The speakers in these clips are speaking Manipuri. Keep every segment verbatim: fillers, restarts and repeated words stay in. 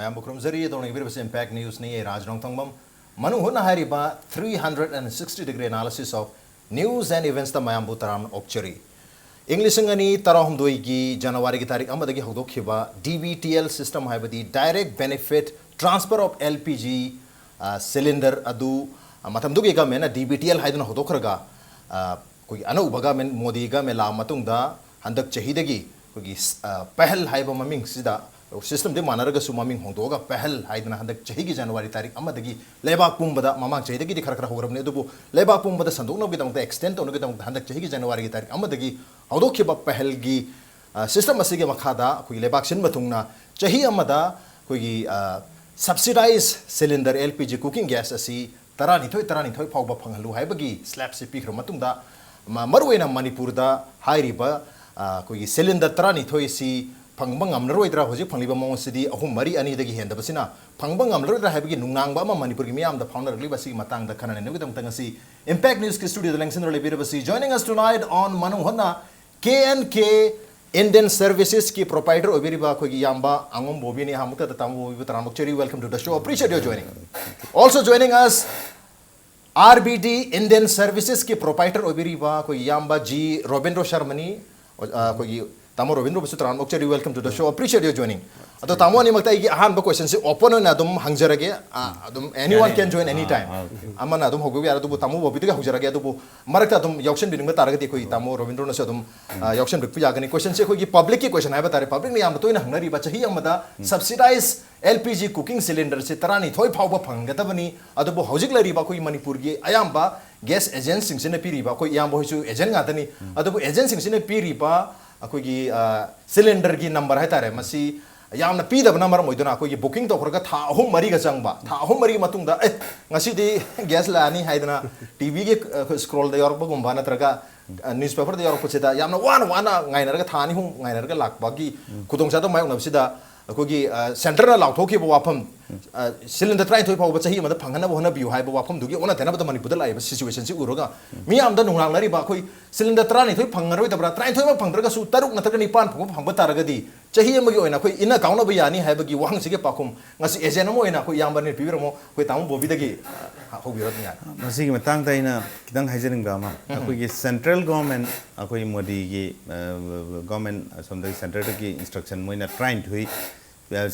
ꯃꯌꯥꯝꯕꯨ ꯈꯨꯔꯨꯝꯖꯔꯤ꯫ ꯑꯗꯣꯝꯅ ꯌꯦꯡꯕꯤꯔꯤꯕꯁꯤ Impact News ꯅꯤ꯫ ꯑꯩ ꯔꯥꯖ ꯅꯣꯡꯊꯣꯡꯕꯝ꯫ ꯃꯅꯨꯡ ꯍꯨꯠꯅ ꯍꯥꯏꯔꯤꯕ three hundred and sixty degree analysis of news and events ꯇ ꯃꯌꯥꯝꯕꯨ ꯇꯔꯥꯝꯅ ꯑꯣꯛꯆꯔꯤ꯫ ꯏꯪ ꯂꯤꯁꯤꯡ ꯑꯅꯤ ꯇꯔꯥꯍꯨꯝꯗꯣꯏꯒꯤ ꯖꯅꯋꯥꯔꯤꯒꯤ ꯇꯥꯔꯤꯛ ꯑꯃꯗꯒꯤ ꯍꯧꯗꯣꯛꯈꯤꯕ D B T L system, ꯍꯥꯏꯕꯗꯤ Direct Benefit Transfer of L P G, ꯑ, cylinder ꯑꯗꯨ, ꯑ, ꯃꯇꯝꯗꯨꯒꯤ government ꯅ D B T L ꯍꯥꯏꯗꯨꯅ ꯍꯧꯗꯣꯛꯈ꯭ꯔꯒ, ꯑ, ꯑꯩꯈꯣꯏꯒꯤ ꯑꯅꯧꯕ government, ꯃꯣꯗꯤ government ꯂꯥꯛꯑ ꯃꯇꯨꯡꯗ ꯍꯟꯗꯛ ꯆꯍꯤꯗꯒꯤ ꯑꯩꯈꯣꯏꯒꯤ ꯁ-, ꯑ, ꯄꯍꯜ ꯍꯥꯏꯕ ꯃꯃꯤꯡꯁꯤꯗ, system ꯗꯤ ꯃꯥꯟꯅꯔꯒꯁꯨ ꯃꯃꯤꯡ ꯍꯣꯡꯗꯣꯛꯑꯒ ꯄꯍꯜ ꯍꯥꯏꯗꯅ ꯍꯟꯗꯛ ꯆꯍꯤꯒꯤ ꯖꯅꯋꯥꯔꯤ ꯇꯥꯔꯤꯛ ꯑꯃꯗꯒꯤ ꯂꯩꯕꯥꯛ ꯄꯨꯝꯕꯗ, ꯃꯃꯥꯡ ꯆꯍꯤꯗꯒꯤꯗꯤ ꯈꯔ ꯈꯔ ꯍꯧꯔꯕꯅꯤ, ꯑꯗꯨꯕꯨ ꯂꯩꯕꯥꯛ ꯄꯨꯝꯕꯗ ꯁꯟꯗꯣꯛꯅꯕꯒꯤꯗꯃꯛꯇ, extend ꯇꯧꯅꯕꯒꯤꯗꯃꯛꯇ ꯍꯟꯗꯛ ꯆꯍꯤꯒꯤ ꯖꯅꯋꯥꯔꯤꯒꯤ ꯇꯥꯔꯤꯛ ꯑꯃꯗꯒꯤ ꯍꯧꯗꯣꯛꯈꯤꯕ ꯄꯍꯜꯒꯤ, ꯑ, system ꯑꯁꯤꯒꯤ ꯃꯈꯥꯗ ꯑꯩꯈꯣꯏꯒꯤ ꯂꯩꯕꯥꯛ ꯁꯤꯟꯕ ꯊꯨꯡꯅ ꯆꯍꯤ ꯑꯃꯗ ꯑꯩꯈꯣꯏꯒꯤ, ꯑ, subsidized cylinder L P G cooking gas ꯑꯁꯤ ꯇꯔꯥꯅꯤꯊꯣꯏ, ꯇꯔꯥꯅꯤꯊꯣꯏ ꯐꯥꯎꯕ ꯐꯪꯍꯜꯂꯨ ꯍꯥꯏꯕꯒꯤ slab ꯁꯤ ꯄꯤꯈ꯭ꯔꯕ ꯃꯇꯨꯡꯗ, ꯃ-, ꯃꯔꯨꯑꯣꯏꯅ ꯃꯅꯤꯄꯨꯔꯗ ꯍꯥꯏꯔꯤꯕ, ꯑ, ꯑꯩꯈꯣꯏꯒꯤ cylinder ꯇꯔꯥꯅꯤꯊꯣꯏ ꯑꯁꯤ ꯐꯪꯕ ꯉꯝꯂꯔꯣꯏꯗ꯭ꯔꯥ? ꯍꯧꯖꯤꯛ ꯐꯪꯂꯤꯕ ꯃꯑꯣꯡ ꯑꯁꯤꯗꯤ ꯑꯍꯨꯝ, ꯃꯔꯤ, ꯑꯅꯤꯗꯒꯤ ꯍꯦꯟꯗꯕꯁꯤꯅ ꯐꯪꯕ ꯉꯝꯂꯔꯣꯏꯗ꯭ꯔꯥ ꯍꯥꯏꯕꯒꯤ ꯅꯨꯡꯅꯥꯡꯕ ꯑꯃ ꯃꯅꯤꯄꯨꯔꯒꯤ ꯃꯤꯌꯥꯝꯗ ꯐꯥꯎꯅꯔꯛꯂꯤꯕ ꯑꯁꯤꯒꯤ ꯃꯇꯥꯡꯗ ꯈꯟꯅ ꯅꯩꯅꯕꯒꯤꯗꯃꯛꯇ ꯉꯁꯤ Impact News ꯀꯤ studio the ꯂꯦꯡꯁꯤꯟꯗꯨꯅ ꯂꯩꯕꯤꯔꯕꯁꯤ, joining us tonight on ꯃꯅꯨꯡ ꯍꯨꯠꯅ, K N K Indian Services ꯀꯤ proprietor ꯑꯣꯏꯕꯤꯔꯤꯕ ꯑꯩꯈꯣꯏꯒꯤ ꯏꯌꯥꯝꯕ ꯑꯉꯣꯝ ꯕꯣꯕꯤꯅꯤ꯫ ꯑꯍꯥꯟꯕꯃꯛꯇꯗ ꯇꯥꯃꯣ ꯕꯣꯕꯤꯕꯨ ꯇꯔꯥꯝꯅ ꯑꯣꯛꯆꯔꯤ, welcome to the show, appreciate your joining. Also joining us, R B D Indian Services ꯀꯤ proprietor ꯑꯣꯏꯕꯤꯔꯤꯕ ꯑꯩꯈꯣꯏꯒꯤ ꯏꯌꯥꯝꯕ ꯖꯤ ꯔꯣꯕꯤꯟꯗ꯭ꯔꯣ ꯁꯔꯃꯅꯤ꯫ ꯑ, ꯑꯩꯈꯣꯏꯒꯤ ꯇꯥꯃꯣ ꯔꯣꯕꯤꯟꯗ꯭ꯔꯣꯕꯨꯁꯨ ꯇꯔꯥꯝꯅ ꯑꯣꯛꯆꯔꯤ, welcome to the show, appreciate your joining. ꯑꯗꯣ ꯇꯥꯃꯣ ꯑꯅꯤꯃꯛꯇ ꯑꯩꯒꯤ ꯑꯍꯥꯟꯕ question ꯁꯤ open ꯑꯣꯏꯅ ꯑꯗꯨꯝ ꯍꯪꯖꯔꯒꯦ꯫ ꯑ, ꯑꯗꯨꯝ anyone can join any time. Ah, okay. ꯑꯃꯅ ꯑꯗꯨꯝ ꯍꯧꯕꯤꯕ ꯌꯥꯔꯦ, ꯑꯗꯨꯕꯨ ꯇꯥꯃꯣ ꯕꯣꯕꯤꯗꯒꯤ ꯍꯧꯖꯔꯒꯦ꯫ ꯑꯗꯨꯕꯨ ꯃꯔꯛꯇ ꯑꯗꯨꯝ ꯌꯥꯎꯁꯟꯕꯤꯅꯤꯡꯕ ꯇꯥꯔꯒꯗꯤ ꯑꯩꯈꯣꯏ ꯇꯥꯃꯣ ꯔꯣꯕꯤꯟꯗ꯭ꯔꯣꯅꯁꯨ ꯑꯗꯨꯝ, ꯑ, ꯌꯥꯎꯁꯟꯕꯤꯔꯛꯄ ꯌꯥꯒꯅꯤ꯫ Question ꯁꯦ ꯑꯩꯈꯣꯏꯒꯤ public ꯀꯤ question ꯍꯥꯏꯕ ꯇꯥꯔꯦ, public ꯅ ꯌꯥꯝꯅ ꯇꯣꯏꯅ ꯍꯪꯅꯔꯤꯕ, ꯆꯍꯤ ꯑꯃꯗ subsidized L P G cooking cylinder ꯁꯦ ꯇꯔꯥꯅꯤꯊꯣꯏ ꯐꯥꯎꯕ ꯐꯪꯒꯗꯕꯅꯤ, ꯑꯗꯨꯕꯨ ꯍꯧꯖꯤꯛ ꯂꯩꯔꯤꯕ ꯑꯩꯈꯣꯏꯒꯤ ꯃꯅꯤꯄꯨꯔꯒꯤ ꯑꯌꯥꯝꯕ gas agent ꯁꯤꯡꯁꯤꯅ ꯄꯤꯔꯤꯕ, ꯑꯩꯈꯣꯏ ꯏꯌꯥꯝꯕ ꯍꯣꯏꯁꯨ agent ꯉꯥꯛꯇꯅꯤ, ꯑꯗꯨꯕꯨ agent ꯁꯤꯡꯁꯤꯅ ꯄꯤꯔꯤꯕ ꯑꯩꯈꯣꯏꯒꯤ, ꯑ, cylinder ꯒꯤ number ꯍꯥꯏꯇꯥꯔꯦ, ꯃꯁꯤ ꯌꯥꯝꯅ ꯄꯤꯗꯕꯅ ꯃꯔꯝ ꯑꯣꯏꯗꯨꯅ ꯑꯩꯈꯣꯏꯒꯤ booking ꯇꯧꯈ꯭ꯔꯒ ꯊꯥ ꯑꯍꯨꯝ ꯃꯔꯤꯒ ꯆꯪꯕ, ꯊꯥ ꯑꯍꯨꯝ ꯃꯔꯤꯒꯤ ꯃꯇꯨꯡꯗ, "ꯑꯦ, ꯉꯁꯤꯗꯤ gas ꯂꯥꯛꯑꯅꯤ" ꯍꯥꯏꯗꯅ T V ꯒꯤ, ꯑ, scroll ꯗ ꯌꯥꯎꯔꯛꯄꯒꯨꯝꯕ ꯅꯠꯇ꯭ꯔꯒ, ꯑ, newspaper ꯗ ꯌꯥꯎꯔꯛꯄꯁꯤꯗ ꯌꯥꯝꯅ ꯋꯥꯅ ꯋꯥꯅ ꯉꯥꯏꯅꯔꯒ, ꯊꯥ ꯑꯅꯤ ꯑꯍꯨꯝ ꯉꯥꯏꯅꯔꯒ ꯂꯥꯛꯄꯒꯤ ꯎꯝ꯫ ꯈꯨꯗꯣꯡꯆꯥꯗꯕ ꯃꯥꯌꯣꯛꯅꯕꯁꯤꯗ ꯑꯩꯈꯣꯏꯒꯤ, ꯑ, centre ꯅ ꯂꯥꯎꯊꯣꯛꯈꯤꯕ ꯋꯥꯐꯝ, ꯁꯤꯂꯤꯟꯗꯔ ꯇꯔꯥꯅꯤꯊꯣꯏ ꯐꯥꯎꯕ ꯆꯍꯤ ꯑꯃꯗ ꯐꯪꯍꯟꯅꯕ ꯍꯣꯠꯅꯕꯤꯌꯨ ꯍꯥꯏꯕ ꯋꯥꯐꯝꯗꯨꯒꯤ ꯑꯣꯟꯅ ꯇꯩꯅꯕꯗ ꯃꯅꯤꯄꯨꯔꯗ ꯂꯥꯛꯏꯕ ꯁꯤꯆꯨꯋꯦꯁꯟꯁꯤ ꯎꯔꯒ ꯃꯤꯌꯥꯝꯗ ꯅꯨꯡꯅꯥꯡꯅꯔꯤꯕ ꯑꯩꯈꯣꯏ ꯁꯤꯂꯤꯟꯗꯔ ꯇꯔꯥꯅꯤꯊꯣꯏ ꯐꯪꯉꯔꯣꯏꯗꯕ꯭ꯔꯥ, ꯇꯔꯥꯅꯤꯊꯣꯏꯃꯛ ꯐꯪꯗ꯭ꯔꯒꯁꯨ ꯇꯔꯨꯛ ꯅꯠꯇ꯭ꯔꯒ ꯅꯤꯄꯥꯟ ꯐꯥꯎꯕ ꯐꯪꯕ ꯇꯥꯔꯒꯗꯤ ꯆꯍꯤ ꯑꯃꯒꯤ ꯑꯣꯏꯅ ꯑꯩꯈꯣꯏ ꯏꯟꯅ ꯀꯥꯎꯅꯕ ꯌꯥꯅꯤ ꯍꯥꯏꯕꯒꯤ ꯋꯥꯍꯪꯁꯤꯒꯤ ꯄꯥꯎꯈꯨꯝ ꯉꯁꯤ ꯑꯦꯖꯦꯟ ꯑꯃ ꯑꯣꯏꯅ ꯑꯩꯈꯣꯏ ꯏꯌꯥꯝꯕꯅ ꯄꯤꯕꯤꯔꯝꯃꯣ꯫ ꯑꯩꯈꯣꯏ ꯇꯥꯃꯣ ꯕꯣꯕꯤꯗꯒꯤ, ꯑ, ꯍꯧꯕꯤꯔꯣ ꯑꯗꯨꯝ ꯌꯥꯅꯤ꯫ ꯃꯁꯤꯒꯤ ꯃꯇꯥꯡꯗ ꯑꯩꯅ ꯈꯤꯇꯪ ꯍꯥꯏꯖꯅꯤꯡꯕ ꯑꯃ, ꯑꯩꯈꯣꯏꯒꯤ ꯁꯦꯟꯇ꯭ꯔꯦꯜ ꯒꯣꯔꯃꯦꯟ, ꯑꯩꯈꯣꯏ ꯃꯣꯗꯤꯒꯤ, ꯑ, ꯒꯣꯔꯃꯦꯟ ꯑꯁꯣꯝꯗꯒꯤ ꯁꯦꯟꯇ꯭ꯔꯗꯒꯤ ꯏꯟꯁꯇ꯭ꯔꯛꯁꯟ ꯃꯣꯏꯅ ꯇꯔꯥꯅꯤꯊꯣꯏ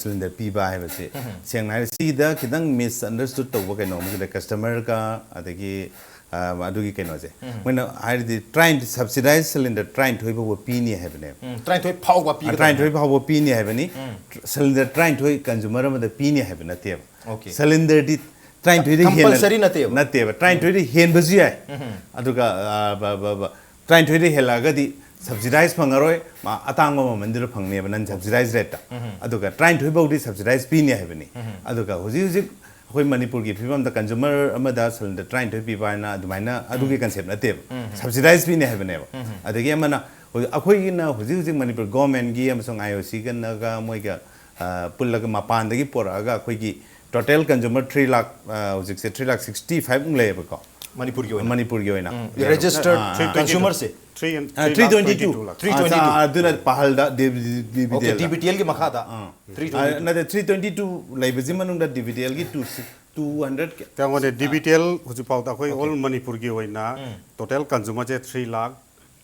ꯁꯤꯂꯤꯟꯗꯔ ꯄꯤꯕ ꯍꯥꯏꯕꯁꯦ, ꯁꯦꯡꯅ ꯍꯥꯏꯔ ꯁꯤꯗ ꯈꯤꯇꯪ ꯃꯤꯁꯑꯟꯗꯔꯁꯇꯨꯠ ꯇꯧꯕ ꯀꯩꯅꯣ ꯑꯃꯒꯤꯗ ꯀꯁꯇꯃꯔꯒ ꯑꯗꯒꯤ, ꯑ, ꯑꯗꯨꯒꯤ ꯀꯩꯅꯣꯁꯦ, ꯃꯣꯏꯅ ꯍꯥꯏꯔꯗꯤ ꯇꯔꯥꯅꯤꯊꯣꯏ, ꯁꯕꯁꯤꯗꯥꯏꯁ ꯁꯤꯂꯤꯟꯗꯔ ꯇꯔꯥꯅꯤꯊꯣꯏ ꯐꯥꯎꯕ ꯄꯤꯅꯤ ꯍꯥꯏꯕꯅꯦꯕ꯫ ꯎꯝ, ꯇꯔꯥꯅꯤꯊꯣꯏ ꯐꯥꯎꯕ ꯑ, ꯄꯤꯒꯗꯕꯅꯦ꯫ ꯇꯔꯥꯅꯤꯊꯣꯏ ꯐꯥꯎꯕ ꯄꯤꯅꯤ ꯍꯥꯏꯕꯅꯤ꯫ ꯎꯝ꯫ ꯁꯤꯂꯤꯟꯗꯔ ꯇꯔꯥꯅꯤꯊꯣꯏ ꯀꯟꯖꯨꯃꯔ ꯑꯃꯗ ꯄꯤꯅꯤ ꯍꯥꯏꯕ ꯅꯠꯇꯦꯕ꯫ ꯑꯣꯀꯦ꯫ ꯁꯤꯂꯤꯟꯗꯔꯗꯤ ꯇꯔꯥꯅꯤꯊꯣꯏꯗꯤ ꯍꯦꯟꯅ ꯀꯝꯄꯜꯁꯔꯤ ꯅꯠꯇꯦꯕ꯫ ꯅꯠꯇꯦꯕ꯫ ꯇꯔꯥꯅꯤꯊꯣꯏꯗꯤ ꯍꯦꯟꯕꯁꯨ ꯌꯥꯏ꯫ ꯎꯝ꯫ ꯑꯗꯨꯒ, ꯑ, ꯕ-, ꯕ-, ꯕ-, ꯇꯔꯥꯅꯤꯊꯣꯏꯗꯤ ꯍꯦꯜꯂꯛꯑꯒꯗꯤ ꯁꯕꯁꯤꯗꯥꯏꯁ ꯐꯪꯉꯔꯣꯏ, ꯃꯥ ꯑꯇꯥꯡꯕ ꯃꯃꯟꯗꯨꯗ ꯐꯪꯅꯦꯕ, ꯅꯟ ꯁꯕꯁꯤꯗꯥꯏꯁ ꯔꯦꯠꯇ꯫ ꯎꯝ꯫ ꯑꯗꯨꯒ ꯇꯔꯥꯅꯤꯊꯣꯏ ꯐꯥꯎꯗꯤ ꯁꯕꯁꯤꯗꯥꯏꯁ ꯄꯤꯅꯤ ꯍꯥꯏꯕꯅꯤ꯫ ꯎꯝ꯫ ꯑꯗꯨꯒ ꯍꯧꯖꯤꯛ ꯍꯧꯖꯤꯛ ꯑꯩꯈꯣꯏ ꯃꯅꯤꯄꯨꯔꯒꯤ ꯐꯤꯕꯝꯗ ꯀꯟꯖꯨꯃꯔ ꯑꯃꯗ ꯁꯤꯂꯤꯟꯗꯔ ꯇꯔꯥꯅꯤꯊꯣꯏ ꯄꯤꯕ ꯍꯥꯏꯅ ꯑꯗꯨꯃꯥꯏꯅ ꯑꯗꯨꯒꯤ ꯎꯝ꯫ ꯀꯟꯁꯦꯞ ꯅꯠꯇꯦꯕ꯫ ꯎꯝ꯫ ꯁꯕꯁꯤꯗꯥꯏꯁ ꯄꯤꯅꯤ ꯍꯥꯏꯕꯅꯦꯕ꯫ ꯎꯝ꯫ ꯑꯗꯒꯤ ꯑꯃꯅ ꯍꯧꯖꯤꯛ ꯑꯩꯈꯣꯏꯒꯤꯅ ꯍꯧꯖꯤꯛ ꯍꯧꯖꯤꯛ ꯃꯅꯤꯄꯨꯔ ꯒꯣꯔꯃꯦꯟꯒꯤ ꯑꯃꯁꯨꯡ ꯑꯥꯏ ꯑꯣ ꯁꯤꯒꯅꯒ ꯃꯣꯏꯒ, ꯑ, ꯄꯨꯜꯂꯒ ꯃꯄꯥꯟꯗꯒꯤ ꯄꯨꯔꯛꯑꯒ ꯑꯩꯈꯣꯏꯒꯤ ꯇꯣꯇꯦꯜ ꯀꯟꯖꯨꯃꯔ ꯊ꯭ꯔꯤ ꯂꯥꯈ, ꯑ, ꯍꯧꯖꯤꯛꯁꯦ ꯊ꯭ꯔꯤ ꯂꯥꯈ ꯁꯤꯛꯁꯇꯤ ꯐꯥꯏꯚ ꯃꯨꯛ ꯂꯩꯌꯦꯕꯀꯣ꯫ ꯃꯅꯤꯄꯨꯔꯒꯤ ꯑꯣꯏꯅ? ꯃꯅꯤꯄꯨꯔꯒꯤ ꯑꯣꯏꯅ꯫ ꯎꯝ, ꯔꯦꯖꯤꯁꯇꯔ ꯑꯥ, ꯑꯥ, ꯀꯟꯖꯨꯃꯔꯁꯦ? Three, uh, three twenty two. Three twenty two lakh. Three twenty two. ꯑꯥ, ꯑꯗꯨꯅ ꯄꯥꯍꯜꯗ, ꯗꯤ-, ꯗꯤ-, ꯗꯤ-, ꯑꯣꯀꯦ, ꯗꯤꯕꯤꯗꯦꯜꯗ꯫ ꯗꯤꯕꯤꯗꯤꯑꯦꯜꯒꯤ ꯃꯈꯥꯗ ꯑꯥ꯫ Three twenty two. ꯑꯥ, ꯅꯠꯇꯦ, ꯊ꯭ꯔꯤ ꯇ꯭ꯋꯦꯟꯇꯤ ꯇꯨ ꯂꯩꯕꯁꯤ ꯃꯅꯨꯡꯗ ꯗꯤꯕꯤꯗꯤꯑꯦꯜꯒꯤ ꯇꯨ ꯁꯤ-, ꯇꯨ ꯍꯟꯗ꯭ꯔꯦꯠ ꯀ-, ꯀꯩꯅꯣꯅꯦ, ꯑꯥ꯫ ꯗꯤꯕꯤꯗꯤꯑꯦꯜ ꯍꯧꯖꯤꯛ ꯐꯥꯎꯗ ꯑꯩꯈꯣꯏ ꯑꯣꯀꯦ꯫ ꯑꯣꯜ ꯃꯅꯤꯄꯨꯔꯒꯤ ꯑꯣꯏꯅ ꯎꯝ꯫ ꯇꯣꯇꯦꯜ ꯀꯟꯖꯨꯃꯔꯁꯦ three lakh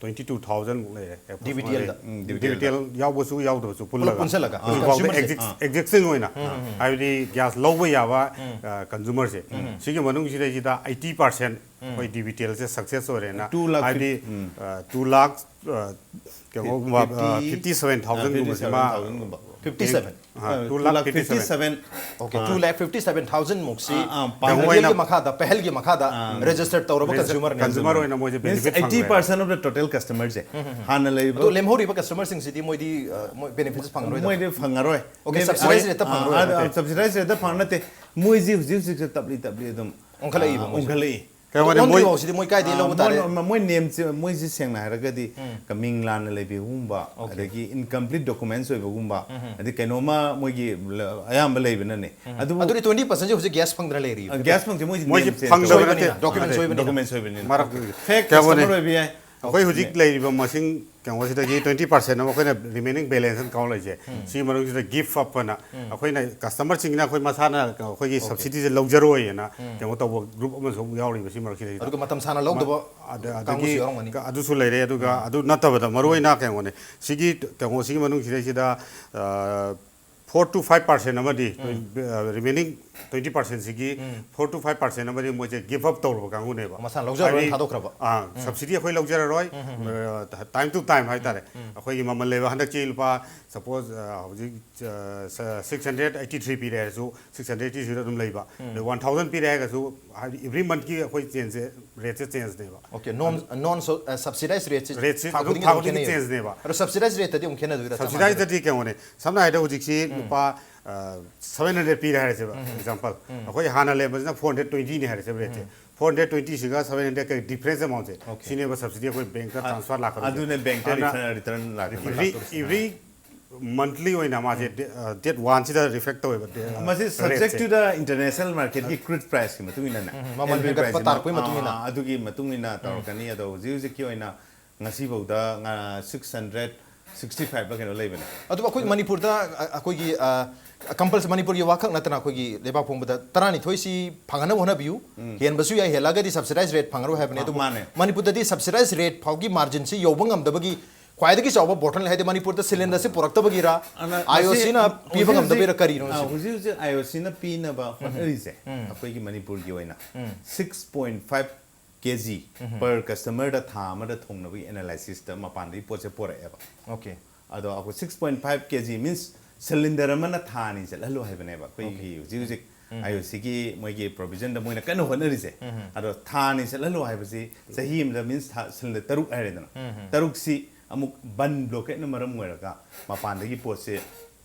twenty two thousand ꯃꯨꯛ ꯂꯩꯔꯦ, ꯑꯦꯄ꯭ꯔꯣꯛꯁꯤꯃꯦꯠꯂꯤ꯫ ꯗꯤꯕꯤꯗꯤꯑꯦꯜꯗ꯫ ꯎꯝ, ꯗꯤꯕꯤꯗꯤꯑꯦꯜꯗ꯫ ꯗꯤꯕꯤꯗꯤꯑꯦꯜ ꯌꯥꯎꯕꯁꯨ ꯌꯥꯎꯗꯕꯁꯨ ꯄꯨꯜꯂꯒ꯫ ꯄꯨꯜꯂꯒ꯫ ꯍꯧꯖꯤꯛ ꯐꯥꯎꯗ ꯀꯟꯖꯨꯃꯔꯁꯦ꯫ ꯑꯦꯛꯖꯤꯛ-, ꯑꯥ꯫ ꯑꯦꯛꯖꯤꯁꯇꯤꯡ ꯑꯣꯏꯅ, ꯎꯝ, ꯎꯝ, ꯎꯝ꯫ ꯍꯥꯏꯕꯗꯤ ꯒ꯭ꯌꯥꯁ ꯂꯧꯕ ꯌꯥꯕ, ꯎꯝ꯫ ꯑ, ꯀꯟꯖꯨꯃꯔꯁꯦ꯫ ꯎꯝ꯫ ꯁꯤꯒꯤ ꯃꯅꯨꯡꯁꯤꯗꯩꯁꯤꯗ ꯑꯩꯠꯇꯤ ꯄꯥꯔꯁꯦꯟ ꯎꯝ꯫ ꯑꯩꯈꯣꯏ ꯗꯤꯕꯤꯗꯤꯑꯦꯜꯁꯦ ꯁꯛꯁꯦꯁ ꯑꯣꯏꯔꯦꯅ꯫ ꯇꯨ ꯂꯥꯈ ꯍꯥꯏꯕꯗꯤ, ꯐꯤꯐ-, ꯎꯝ꯫ ꯑ, ꯇꯨ ꯂꯥꯛ, ꯑ, ꯀꯩꯅꯣꯒꯨꯝꯕ, ꯑ, ꯐꯤꯐꯇꯤ, ꯐꯤꯐꯇꯤ ꯁꯚꯦꯟ ꯊꯥꯎꯖꯟꯒꯨꯝꯕꯁꯤꯃ꯫ ꯑ, ꯐꯤꯐꯇꯤ ꯁꯚꯦꯟ ꯊꯥꯎꯖꯟꯒꯨꯝꯕ꯫ Uh, two lakh fifty seven. Two lakh fifty seven. Okay, ꯑꯥ꯫ Two lakh fifty seven thousand ꯃꯨꯛꯁꯤ ꯑꯥ, ꯑꯥ, ꯄꯥꯍꯜꯂꯤ꯫ ꯗꯤꯕꯤꯗꯤꯑꯦꯜꯒꯤ ꯃꯈꯥꯗ, ꯄꯍꯜꯒꯤ ꯃꯈꯥꯗ ꯑꯥ꯫ ꯔꯦꯖꯤꯁꯇꯔ ꯇꯧꯔꯕ ꯔꯦꯖꯤꯁꯇꯔ ꯀꯟꯖꯨꯃꯔꯅꯦ꯫ ꯀꯟꯖꯨꯃꯔ ꯑꯣꯏꯅ ꯃꯣꯏꯁꯦ means benefit eighty percent of the total ꯀꯁꯇꯃꯔꯁꯦ ꯎꯝ, ꯎꯝ, ꯎꯝ꯫ ꯍꯥꯟꯅ ꯂꯩꯔꯤꯕ ꯑꯗꯣ ꯂꯦꯝꯍꯧꯔꯤꯕ ꯀꯁꯇꯃꯔꯁꯤꯡꯁꯤꯗꯤ ꯃꯣꯏꯗꯤ, ꯑ, ꯃꯣꯏ ꯕꯦꯅꯤꯐꯤꯠꯁ ꯐꯪꯉꯔꯣꯏꯗꯕ? ꯃꯣꯏꯗꯤ ꯐꯪꯉꯔꯣꯏ꯫ ꯑꯣꯀꯦ, ꯃꯤꯟꯁ ꯁꯕꯁꯤꯗꯥꯏꯁ ꯑꯩ-, ꯔꯦꯠꯇ ꯑꯥ, ꯐꯪꯉꯔꯣꯏ꯫ ꯑꯥ, ꯑꯣꯀꯦ꯫ ꯁꯕꯁꯤꯗꯥꯏꯁ ꯔꯦꯠꯇ ꯐꯪꯉ ꯅꯠꯇꯦ꯫ ꯃꯣꯏꯁꯤ ꯍꯧꯖꯤꯛ ꯍꯧꯖꯤꯛꯁꯦ ꯇꯞꯂꯤ ꯇꯞꯂꯤ ꯑꯗꯨꯝ, ꯑꯣꯟꯈꯠꯂꯛꯏꯕ ꯑꯥ, ꯃꯣꯏꯁꯦ꯫ ꯑꯣꯟꯈꯠꯂꯛꯏ꯫ ꯀꯩꯅꯣꯅꯦ, ꯑꯣꯟꯗ꯭ꯔꯤ ꯃꯣꯏ ꯐꯥꯎꯁꯤꯗꯤ ꯃꯣꯏ ꯀꯥꯏꯗꯩ ꯂꯧꯕ ꯇꯥꯔꯦ? ꯃꯣꯏ ꯃꯣꯏ ꯅꯦꯝꯁꯦ, ꯃꯣꯏꯁꯤ ꯁꯦꯡꯅ ꯍꯥꯏꯔꯒꯗꯤ ꯃꯤꯡ ꯂꯥꯟꯅ ꯂꯩꯕꯤꯕꯒꯨꯝꯕ, ꯑꯗꯒꯤ ꯏꯟꯀꯝꯄ꯭ꯂꯤꯠ ꯗꯣꯀꯨꯃꯦꯟꯁ ꯑꯣꯏꯕꯒꯨꯝꯕ, ꯑꯗꯩ ꯀꯩꯅꯣꯝꯃ ꯃꯣꯏꯒꯤ ꯂ- ꯑꯌꯥꯝꯕ ꯂꯩꯕꯅꯅꯦ꯫ ꯑꯗꯨꯕꯨ ꯑꯗꯨꯗꯤ ꯇ꯭ꯋꯦꯟꯇꯤ ꯄꯔꯁꯦꯟꯁꯦ ꯍꯧꯖꯤꯛ ꯒ꯭ꯌꯥꯁ ꯐꯪꯗꯅ ꯂꯩꯔꯤꯕ? ꯒ꯭ꯌꯥꯁ ꯐꯪꯁꯦ ꯃꯣꯏ ꯃꯣꯏꯁꯤ ꯅꯦꯝꯁꯦ ꯐꯪꯗꯕ ꯇꯧꯕ- ꯅꯠꯇꯦ꯫ ꯗꯣꯀꯨꯃꯦꯟꯁ ꯑꯣꯏꯕꯅꯤꯅ꯫ ꯗꯣꯀꯨꯃꯦꯟꯁ ꯑꯣꯏꯕꯅꯤꯅ꯫ ꯃꯔꯛ ꯐꯦꯛ ꯀꯩꯅꯣꯅꯦ, ꯀꯁꯇꯃꯔ ꯑꯣꯏꯕ ꯌꯥꯏ꯫ ꯑꯩꯈꯣꯏ ꯍꯧꯖꯤꯛ ꯂꯩꯔꯤꯕ ꯃꯁꯤꯡ ꯀꯩꯅꯣꯁꯤꯗꯒꯤ ꯇ꯭ꯋꯦꯟꯇꯤ ꯄꯥꯔꯁꯦꯟ ꯑꯃ ꯑꯩꯈꯣꯏꯅ ꯔꯤꯃꯦꯅꯤꯡ ꯕꯦꯂꯦꯟꯁ ꯑꯦꯀꯥꯎꯟ ꯂꯩꯁꯦ, ꯁꯤꯒꯤ ꯃꯅꯨꯡꯁꯤꯗ ꯒꯤꯐ ꯑꯞ ꯑꯅ ꯑꯩꯈꯣꯏꯅ ꯀꯁꯇꯃꯔꯁꯤꯡꯅ ꯑꯩꯈꯣꯏ ꯃꯁꯥꯅ ꯑꯩꯈꯣꯏꯒꯤ ꯁꯕꯁꯤꯗꯤꯁꯦ ꯂꯧꯖꯔꯣꯏꯅ ꯀꯩꯅꯣ ꯇꯧꯕ ꯒ꯭ꯔꯨꯞ ꯑꯃꯁꯨ ꯌꯥꯎꯔꯤꯕ ꯁꯤ ꯃꯔꯛꯁꯤꯗꯩꯁꯤꯗ꯫ ꯑꯗꯨꯒ ꯃꯇꯝ ꯁꯥꯡꯅ ꯂꯧꯗꯕ ꯑꯗ- ꯀꯥꯡꯕꯨꯁꯨ ꯑꯗꯒꯤ ꯌꯥꯎꯔꯝꯒꯅꯤ꯫ ꯑꯗꯨꯁꯨ ꯂꯩꯔꯦ꯫ ꯑꯗꯨꯒ ꯑꯗꯨ ꯅꯠꯇꯕꯗ ꯃꯔꯨꯑꯣꯏꯅ ꯀꯩꯅꯣꯅꯦ, ꯁꯤꯒꯤ ꯀꯩꯅꯣꯁꯤꯒꯤ ꯃꯅꯨꯡꯁꯤꯗꯩꯁꯤꯗ ꯐꯣꯔ ꯇꯨ ꯐꯥꯏꯚ ꯄꯥꯔꯁꯦꯟ ꯑꯃꯗꯤ ꯔꯤꯃꯦꯅꯤꯡ ꯇ꯭ꯋꯦꯟꯇꯤ ꯄꯥꯔꯁꯦꯟꯁꯤꯒꯤ ꯐꯣꯔ ꯇꯨ ꯐꯥꯏꯚ ꯄꯥꯔꯁꯦꯟ ꯑꯃꯗꯤ ꯃꯣꯏꯁꯦ ꯒꯤꯐ ꯑꯞ ꯇꯧꯔꯕ ꯀꯥꯡꯕꯨꯅꯦꯕ꯫ ꯃꯁꯥꯅ ꯂꯧꯖꯔꯣꯏꯅ ꯍꯥꯏꯗꯤ, ꯊꯥꯗꯣꯛꯈ꯭ꯔꯕ꯫ ꯑꯥ, ꯁꯕꯁꯤꯗꯤ ꯑꯩꯈꯣꯏ ꯂꯧꯖꯔꯔꯣꯏ, ꯇꯥꯏꯝ ꯇꯨ ꯇꯥꯏꯝ ꯍꯥꯏꯇꯥꯔꯦ꯫ ꯑꯩꯈꯣꯏꯒꯤ ꯃꯃꯜ ꯂꯩꯕ ꯍꯟꯗꯛ ꯆꯦꯜꯂꯤ ꯂꯨꯄꯥ, ꯁꯄꯣꯁ, ꯍꯧꯖꯤꯛ ꯁꯤꯛꯁ ꯍꯟꯗ꯭ꯔꯦꯠ ꯑꯩꯠꯇꯤ ꯊ꯭ꯔꯤ ꯄꯤꯔꯦ ꯍꯥꯏꯔꯁꯨ, ꯁꯤꯛꯁ ꯍꯟꯗ꯭ꯔꯦꯠ ꯑꯩꯠꯇꯤ ꯊ꯭ꯔꯤꯗ ꯑꯗꯨꯝ ꯂꯩꯕ꯫ ꯑꯗꯩ ꯋꯥꯟ ꯊꯥꯎꯖꯟ ꯄꯤꯔꯦ ꯍꯥꯏꯔꯒꯁꯨ, ꯍꯥꯏꯗꯤ ꯑꯦꯕ꯭ꯔꯤ ꯃꯟꯠꯀꯤ ꯑꯩꯈꯣꯏ ꯆꯦꯟꯖꯁꯦ, ꯔꯦꯠꯁꯦ ꯆꯦꯟꯖꯅꯦꯕ꯫ ꯑꯣꯀꯦ, ꯅꯣꯟ ꯅꯣꯟ ꯁꯕꯁꯤꯗꯥꯏꯁ ꯔꯦꯠꯁꯤ ꯔꯦꯠꯁꯤ ꯊꯥ ꯑꯗꯨꯝ ꯈꯨꯗꯤꯡꯒꯤ ꯊꯥ ꯑꯗꯨꯝ ꯈꯨꯗꯤꯡꯒꯤ ꯈꯦꯠꯅꯩ꯫ ꯆꯦꯟꯖꯅꯦꯕ꯫ ꯑꯗꯣ ꯁꯕꯁꯤꯗꯥꯏꯁ ꯔꯦꯠꯇꯗꯤ ꯑꯃꯨꯛ ꯈꯦꯠꯅꯗꯣꯏꯔꯥ? ꯁꯕꯁꯤꯗꯥꯏꯁꯇꯗꯤ ꯀꯩꯅꯣꯅꯦ, ꯁꯝꯅ ꯍꯥꯏꯔꯕꯗ ꯍꯧꯖꯤꯛꯁꯤ ꯂꯨꯄꯥ ꯁꯚꯦꯟ ꯍꯟꯗ꯭ꯔꯦꯠ ꯄꯤꯔꯦ ꯍꯥꯏꯔꯁꯦꯕ, ꯑꯦꯛꯖꯥꯝꯄꯜ꯫ ꯑꯩꯈꯣꯏ ꯍꯥꯟꯅ ꯂꯩꯔꯝꯕꯁꯤꯅ ꯐꯣꯔ ꯍꯟꯗ꯭ꯔꯦꯠ ꯇ꯭ꯋꯦꯟꯇꯤꯅꯦ ꯍꯥꯏꯔꯁꯦꯕ ꯔꯦꯠꯁꯦ꯫ ꯐꯣꯔ ꯍꯟꯗ꯭ꯔꯦꯠ ꯇ꯭ꯋꯦꯟꯇꯤꯁꯤꯒ ꯁꯚꯦꯟ ꯍꯟꯗ꯭ꯔꯦꯠꯀ ꯗꯤꯐ꯭ꯔꯦꯟꯁ ꯑꯦꯃꯥꯎꯟꯁꯦ, ꯁꯤꯅꯦꯕ ꯁꯕꯁꯤꯗꯤ ꯑꯩꯈꯣꯏ ꯕꯦꯡꯛꯇ ꯇ꯭ꯔꯥꯟꯁꯐꯔ ꯂꯥꯛꯀꯗꯣꯏꯁꯦ꯫ ꯑꯗꯨꯅ ꯕꯦꯡꯛꯇ ꯑꯗꯨꯅ ꯔꯤꯇꯔꯟ ꯂꯥꯛꯀꯅꯤ꯫ ꯑꯦꯕ꯭ꯔꯤ ꯑꯦꯕ꯭ꯔꯤ ꯃꯟꯠꯂꯤ ꯑꯣꯏꯅ ꯃꯥꯁꯦ ꯗꯦꯠ ꯋꯥꯟꯁꯤꯗ ꯔꯤꯐ꯭ꯂꯦꯛ ꯇꯧꯋꯦꯕ꯫ ꯃꯁꯤ ꯁꯕꯖꯦꯛ ꯇꯨ ꯗ ꯏꯟꯇꯔꯅꯦꯁꯅꯦꯜ ꯃꯥꯔꯀꯦꯠꯀꯤ ꯀ꯭ꯔꯨꯗ ꯄ꯭ꯔꯥꯏꯁꯀꯤ ꯃꯇꯨꯡ ꯏꯟꯅꯅꯦ, ꯃꯃꯜ Henry ꯍꯦꯟꯒꯠꯄ priceꯀꯤ ꯃꯇꯨꯡ- ꯇꯥꯔꯛꯄꯒꯤ ꯃꯇꯨꯡ ꯏꯟꯅ꯫ ꯑꯥ, ꯑꯗꯨꯒꯤ ꯃꯇꯨꯡ ꯏꯟꯅ ꯇꯧꯔꯛꯀꯅꯤ꯫ ꯑꯗꯣ ꯍꯧꯖꯤꯛ ꯍꯧꯖꯤꯛꯀꯤ ꯑꯣꯏꯅ ꯉꯁꯤꯐꯥꯎꯗ ꯁꯤꯛꯁ ꯍꯟꯗ꯭ꯔꯦꯠ ꯁꯤꯛꯁꯇꯤ ꯐꯥꯏꯚ ꯀꯩꯅꯣ ꯂꯩꯕꯅꯦ꯫ ꯑꯗꯨꯕꯨ ꯑꯩꯈꯣꯏ ꯃꯅꯤꯄꯨꯔꯗ ꯑ, ꯑꯩꯈꯣꯏꯒꯤ ꯀꯝꯄꯜꯁ ꯃꯅꯤꯄꯨꯔꯒꯤ ꯋꯥꯈꯛ ꯅꯠꯇꯅ ꯑꯩꯈꯣꯏꯒꯤ ꯂꯩꯕꯥꯛ ꯄꯨꯝꯕꯗ ꯇꯔꯥꯅꯤꯊꯣꯏꯁꯤ ꯐꯪꯍꯟꯅꯕ ꯍꯣꯠꯅꯕꯤꯌꯨ꯫ ꯍꯦꯟꯕꯁꯨ ꯌꯥꯏ, ꯍꯦꯜꯂꯛꯑꯒꯗꯤ ꯁꯕꯁꯤꯗꯥꯏꯁ ꯔꯦꯠ ꯐꯪꯉꯔꯣꯏ ꯍꯥꯏꯕꯅꯦ꯫ ꯑꯗꯨꯕꯨ ꯃꯥꯅꯦ꯫ ꯃꯅꯤꯄꯨꯔꯗꯗꯤ ꯁꯕꯁꯤꯗꯥꯏꯁ ꯔꯦꯠ ꯐꯥꯎꯒꯤ ꯃꯥꯔꯖꯤꯟꯁꯤ ꯌꯧꯕ ꯉꯝꯗꯕꯒꯤ ꯈ꯭ꯋꯥꯏꯗꯒꯤ ꯆꯥꯎꯕ ꯕꯣꯇꯜ ꯍꯥꯏꯗꯤ ꯃꯅꯤꯄꯨꯔꯗ ꯁꯤꯂꯤꯟꯗꯔꯁꯤ ꯄꯨꯔꯛꯇꯕꯒꯤꯔ, ꯑꯗꯨꯅ ꯑꯥꯏ ꯑꯣ ꯃꯁꯤ ꯁꯤꯅ ꯄꯤꯕ ꯍꯧꯖꯤꯛ ꯉꯝꯗꯕꯩꯔ ꯍꯧꯖꯤꯛ, ꯀꯔꯤꯅꯣ ꯑ, ꯁꯤ? ꯍꯧꯖꯤꯛ ꯍꯧꯖꯤꯛ ꯑꯥꯏ ꯑꯣ ꯁꯤꯅ ꯄꯤꯅꯕ ꯍꯣꯠꯅꯔꯤꯁꯦ ꯑꯩꯈꯣꯏꯒꯤ ꯃꯅꯤꯄꯨꯔꯒꯤ ꯑꯣꯏꯅ ꯁꯤꯛꯁ ꯄꯣꯏꯟ ꯐꯥꯏꯚ ꯀꯦ ꯖꯤ ꯄꯔ ꯀꯁꯇꯃꯔꯗ ꯊꯥ ꯑꯃꯗ ꯊꯣꯡꯅꯕꯒꯤ ꯑꯦꯅꯥꯂꯥꯏꯁꯤꯁꯇ ꯃꯄꯥꯟꯗꯒꯤ ꯄꯣꯠꯁꯦ ꯄꯣꯔꯛꯑꯦꯕ꯫ ꯑꯣꯀꯦ꯫ ꯑꯗꯣ ꯑꯩꯈꯣꯏ ꯁꯤꯛꯁ ꯄꯣꯏꯟ ꯐꯥꯏꯚ ꯀꯦ ꯖꯤ ꯃꯤꯟꯁ ꯁꯤꯂꯤꯟꯗꯔ ꯑꯃꯅ ꯊꯥ ꯑꯅꯤ ꯆꯠꯍꯜꯂꯨ ꯍꯥꯏꯕꯅꯦꯕ ꯑꯩꯈꯣꯏꯒꯤ ꯍꯧꯖꯤꯛ ꯍꯧꯖꯤꯛ ꯑꯥꯏ ꯑꯣ ꯁꯤꯒꯤ ꯃꯣꯏꯒꯤ ꯄ꯭ꯔꯣꯕꯤꯖꯟꯗ ꯃꯣꯏꯅ ꯀꯟꯅ ꯍꯣꯠꯅꯔꯤꯁꯦ꯫ ꯑꯗꯣ ꯊꯥ ꯑꯅꯤ ꯆꯠꯍꯜꯂꯨ ꯍꯥꯏꯕꯁꯤ ꯆꯍꯤ ꯑꯃꯗ ꯃꯤꯟꯁ ꯊꯥ ꯁꯤꯂꯤꯟꯗꯔ ꯇꯔꯨꯛ ꯍꯥꯏꯔꯦꯗꯅ, ꯇꯔꯨꯛꯁꯤ ꯑꯃꯨꯛ ꯕꯟ ꯕ꯭ꯂꯣꯀꯦꯠꯅ ꯃꯔꯝ ꯑꯣꯏꯔꯒ ꯃꯄꯥꯟꯗꯒꯤ ꯄꯣꯠꯁꯦ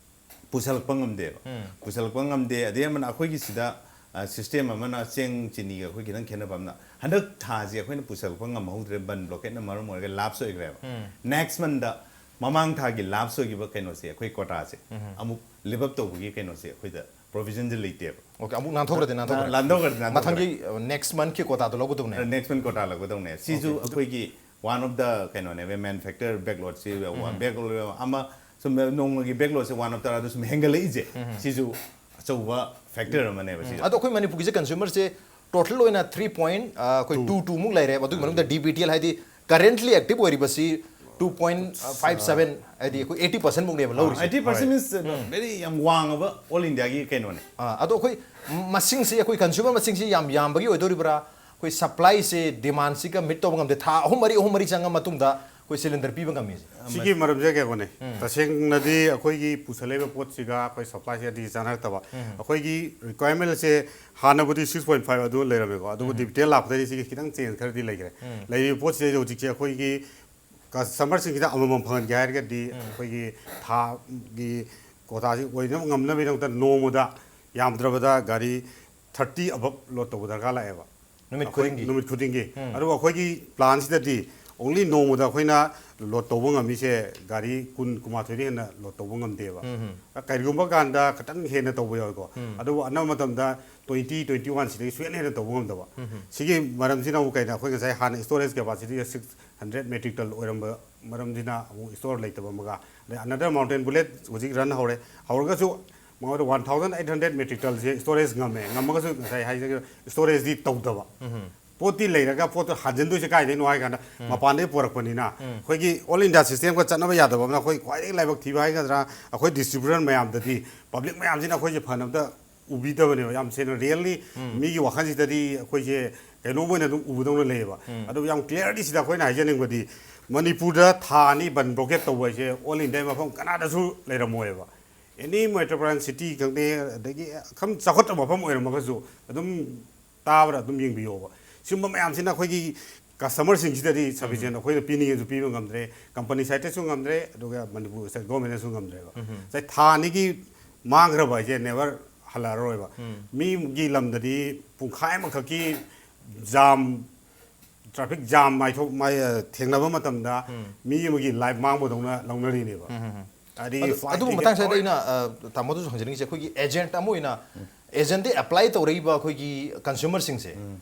ꯄꯨꯁꯜꯂꯛꯄ ꯉꯝꯗꯦꯕ꯫ ꯄꯨꯁꯜꯂꯛꯄ ꯉꯝꯗꯦ꯫ ꯑꯗꯩ ꯑꯃꯅ ꯑꯩꯈꯣꯏꯒꯤ ꯁꯤꯗ ꯁꯤꯁꯇꯦꯝ ꯑꯃꯅ ꯆꯦꯡ ꯆꯤꯅꯤꯒ ꯑꯩꯈꯣꯏ ꯈꯤꯇꯪ ꯈꯦꯠꯅꯕ ꯑꯃꯅ, ꯍꯟꯗꯛ ꯊꯥꯁꯦ ꯑꯩꯈꯣꯏꯅ ꯄꯨꯁꯜꯂꯛꯄ ꯉꯝꯍꯧꯗ꯭ꯔꯦ, ꯕꯟ ꯕ꯭ꯂꯣꯀꯦꯠꯅ ꯃꯔꯝ ꯑꯣꯏꯔꯒ ꯂꯥꯞꯁ ꯑꯣꯏꯈ꯭ꯔꯦꯕ꯫ ꯅꯦꯛꯁ ꯃꯟꯗ ꯃꯃꯥꯡ ꯊꯥꯒꯤ ꯂꯥꯞꯁ ꯑꯣꯏꯈꯤꯕ ꯀꯩꯅꯣꯁꯦ, ꯑꯩꯈꯣꯏ ꯀꯣꯇꯥꯁꯦ ꯑꯃꯨꯛ ꯂꯤꯞ ꯑꯞ ꯇꯧꯕꯒꯤ ꯀꯩꯅꯣꯁꯦ ꯑꯩꯈꯣꯏꯗ ꯄ꯭ꯔꯣꯕꯤꯖꯟꯁꯦ ꯂꯩꯇꯦꯕ꯫ ꯑꯣꯀꯦ, ꯑꯃꯨꯛ ꯅꯥꯟꯊꯣꯛꯈ꯭ꯔꯗꯤ ꯅꯥꯟꯊꯣꯛꯈ꯭ꯔꯦ꯫ ꯂꯥꯟꯊꯣꯛꯈ꯭ꯔꯗꯤ ꯅꯥꯟꯊꯣꯛꯈ꯭ꯔꯦ꯫ ꯃꯊꯪꯒꯤ ꯅꯦꯛꯁ ꯃꯟꯠꯀꯤ ꯀꯣꯇꯥꯗꯣ ꯂꯧꯒꯗꯧꯅꯦ꯫ ꯅꯦꯛꯁ ꯃꯟ ꯀꯣꯇꯥ ꯂꯧꯒꯗꯧꯅꯦ꯫ ꯁꯤꯁꯨ ꯑꯩꯈꯣꯏꯒꯤ ꯋꯥꯟ ꯑꯣꯐ ꯗ ꯀꯩꯅꯣꯅꯦꯕ, ꯃꯦꯅꯨꯐꯦꯛꯆꯔ ꯕꯦꯛꯂꯣꯗꯁꯤ ꯋꯥ- ꯕꯦꯛꯂꯣꯗ ꯑꯃ ꯁꯨꯝ ꯅꯣꯡꯃꯒꯤ ꯕꯦꯛꯂꯣꯗꯁꯦ ꯋꯥꯟ ꯑꯣꯐ ꯇꯔꯥꯗ ꯁꯨꯝ ꯍꯦꯟꯒꯠꯂꯛꯏꯁꯦ, ꯁꯤꯁꯨ ꯑꯆꯧꯕ ꯐꯦꯛꯇꯔ ꯑꯃꯅꯦꯕ ꯁꯤꯁꯦ꯫ ꯑꯗꯣ ꯑꯩꯈꯣꯏ ꯃꯅꯤꯄꯨꯔꯒꯤꯁꯦ ꯀꯟꯁ꯭ꯌꯨꯃꯔꯁꯦ ꯇꯣꯇꯦꯜ ꯑꯣꯏꯅ ꯊ꯭ꯔꯤ ꯄꯣꯏꯟ ꯑꯩꯈꯣꯏ ꯇꯨ ꯇꯨꯃꯨꯛ ꯂꯩꯔꯦꯕ꯫ ꯑꯗꯨꯒꯤ ꯃꯅꯨꯡꯗ ꯗꯤ ꯕꯤ ꯇꯤ ꯑꯦꯜ ꯍꯥꯏꯗꯤ ꯀꯔꯦꯟꯠꯂꯤ ꯑꯦꯛꯇꯤꯚ ꯑꯣꯏꯔꯤꯕꯁꯤ ꯇꯨ ꯄꯣꯏꯟ ꯐꯥꯏꯚ ꯁꯕꯦꯟ, ꯍꯥꯏꯗꯤ ꯑꯩꯈꯣꯏ ꯑꯩꯠꯇꯤ ꯄꯔꯁꯦꯟꯃꯨꯛꯅꯦꯕ ꯂꯧꯔꯤꯁꯦ꯫ ꯑꯩꯠꯇꯤ ꯄꯔꯁꯦꯟ ꯏꯁ ꯕꯦꯔꯤ ꯌꯥꯝ ꯋꯥꯡꯉꯕ ꯑꯣꯜ ꯏꯟꯗꯤꯌꯥꯒꯤ ꯀꯩꯅꯣꯅꯦ꯫ ꯑꯥ, ꯑꯗꯣ ꯑꯩꯈꯣꯏ ꯃꯁꯤꯡꯁꯤ, ꯑꯩꯈꯣꯏ ꯀꯟꯁ꯭ꯌꯨꯃꯔ ꯃꯁꯤꯡꯁꯤ ꯌꯥꯝ ꯌꯥꯝꯕꯒꯤ ꯑꯣꯏꯗꯣꯔꯤꯕ꯭ꯔꯥ? ꯑꯩꯈꯣꯏ ꯁꯄ꯭ꯂꯥꯏꯁꯦ ꯗꯤꯃꯥꯟꯁꯤꯒ ꯃꯤꯠ ꯇꯧꯕ ꯉꯝꯗꯦ, ꯊꯥ ꯑꯍꯨꯝ ꯃꯔꯤ, ꯑꯍꯨꯝ ꯃꯔꯤ ꯆꯪꯉ ꯃꯇꯨꯡꯗ ꯑꯩꯈꯣꯏ ꯁꯤꯂꯤꯟꯗꯔ ꯄꯤꯕ ꯉꯝꯃꯤꯁꯦ? ꯁꯤꯒꯤ ꯃꯔꯝꯁꯦ ꯀꯩꯅꯣꯅꯦ, ꯇꯁꯦꯡꯅꯗꯤ ꯑꯩꯈꯣꯏꯒꯤ ꯄꯨꯁꯜꯂꯛꯏꯕ ꯄꯣꯠꯁꯤꯒ ꯑꯩꯈꯣꯏ ꯁꯄ꯭ꯂꯥꯏꯁꯤꯒꯗꯤ ꯆꯥꯟꯅꯔꯛꯇꯕ꯫ ꯑꯩꯈꯣꯏꯒꯤ ꯔꯤꯀ꯭ꯋꯥꯏꯔꯃꯦꯟꯁꯦ ꯍꯥꯟꯅꯕꯨꯗꯤ ꯁꯤꯛꯁ ꯄꯣꯏꯟ ꯐꯥꯏꯚ ꯑꯗꯨ ꯂꯩꯔꯝꯃꯦꯀꯣ, ꯑꯗꯨꯕꯨ ꯗꯤ ꯕꯤ ꯇꯤ ꯑꯦꯜ ꯂꯥꯛꯄꯗꯒꯤ ꯁꯤꯒꯤ ꯈꯤꯇꯪ ꯆꯦꯟꯖ ꯈꯔꯗꯤ ꯂꯩꯈ꯭ꯔꯦ꯫ ꯂꯩꯔꯤꯕ ꯄꯣꯠꯁꯤꯗꯩꯗ ꯍꯧꯖꯤꯛꯁꯦ ꯑꯩꯈꯣꯏꯒꯤ ꯀꯁꯇꯃꯔꯁꯤꯡꯁꯤꯗ ꯑꯃꯃꯝ ꯐꯪꯍꯟꯒꯦ ꯍꯥꯏꯔꯒꯗꯤ ꯑꯩꯈꯣꯏꯒꯤ ꯊꯥꯒꯤ ꯀꯣꯇꯥꯁꯤ ꯑꯣꯏꯅꯕ ꯉꯝꯅꯕꯒꯤꯗꯃꯛꯇ ꯅꯣꯡꯃꯗ ꯌꯥꯝꯗ꯭ꯔꯕꯗ ꯒꯥꯔꯤ ꯊꯥꯔꯇꯤ ꯑꯕꯞ ꯂꯣꯗ ꯇꯧꯕ ꯗꯔꯀꯥꯔ ꯂꯥꯛꯑꯦꯕ꯫ ꯅꯨꯃꯤꯠ ꯑꯩꯈꯣꯏ ꯈꯨꯗꯤꯡꯒꯤ? ꯅꯨꯃꯤꯠ ꯈꯨꯗꯤꯡꯒꯤ꯫ ꯑꯗꯨꯕꯨ ꯑꯩꯈꯣꯏꯒꯤ ꯄ꯭ꯂꯥꯟꯁꯤꯗꯗꯤ ꯑꯣꯡꯂꯤ ꯅꯣꯡꯃꯗ ꯑꯩꯈꯣꯏꯅ ꯂꯣꯗ ꯇꯧꯕ ꯉꯝꯃꯤꯁꯦ ꯒꯥꯔꯤ ꯀꯨꯟ, ꯀꯨꯟꯃꯥꯊꯣꯏꯗꯒꯤ ꯍꯦꯟꯅ ꯂꯣꯗ ꯇꯧꯕ ꯉꯝꯗꯦꯕ꯫ ꯀꯔꯤꯒꯨꯝꯕ ꯀꯥꯟꯗ ꯈꯤꯇꯪ ꯍꯦꯟꯅ ꯇꯧꯕ ꯌꯥꯎꯏꯀꯣ꯫ ꯑꯗꯨꯕꯨ ꯑꯅꯝꯕ ꯃꯇꯝꯗ ꯇ꯭ꯋꯦꯟꯇꯤ, ꯇ꯭ꯋꯦꯟꯇꯤ ꯋꯥꯟ ꯁꯤꯗꯒꯤ ꯁꯨꯍꯦꯟ ꯍꯦꯟꯅ ꯇꯧꯕ ꯉꯝꯗꯕ꯫ ꯁꯤꯒꯤ ꯃꯔꯝꯁꯤꯅ ꯑꯃꯨꯛ ꯀꯩꯅꯣ, ꯑꯩꯈꯣꯏ ꯉꯁꯥꯏ ꯍꯥꯟꯅ ꯏꯁꯇꯣꯔꯦꯖ ꯀꯦꯄꯥꯁꯤꯇꯤꯁꯦ ꯁꯤꯛꯁ ꯍꯟꯗ꯭ꯔꯦꯠ ꯃꯦꯇ꯭ꯔꯤꯛ ꯇꯟ ꯑꯣꯏꯔꯝꯕ ꯃꯔꯝꯁꯤꯅ ꯑꯃꯨꯛ ꯏꯁꯇꯣꯔ ꯂꯩꯇꯕ ꯑꯃꯒ, ꯑꯗꯩ ꯑꯅꯗꯔ ꯃꯥꯎꯟꯇꯦꯟ ꯕꯨꯂꯦꯠ ꯍꯧꯖꯤꯛ ꯔꯟ ꯍꯧꯔꯦ꯫ ꯍꯧꯔꯒꯁꯨ ꯃꯉꯣꯟꯗ one thousand eight hundred metric ꯇꯟꯁꯦ ꯏꯁꯇꯣꯔꯦꯖ ꯉꯝꯃꯦ꯫ ꯉꯝꯃꯒꯁꯨ ꯉꯁꯥꯏ ꯍꯥꯏꯖꯈꯤꯕ ꯏꯁꯇꯣꯔꯦꯖꯇꯤ ꯇꯧꯗꯕ꯫ ꯄꯣꯠꯇꯤ ꯂꯩꯔꯒ ꯄꯣꯠꯇꯣ ꯍꯥꯟꯖꯤꯟꯗꯣꯏꯁꯦ ꯀꯥꯏꯗꯩꯅꯣ ꯍꯥꯏ ꯀꯥꯟꯗ, ꯃꯄꯥꯟꯗꯒꯤ ꯄꯨꯔꯛꯄꯅꯤꯅ ꯑꯩꯈꯣꯏꯒꯤ ꯑꯣꯜ ꯏꯟꯗꯤꯌꯥ ꯁꯤꯁꯇꯦꯝꯒ ꯆꯠꯅꯕ ꯌꯥꯗꯕ ꯑꯃꯅ ꯑꯩꯈꯣꯏ ꯈ꯭ꯋꯥꯏꯗꯒꯤ ꯂꯥꯏꯕꯛ ꯊꯤꯕ ꯍꯥꯏꯒꯗ꯭ꯔꯥ, ꯑꯩꯈꯣꯏ ꯗꯤꯁꯇ꯭ꯔꯤꯕ꯭ꯌꯨꯇꯔ ꯃꯌꯥꯝꯗꯗꯤ ꯄꯕ꯭ꯂꯤꯛ ꯃꯌꯥꯝꯁꯤꯅ ꯑꯩꯈꯣꯏꯁꯦ ꯐꯅꯕꯗ ꯎꯕꯤꯗꯕꯅꯦꯕ꯫ ꯌꯥꯝ ꯁꯦꯡꯅ ꯔꯤꯌꯦꯜꯂꯤ ꯃꯤꯒꯤ ꯋꯥꯈꯜꯁꯤꯗꯗꯤ ꯑꯩꯈꯣꯏꯁꯦ ꯀꯩꯅꯣꯝ ꯑꯣꯏꯅ ꯑꯗꯨꯝ ꯎꯕꯗꯧꯅ ꯂꯩꯌꯦꯕ꯫ ꯑꯗꯨꯕꯨ ꯌꯥꯝ ꯀ꯭ꯂꯤꯌꯥꯔꯂꯤ ꯁꯤꯗ ꯑꯩꯈꯣꯏꯅ ꯍꯥꯏꯖꯅꯤꯡꯕꯗꯤ, ꯃꯅꯤꯄꯨꯔꯗ ꯊꯥ ꯑꯅꯤ ꯕꯟ ꯕ꯭ꯂꯣꯀꯦꯠ ꯇꯧꯕ ꯍꯥꯏꯁꯦ ꯑꯣꯜ ꯏꯟꯗꯤꯌꯥ ꯃꯐꯝ ꯀꯅꯥꯗꯁꯨ ꯂꯩꯔꯝꯃꯣꯏꯕ꯫ ꯑꯦꯅꯤ ꯃꯦꯇ꯭ꯔꯣꯄꯣꯂꯤꯇꯥꯟ ꯁꯤꯇꯤ ꯈꯪꯗꯦ, ꯑꯗꯒꯤ ꯈꯝ ꯆꯥꯎꯈꯠꯇꯕ ꯃꯐꯝ ꯑꯣꯏꯔꯝꯃꯒꯁꯨ ꯑꯗꯨꯝ ꯇꯥꯕ꯭ꯔꯥ ꯑꯗꯨꯝ ꯌꯦꯡꯕꯤꯌꯣꯕ꯫ ꯁꯤꯒꯨꯝꯕ ꯃꯌꯥꯝꯁꯤꯅ ꯑꯩꯈꯣꯏꯒꯤ ꯀꯁꯇꯃꯔꯁꯤꯡꯁꯤꯗꯗꯤ ꯁꯐꯤꯁꯤꯌꯦꯟ ꯑꯩꯈꯣꯏꯅ ꯄꯤꯅꯤꯡꯉꯁꯨ ꯄꯤꯕ ꯉꯝꯗ꯭ꯔꯦ, ꯀꯝꯄꯅꯤ ꯁꯥꯏꯠꯇꯁꯨ ꯉꯝꯗ꯭ꯔꯦ, ꯑꯗꯨꯒ ꯃꯅꯤꯄꯨꯔ ꯁ꯭ꯇꯦꯠ ꯒꯣꯔꯃꯦꯟꯅꯁꯨ ꯉꯝꯗ꯭ꯔꯦꯕ꯫ ꯉꯁꯥꯏ ꯊꯥ ꯑꯅꯤꯒꯤ ꯃꯥꯡꯈ꯭ꯔꯕ ꯍꯥꯏꯁꯦ ꯅꯦꯕꯔ ꯍꯜꯂꯛꯑꯔꯣꯏꯕ꯫ ꯃꯤꯒꯤ ꯂꯝꯗꯗꯤ ꯄꯨꯡꯈꯥꯏ ꯑꯃꯈꯛꯀꯤ ꯖꯥꯝ, ꯇ꯭ꯔꯥꯐꯤꯛ ꯖꯥꯝ ꯃꯥꯏꯊꯣꯛ ꯃꯥꯏ ꯊꯦꯡꯅꯕ ꯃꯇꯝꯗ ꯃꯤ ꯑꯃꯒꯤ ꯂꯥꯏꯐ ꯃꯥꯡꯕꯗꯧꯅ ꯂꯧꯅꯔꯤꯅꯦꯕ꯫ ꯍꯥꯏꯗꯤ ꯑꯗꯨ- flight ꯑꯗꯨꯒꯨꯝꯕ ticket ꯃꯇꯥꯡꯁꯤꯗ ꯑꯩꯅ ꯑ, ꯇꯥꯃꯣꯗꯁꯨ ꯍꯪꯖꯅꯤꯡꯉꯤꯁꯦ, ꯑꯩꯈꯣꯏꯒꯤ ꯑꯦꯖꯦꯟꯠ ꯑꯃ ꯑꯣꯏꯅ ꯑꯦꯖꯦꯟꯗꯤ ꯑꯦꯄ꯭ꯂꯥꯏ ꯇꯧꯔꯛꯏꯕ ꯑꯩꯈꯣꯏꯒꯤ ꯀꯟꯁ꯭ꯌꯨꯃꯔꯁꯤꯡꯁꯦ,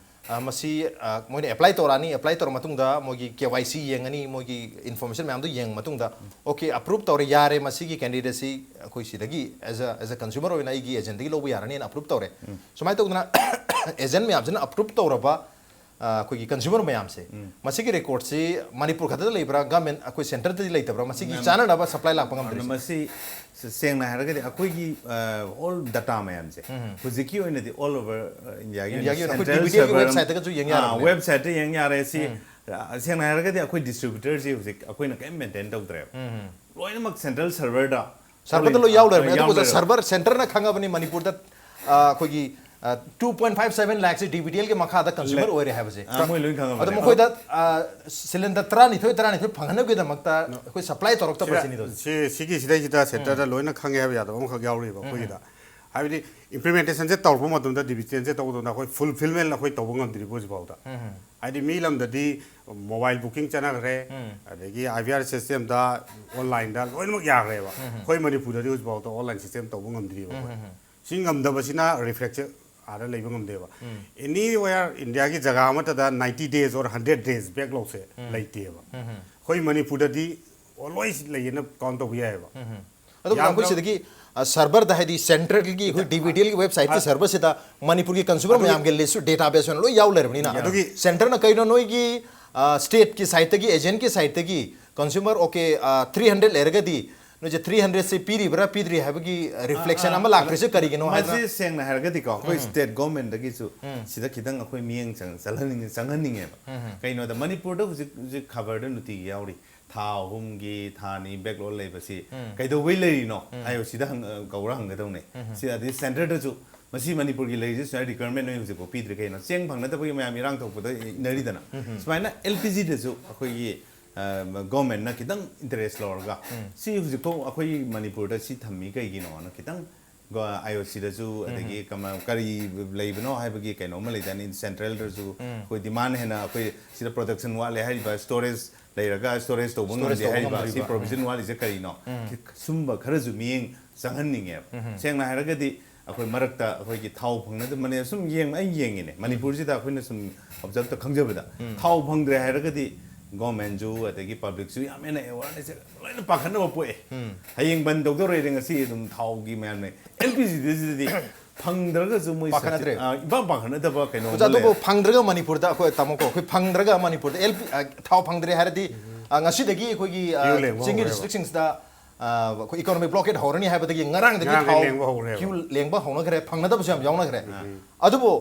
ꯑ, ꯃꯁꯤ ꯑ, ꯃꯣꯏꯅ ꯑꯦꯄ꯭ꯂꯥꯏ ꯇꯧꯔꯛꯑꯅꯤ꯫ ꯑꯦꯄ꯭ꯂꯥꯏ ꯇꯧꯔ ꯃꯇꯨꯡꯗ ꯃꯣꯏꯒꯤ ꯀꯦ ꯋꯥꯏ ꯁꯤ ꯌꯦꯡꯉꯅꯤ, ꯃꯣꯏꯒꯤ ꯏꯟꯐꯣꯔꯃꯦꯁꯟ ꯃꯌꯥꯝꯗꯣ ꯌꯦꯡꯉ ꯃꯇꯨꯡꯗ, ꯑꯣꯀꯦ, ꯑꯦꯄ꯭ꯔꯨꯞ ꯇꯧꯔꯦ, ꯌꯥꯔꯦ, ꯃꯁꯤꯒꯤ ꯀꯦꯟꯗꯤꯗꯦꯠꯁꯤ ꯑꯩꯈꯣꯏ ꯁꯤꯗꯒꯤ as a as a consumer ꯑꯣꯏꯅ ꯑꯩꯒꯤ ꯑꯦꯖꯦꯟꯗꯒꯤ ꯂꯧꯕ ꯌꯥꯔꯅꯤꯅ ꯑꯦꯄ꯭ꯔꯨꯞ ꯇꯧꯔꯦ꯫ ꯁꯨꯃꯥꯏꯅ ꯇꯧꯗꯅ ꯑꯦꯖꯦꯟ ꯃꯌꯥꯝꯁꯤꯅ ꯑꯦꯄ꯭ꯔꯨꯞ ꯇꯧꯔꯕ ꯑ, ꯑꯩꯈꯣꯏꯒꯤ ꯀꯟꯁ꯭ꯌꯨꯃꯔ ꯃꯌꯥꯝꯁꯦ, ꯃꯁꯤꯒꯤ ꯔꯦꯀꯣꯔꯠꯁꯤ ꯃꯅꯤꯄꯨꯔ ꯈꯛꯇꯗ ꯂꯩꯕ꯭ꯔꯥ, ꯒꯃꯦꯟ ꯑꯩꯈꯣꯏ ꯁꯦꯟꯇꯔꯗꯗꯤ ꯂꯩꯇꯕ꯭ꯔꯥ? ꯃꯁꯤꯒꯤ ꯆꯥꯅꯅꯕ ꯁꯄ꯭ꯂꯥꯏ ꯂꯥꯛꯄ ꯉꯝꯗ꯭ꯔꯤꯁꯦ? ꯃꯁꯤ ꯁꯦꯡꯅ ꯍꯥꯏꯔꯒꯗꯤ ꯑꯩꯈꯣꯏꯒꯤ ꯑꯣꯜ ꯗꯇꯥ ꯃꯌꯥꯝꯁꯦ ꯍꯧꯖꯤꯛꯀꯤ ꯑꯣꯏꯅꯗꯤ ꯑꯣꯜ ꯑꯣꯚꯔ ꯏꯟꯗꯤꯌꯥꯒꯤ ꯑꯣꯏꯅ ꯏꯟꯗꯤꯌꯥꯒꯤ ꯑꯣꯏꯅ ꯑꯩꯈꯣꯏ ꯁꯦꯟꯇ꯭ꯔꯦꯜ ꯗꯤꯕꯤꯗꯤꯑꯦꯜꯒꯤ ꯁꯔꯚꯔ ꯋꯦꯕꯁꯥꯏꯠꯇꯒꯁꯨ ꯌꯦꯡ ꯌꯥꯔꯕꯅꯦ꯫ ꯋꯦꯕꯁꯥꯏꯠꯇ ꯌꯦꯡ ꯌꯥꯔꯦ꯫ ꯁꯤ ꯑ, ꯁꯦꯡꯅ ꯍꯥꯏꯔꯒꯗꯤ ꯑꯩꯈꯣꯏ ꯗꯤꯁꯇ꯭ꯔꯤꯕ꯭ꯌꯨꯇꯔꯁꯤ ꯍꯧꯖꯤꯛ ꯑꯩꯈꯣꯏꯅ ꯀꯔꯤꯝ ꯃꯦꯟꯇꯦꯟ ꯇꯧꯗ꯭ꯔꯦꯕ꯫ ꯂꯣꯏꯅꯃꯛ ꯁꯦꯟꯇ꯭ꯔꯦꯜ ꯁꯔꯚꯔꯗ ꯁꯔꯚꯔꯗ ꯂꯣꯏ ꯌꯥꯎ ꯂꯩꯔꯕꯅꯦ꯫ ꯌꯥꯎ ꯑꯗꯨꯕꯨ ꯂꯩꯔꯕꯅꯦ꯫ ꯁꯔꯚꯔ ꯁꯦꯟꯇꯔꯅ ꯈꯪꯉꯕꯅꯤ ꯃꯅꯤꯄꯨꯔꯗ ꯑ, ꯑꯩꯈꯣꯏꯒꯤ two point five seven ꯂꯥꯛꯁꯦ ꯗꯤꯕꯤꯗꯤꯑꯦꯜꯒꯤ ꯃꯈꯥꯗ ꯀꯟꯁ꯭ꯌꯨꯃꯔ ꯑꯣꯏꯔꯦ ꯍꯥꯏꯕꯁꯦ꯫ ꯑ, ꯃꯣꯏ ꯂꯣꯏ ꯈꯪꯉꯕꯅꯦ꯫ ꯑꯗꯣ ꯃꯈꯣꯏꯗ ꯁꯤꯂꯤꯟꯗꯔ ꯇꯔꯥꯅꯤꯊꯣꯏ ꯇꯔꯥꯅꯤꯊꯣꯏ ꯐꯪꯍꯟꯅꯕꯒꯤꯗꯃꯛꯇ ꯑꯩꯈꯣꯏ ꯁꯄ꯭ꯂꯥꯏ ꯇꯧꯔꯛꯇꯕ꯭ꯔꯥ ꯁꯤꯅꯤꯗꯣ꯫ ꯁꯤ ꯁꯤꯒꯤ ꯁꯤꯗꯩꯁꯤꯗ ꯁꯦꯟꯇꯔꯗ ꯂꯣꯏꯅ ꯈꯪꯉꯦ ꯍꯥꯏꯕ ꯌꯥꯗꯕ ꯑꯃꯈꯛ ꯌꯥꯎꯔꯤꯕ ꯑꯩꯈꯣꯏꯒꯤꯗ꯫ ꯍꯥꯏꯕꯗꯤ ꯏꯝꯄ꯭ꯂꯤꯃꯦꯟꯇꯦꯁꯟꯁꯦ ꯇꯧꯔꯛꯄ ꯃꯇꯝꯗ, ꯗꯤꯕꯤꯖꯟꯁꯦ ꯇꯧꯕ ꯃꯇꯝꯗ ꯑꯩꯈꯣꯏ ꯐꯨꯜꯐꯤꯜꯃꯦꯟ ꯑꯩꯈꯣꯏ ꯇꯧꯕ ꯉꯝꯗ꯭ꯔꯤꯕ ꯍꯧꯖꯤꯛꯐꯥꯎꯗ꯫ ꯍꯥꯏꯗꯤ ꯃꯤ ꯂꯝꯗꯗꯤ ꯃꯣꯕꯥꯏꯜ ꯕꯨꯀꯤꯡ ꯆꯠꯅꯈ꯭ꯔꯦ, ꯑꯗꯒꯤ ꯑꯥꯏ ꯚꯤ ꯑꯥꯔ ꯁꯤꯁꯇꯦꯝꯗ, ꯑꯣꯟꯂꯥꯏꯟꯗ ꯂꯣꯏꯅꯃꯛ ꯌꯥꯈ꯭ꯔꯦꯕ꯫ ꯑꯩꯈꯣꯏ ꯃꯅꯤꯄꯨꯔꯗꯗꯤ ꯍꯧꯖꯤꯛꯐꯥꯎꯗ ꯑꯣꯟꯂꯥꯏꯟ ꯁꯤꯁꯇꯦꯝ ꯇꯧꯕ ꯉꯝꯗ꯭ꯔꯤꯕ ꯑꯩꯈꯣꯏ꯫ ꯁꯤ ꯉꯝꯗꯕꯁꯤꯅ ꯔꯤꯐ꯭ꯂꯦꯛꯁꯟ ꯑꯥꯗ ꯂꯩꯕ ꯉꯝꯗꯦꯕ꯫ ꯑꯦꯅꯤꯋꯦꯌꯔ ꯏꯟꯗꯤꯌꯥꯒꯤ ꯖꯒꯥ ꯑꯃꯠꯇꯗ ninety days or hundred days backlogꯁꯦ ꯂꯩꯇꯦꯕ꯫ ꯑꯩꯈꯣꯏ ꯃꯅꯤꯄꯨꯔꯗꯗꯤ ꯑꯣꯜꯋꯦꯁ ꯂꯩꯌꯦꯅ ꯀꯥꯎꯟ ꯇꯧꯕ ꯌꯥꯏꯑꯕ꯫ ꯑꯗꯨꯒ ꯌꯥꯝ ꯑꯩꯈꯣꯏ ꯂꯧ- ꯁꯤꯗꯒꯤ ꯁꯔꯚꯔꯗ, ꯍꯥꯏꯗꯤ ꯁꯦꯟꯇ꯭ꯔꯦꯜꯒꯤ ꯑꯩꯈꯣꯏ ꯗꯤꯕꯤꯗꯤꯑꯦꯜꯒꯤ ꯋꯦꯕꯁꯥꯏꯠꯀꯤ ꯁꯔꯚꯔꯁꯤꯗ ꯃꯅꯤꯄꯨꯔꯒꯤ ꯀꯟꯁ꯭ꯌꯨꯃꯔ ꯑꯗꯨꯒꯤ- ꯃꯌꯥꯝꯒꯤ ꯂꯤꯁ, ꯗꯦꯇꯥꯕꯦꯁ ꯑꯣꯏꯅ ꯂꯣꯏ ꯌꯥꯎ ꯂꯩꯔꯕꯅꯤꯅ, ꯑꯗꯨꯒꯤ- ꯁꯦꯟꯇꯔꯅ ꯀꯩꯅꯣ ꯅꯣꯏꯒꯤ ꯁ꯭ꯇꯦꯠꯀꯤ ꯁꯥꯏꯠꯇꯒꯤ, ꯑꯦꯖꯦꯟꯠꯀꯤ ꯁꯥꯏꯠꯇꯒꯤ ꯀꯟꯁ꯭ꯌꯨꯃꯔ, ꯑꯣꯀꯦ, three hundred ꯂꯩꯔꯒꯗꯤ ꯅꯣꯏꯁꯦ three hundredꯁꯦ ꯄꯤꯔꯤꯕ꯭ꯔꯥ ꯄꯤꯗ꯭ꯔꯤ ꯍꯥꯏꯕꯒꯤ ꯔꯤꯐ꯭ꯂꯦꯛꯁꯟ ꯑꯃ ꯂꯥꯛꯇ꯭ꯔꯤꯁꯦ ꯀꯔꯤꯒꯤꯅꯣ ꯍꯥꯏꯗꯅ? ꯃꯁꯤ ꯁꯦꯡꯅ ꯍꯥꯏꯔꯒꯗꯤꯀꯣ, ꯑꯩꯈꯣꯏ ꯁ꯭ꯇꯦꯠ ꯒꯣꯔꯃꯦꯟꯗꯒꯤꯁꯨ ꯁꯤꯗ ꯈꯤꯇꯪ ꯑꯩꯈꯣꯏ ꯃꯤꯠꯌꯦꯡ ꯆꯪ- ꯆꯪꯍꯟꯅꯤꯡ- ꯆꯪꯍꯟꯅꯤꯡꯉꯦꯕ꯫ ꯀꯩꯅꯣꯗ ꯃꯅꯤꯄꯨꯔꯗ ꯍꯧꯖꯤꯛ ꯍꯧꯖꯤꯛ ꯈꯕꯔꯗ ꯅꯨꯡꯇꯤꯒꯤ ꯌꯥꯎꯔꯤ, ꯊꯥ ꯑꯍꯨꯝꯒꯤ, ꯊꯥ ꯑꯅꯤ ꯕꯦꯛꯂꯣꯛ ꯂꯩꯕꯁꯤ ꯀꯩꯗꯧꯕꯩ ꯂꯩꯔꯤꯅꯣ ꯍꯥꯏꯕ ꯁꯤꯗ ꯍꯪ- ꯀꯧꯔ ꯍꯪꯒꯗꯧꯅꯦ꯫ ꯁꯤ ꯑꯗꯩ ꯁꯦꯟꯇꯔꯗꯁꯨ ꯃꯁꯤ ꯃꯅꯤꯄꯨꯔꯒꯤ ꯂꯩꯔꯤꯁꯦ ꯁꯨꯃꯥꯏꯅ ꯔꯤꯀ꯭ꯋꯥꯌꯔꯃꯦꯟ ꯅꯣꯏ ꯍꯧꯖꯤꯛꯐꯥꯎ ꯄꯤꯗ꯭ꯔꯤ ꯀꯩꯅꯣ? ꯆꯦꯡ ꯐꯪꯅꯗꯕꯒꯤ ꯃꯌꯥꯝ ꯏꯔꯥꯡ ꯊꯣꯛꯄꯗ ꯏꯟꯅꯔꯤꯗꯅ, ꯁꯨꯃꯥꯏꯅ ꯑꯦꯜ ꯄꯤ ꯖꯤꯗꯁꯨ ꯑꯩꯈꯣꯏꯒꯤ ꯒꯣꯔꯃꯦꯟꯅ ꯈꯤꯇꯪ ꯏꯟꯇꯔꯦꯁ ꯂꯧꯔꯒ ꯁꯤ ꯍꯧꯖꯤꯛꯐꯥꯎ ꯑꯩꯈꯣꯏ ꯃꯅꯤꯄꯨꯔꯗ ꯁꯤ ꯊꯝꯃꯤ ꯀꯩꯒꯤꯅꯣꯅ ꯈꯤꯇꯪ ꯑꯥꯏ ꯑꯣ ꯁꯤꯗꯁꯨ ꯑꯗꯒꯤ ꯀꯃ- ꯀꯔꯤ ꯂꯩꯕꯅꯣ ꯍꯥꯏꯕꯒꯤ ꯀꯩꯅꯣꯝꯃ ꯂꯩꯗꯥꯏꯅꯦ, ꯁꯦꯟꯇ꯭ꯔꯦꯜꯗꯁꯨ ꯑꯩꯈꯣꯏ ꯗꯤꯃꯥꯟ ꯍꯦꯟꯅ ꯑꯩꯈꯣꯏ ꯁꯤꯗ ꯄ꯭ꯔꯣꯗꯛꯁꯟ ꯋꯥꯠꯂꯦ ꯍꯥꯏꯔꯤꯕ, ꯁ꯭ꯇꯣꯔꯦꯖ ꯂꯩꯔꯒ ꯁ꯭ꯇꯣꯔꯦꯖ ꯇꯧꯕ ꯁ꯭ꯇꯣꯔꯦꯖ ꯉꯝꯗꯦ ꯇꯧꯕ ꯍꯥꯏꯔꯤꯕ ꯁꯤ ꯉꯝꯗ꯭ꯔꯤꯕ꯫ ꯄ꯭ꯔꯣꯕꯤꯖꯟ ꯋꯥꯠꯂꯤꯁꯦ ꯀꯔꯤꯅꯣ? ꯁꯨꯝꯕ ꯈꯔꯁꯨ ꯃꯤꯠꯌꯦꯡ ꯆꯪꯍꯟꯅꯤꯡꯉꯦꯕ꯫ ꯁꯦꯡꯅ ꯍꯥꯏꯔꯒꯗꯤ ꯑꯩꯈꯣꯏ ꯃꯔꯛꯇ ꯑꯩꯈꯣꯏꯒꯤ ꯊꯥꯎ ꯐꯪꯅꯗꯕ, ꯃꯅꯦ ꯁꯨꯝ ꯌꯦꯡ ꯑꯩ ꯌꯦꯡꯉꯤꯅꯦ, ꯃꯅꯤꯄꯨꯔꯁꯤꯗ ꯑꯩꯈꯣꯏꯅ ꯁꯨꯝ ꯑꯣꯕꯖꯔꯞꯇ ꯈꯪꯖꯕꯗ ꯊꯥꯎ ꯐꯪꯗ꯭ꯔꯦ ꯍꯥꯏꯔꯒꯗꯤ ꯒꯣꯔꯃꯦꯟꯁꯨ ꯑꯗꯒꯤ ꯄꯕ꯭ꯂꯤꯛꯁꯨ ꯌꯥꯝ ꯍꯦꯟꯅ ꯑꯦꯋꯥꯔꯅꯦꯁꯁꯦ ꯂꯣꯏꯅ ꯄꯥꯈꯠꯅꯕ ꯄꯣꯛꯑꯦ꯫ ꯍꯌꯦꯡ ꯕꯟ ꯇꯧꯗꯧꯔꯦ ꯉꯁꯤ ꯑꯗꯨꯝ ꯊꯥꯎꯒꯤ ꯃꯌꯥꯝ ꯂꯩ꯫ ꯑꯦꯜ ꯄꯤ ꯖꯤꯗꯁꯤꯗꯗꯤ ꯐꯪꯗ꯭ꯔꯒꯁꯨ ꯃꯣꯏ ꯄꯥꯈꯠꯅꯗ꯭ꯔꯦ꯫ ꯁꯕꯁꯤ-, ꯑ, ꯏꯄꯥꯡ ꯄꯥꯈꯠꯅꯗꯕ ꯀꯩꯅꯣ ꯑꯣꯖꯥ, ꯑꯃ ꯑꯗꯨꯕꯨ ꯂꯩ꯫ ꯐꯪꯗ꯭ꯔꯒ ꯃꯅꯤꯄꯨꯔꯗ ꯑꯩꯈꯣꯏ ꯇꯥꯃꯣꯀꯣ, ꯑꯩꯈꯣꯏ ꯐꯪꯗ꯭ꯔꯒ ꯃꯅꯤꯄꯨꯔꯗ ꯑꯦꯜ ꯄꯤ, ꯑ, ꯊꯥꯎ ꯐꯪꯗ꯭ꯔꯦ ꯍꯥꯏꯔꯗꯤ, ꯑ, ꯉꯁꯤꯗꯒꯤ ꯑꯩꯈꯣꯏꯒꯤ, ꯑ, ꯀ꯭ꯌꯨ ꯂꯦꯡꯕ ꯆꯤꯡꯒꯤ ꯍꯧꯔꯦꯕ꯫ ꯗꯤꯁꯇ꯭ꯔꯤꯛꯁꯤꯡꯁꯤꯗ, ꯑ, ꯑꯩꯈꯣꯏ ꯏꯀꯣꯅꯣꯃꯤꯛ ꯕ꯭ꯂꯣꯀꯦꯠ ꯍꯧꯔꯅꯤ ꯍꯥꯏꯕꯗꯒꯤ ꯉꯔꯥꯡꯗꯒꯤ ꯉꯔꯥꯡꯗꯒꯤ ꯊꯥꯎ ꯂꯦꯡꯕ ꯍꯧꯔꯦꯕ꯫ ꯀ꯭ꯌꯨ ꯂꯦꯡꯕ ꯍꯧꯅꯈ꯭ꯔꯦ, ꯐꯪꯅꯗꯕꯁꯨ ꯌꯥꯝ ꯌꯥꯎꯅꯈ꯭ꯔꯦ꯫ ꯑꯗꯨꯕꯨ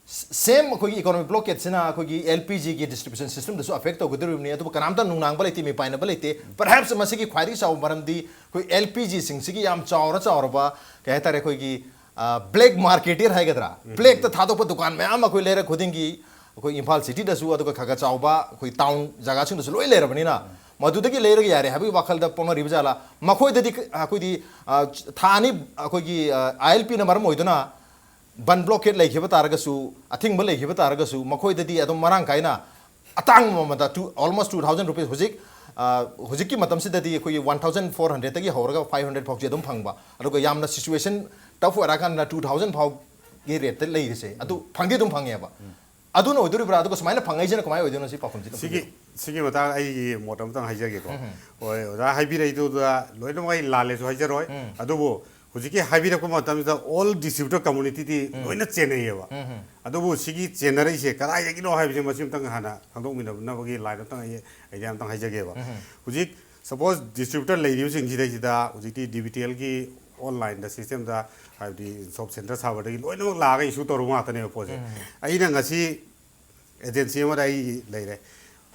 ꯁꯦꯝ ꯑꯩꯈꯣꯏꯒꯤ ꯏꯀꯣꯅꯣꯃꯤꯛ ꯕ꯭ꯂꯣꯀꯦꯠꯁꯤꯅ ꯑꯩꯈꯣꯏꯒꯤ ꯑꯦꯜ ꯄꯤ ꯖꯤꯒꯤ ꯗꯤꯁꯇ꯭ꯔꯤꯕ꯭ꯌꯨꯁꯟ ꯁꯤꯁꯇꯦꯝꯗꯁꯨ ꯑꯦꯐꯦꯛ ꯇꯧꯒꯗꯧꯔꯤꯕꯅꯤ꯫ ꯑꯗꯨꯕꯨ ꯀꯅꯥꯝꯇ ꯅꯨꯡꯅꯥꯡꯕ ꯂꯩꯇꯦ, ꯃꯤꯄꯥꯏꯅꯕ ꯂꯩꯇꯦ꯫ ꯄꯔꯍꯦꯞꯁ ꯃꯁꯤꯒꯤ ꯈ꯭ꯋꯥꯏꯗꯒꯤ ꯆꯥꯎꯕ ꯃꯔꯝꯗꯤ ꯑꯩꯈꯣꯏ ꯑꯦꯜ ꯄꯤ ꯖꯤꯁꯤꯡꯁꯤꯒꯤ ꯌꯥꯝ ꯆꯥꯎꯔ ꯆꯥꯎꯔꯕ, ꯀꯩ ꯍꯥꯏꯇꯥꯔꯦ, ꯑꯩꯈꯣꯏꯒꯤ, ꯑ, ꯕ꯭ꯂꯦꯛ ꯃꯥꯔꯀꯦꯇꯤꯌꯔ ꯍꯥꯏꯒꯗ꯭ꯔꯥ, ꯕ꯭ꯂꯦꯛꯇ ꯊꯥꯗꯣꯛꯄ ꯗꯨꯀꯥꯟ ꯃꯌꯥꯝ ꯑꯩꯈꯣꯏ ꯂꯩꯔꯛ ꯈꯨꯗꯤꯡꯒꯤ, ꯑꯩꯈꯣꯏ ꯏꯝꯐꯥꯜ ꯁꯤꯇꯤꯗꯁꯨ, ꯑꯗꯨꯒ ꯈꯔ ꯈꯔ ꯆꯥꯎꯕ ꯑꯩꯈꯣꯏ ꯇꯥꯎꯟ ꯖꯒꯥꯁꯤꯡꯗꯁꯨ ꯂꯣꯏ ꯂꯩꯔꯕꯅꯤꯅ, ꯃꯗꯨꯗꯒꯤ ꯂꯩꯔꯒ ꯌꯥꯔꯦ ꯍꯥꯏꯕꯒꯤ ꯋꯥꯈꯜꯗ ꯄꯣꯛꯅꯔꯤꯕ ꯖꯥꯠꯂꯥ? ꯃꯈꯣꯏꯗꯗꯤ ꯑꯩꯈꯣꯏꯗꯤ, ꯑ, ꯊꯥ ꯑꯅꯤ ꯑꯩꯈꯣꯏꯒꯤ, ꯑ, ꯑꯥꯏ ꯑꯦꯜ ꯄꯤꯅ ꯃꯔꯝ ꯑꯣꯏꯗꯨꯅ ꯕꯟ ꯕ꯭ꯂꯣꯀꯦꯠ ꯂꯩꯈꯤꯕ ꯇꯥꯔꯒꯁꯨ, ꯑꯊꯤꯡꯕ ꯂꯩꯈꯤꯕ ꯇꯥꯔꯒꯁꯨ, ꯃꯈꯣꯏꯗꯗꯤ ꯑꯗꯨꯝ ꯃꯔꯥꯡ ꯀꯥꯏꯅ ꯑꯇꯥꯡꯕ ꯃꯃꯜꯗ two, almost two thousand rupees ꯍꯧꯖꯤꯛ, ꯑ, ꯍꯧꯖꯤꯛꯀꯤ ꯃꯇꯝꯁꯤꯗꯗꯤ ꯑꯩꯈꯣꯏꯒꯤ one thousand four hundredꯇꯒꯤ ꯍꯧꯔꯒ five hundred ꯐꯥꯎꯁꯦ ꯑꯗꯨꯝ ꯐꯪꯕ, ꯑꯗꯨꯒ ꯌꯥꯝꯅ ꯁꯤꯆꯨꯋꯦꯁꯟ ꯇꯐ ꯑꯣꯏꯔꯀꯥꯟꯗ two thousand ꯐꯥꯎꯒꯤ ꯔꯦꯠꯇ ꯂꯩꯔꯤꯁꯦ, ꯑꯗꯨ ꯐꯪꯗꯤ ꯑꯗꯨꯝ ꯐꯪꯉꯦꯕ꯫ ꯑꯗꯨꯅ ꯑꯣꯏꯗꯣꯔꯤꯕ꯭ꯔꯥ? ꯑꯗꯨꯒ ꯁꯨꯃꯥꯏꯅ ꯐꯪꯉꯛꯏꯁꯤꯅ ꯀꯃꯥꯏꯅ ꯑꯣꯏꯗꯣꯏꯅꯣ? ꯁꯤ ꯄꯥꯎꯈꯨꯝꯁꯤ ꯑꯗꯨꯝ ꯁꯤꯒꯤ, ꯄꯤꯕꯤꯌꯨ꯫ ꯁꯤꯒꯤ ꯃꯇꯥꯡꯗ ꯑꯩꯒꯤ ꯃꯣꯠ ꯑꯃꯇꯪ ꯍꯥꯏꯖꯒꯦꯀꯣ꯫ ꯍꯣꯏ, ꯑꯣꯖꯥ ꯍꯥꯏꯕꯤꯔꯛꯏꯗꯨꯗ ꯂꯣꯏꯅꯃꯛ ꯑꯩ ꯂꯥꯜꯂꯦꯁꯨ ꯍꯥꯏꯖꯔꯣꯏ꯫ ꯑꯗꯨꯕꯨ ꯍꯧꯖꯤꯛꯀꯤ ꯍꯥꯏꯕꯤꯔꯛꯄ ꯃꯇꯝꯁꯤꯗ all distributor communityꯗꯤ ꯂꯣꯏꯅ ꯆꯦꯟꯅꯩꯌꯦꯕ꯫ ꯑꯗꯨꯕꯨ ꯁꯤꯒꯤ ꯆꯦꯟꯅꯔꯛꯏꯁꯦ ꯀꯗꯥꯏꯗꯒꯤꯅꯣ ꯍꯥꯏꯕꯁꯦ ꯃꯁꯤ ꯑꯃꯇꯪ ꯍꯥꯟꯅ ꯈꯪꯗꯣꯛꯃꯤꯟꯅꯅꯕꯒꯤ ꯂꯥꯏꯟ ꯑꯃꯇꯪ ꯑꯩ idea ꯑꯃꯇꯪ ꯍꯥꯏꯖꯒꯦꯕ꯫ ꯍꯧꯖꯤꯛ suppose distributor ꯂꯩꯔꯤꯕꯁꯤꯡꯁꯤꯗꯩꯁꯤꯗ ꯍꯧꯖꯤꯛꯇꯤ ꯗꯤ ꯕꯤ ꯇꯤ ꯑꯦꯜꯒꯤ ꯑꯣꯟꯂꯥꯏꯟꯗ ꯁꯤꯁꯇꯦꯝꯗ, ꯍꯥꯏꯕꯗꯤ ꯁꯣꯞ ꯁꯦꯟꯇꯔ ꯁꯥꯕꯗꯒꯤ ꯂꯣꯏꯅꯃꯛ ꯂꯥꯛꯑꯒ ꯏꯁꯨ ꯇꯧꯔꯨꯕ ꯉꯥꯛꯇꯅꯦꯕ ꯄꯣꯠꯁꯦ꯫ ꯑꯩꯅ ꯉꯁꯤ ꯑꯦꯖꯦꯟꯁꯤ ꯑꯃꯗ ꯑꯩ ꯂꯩꯔꯦ꯫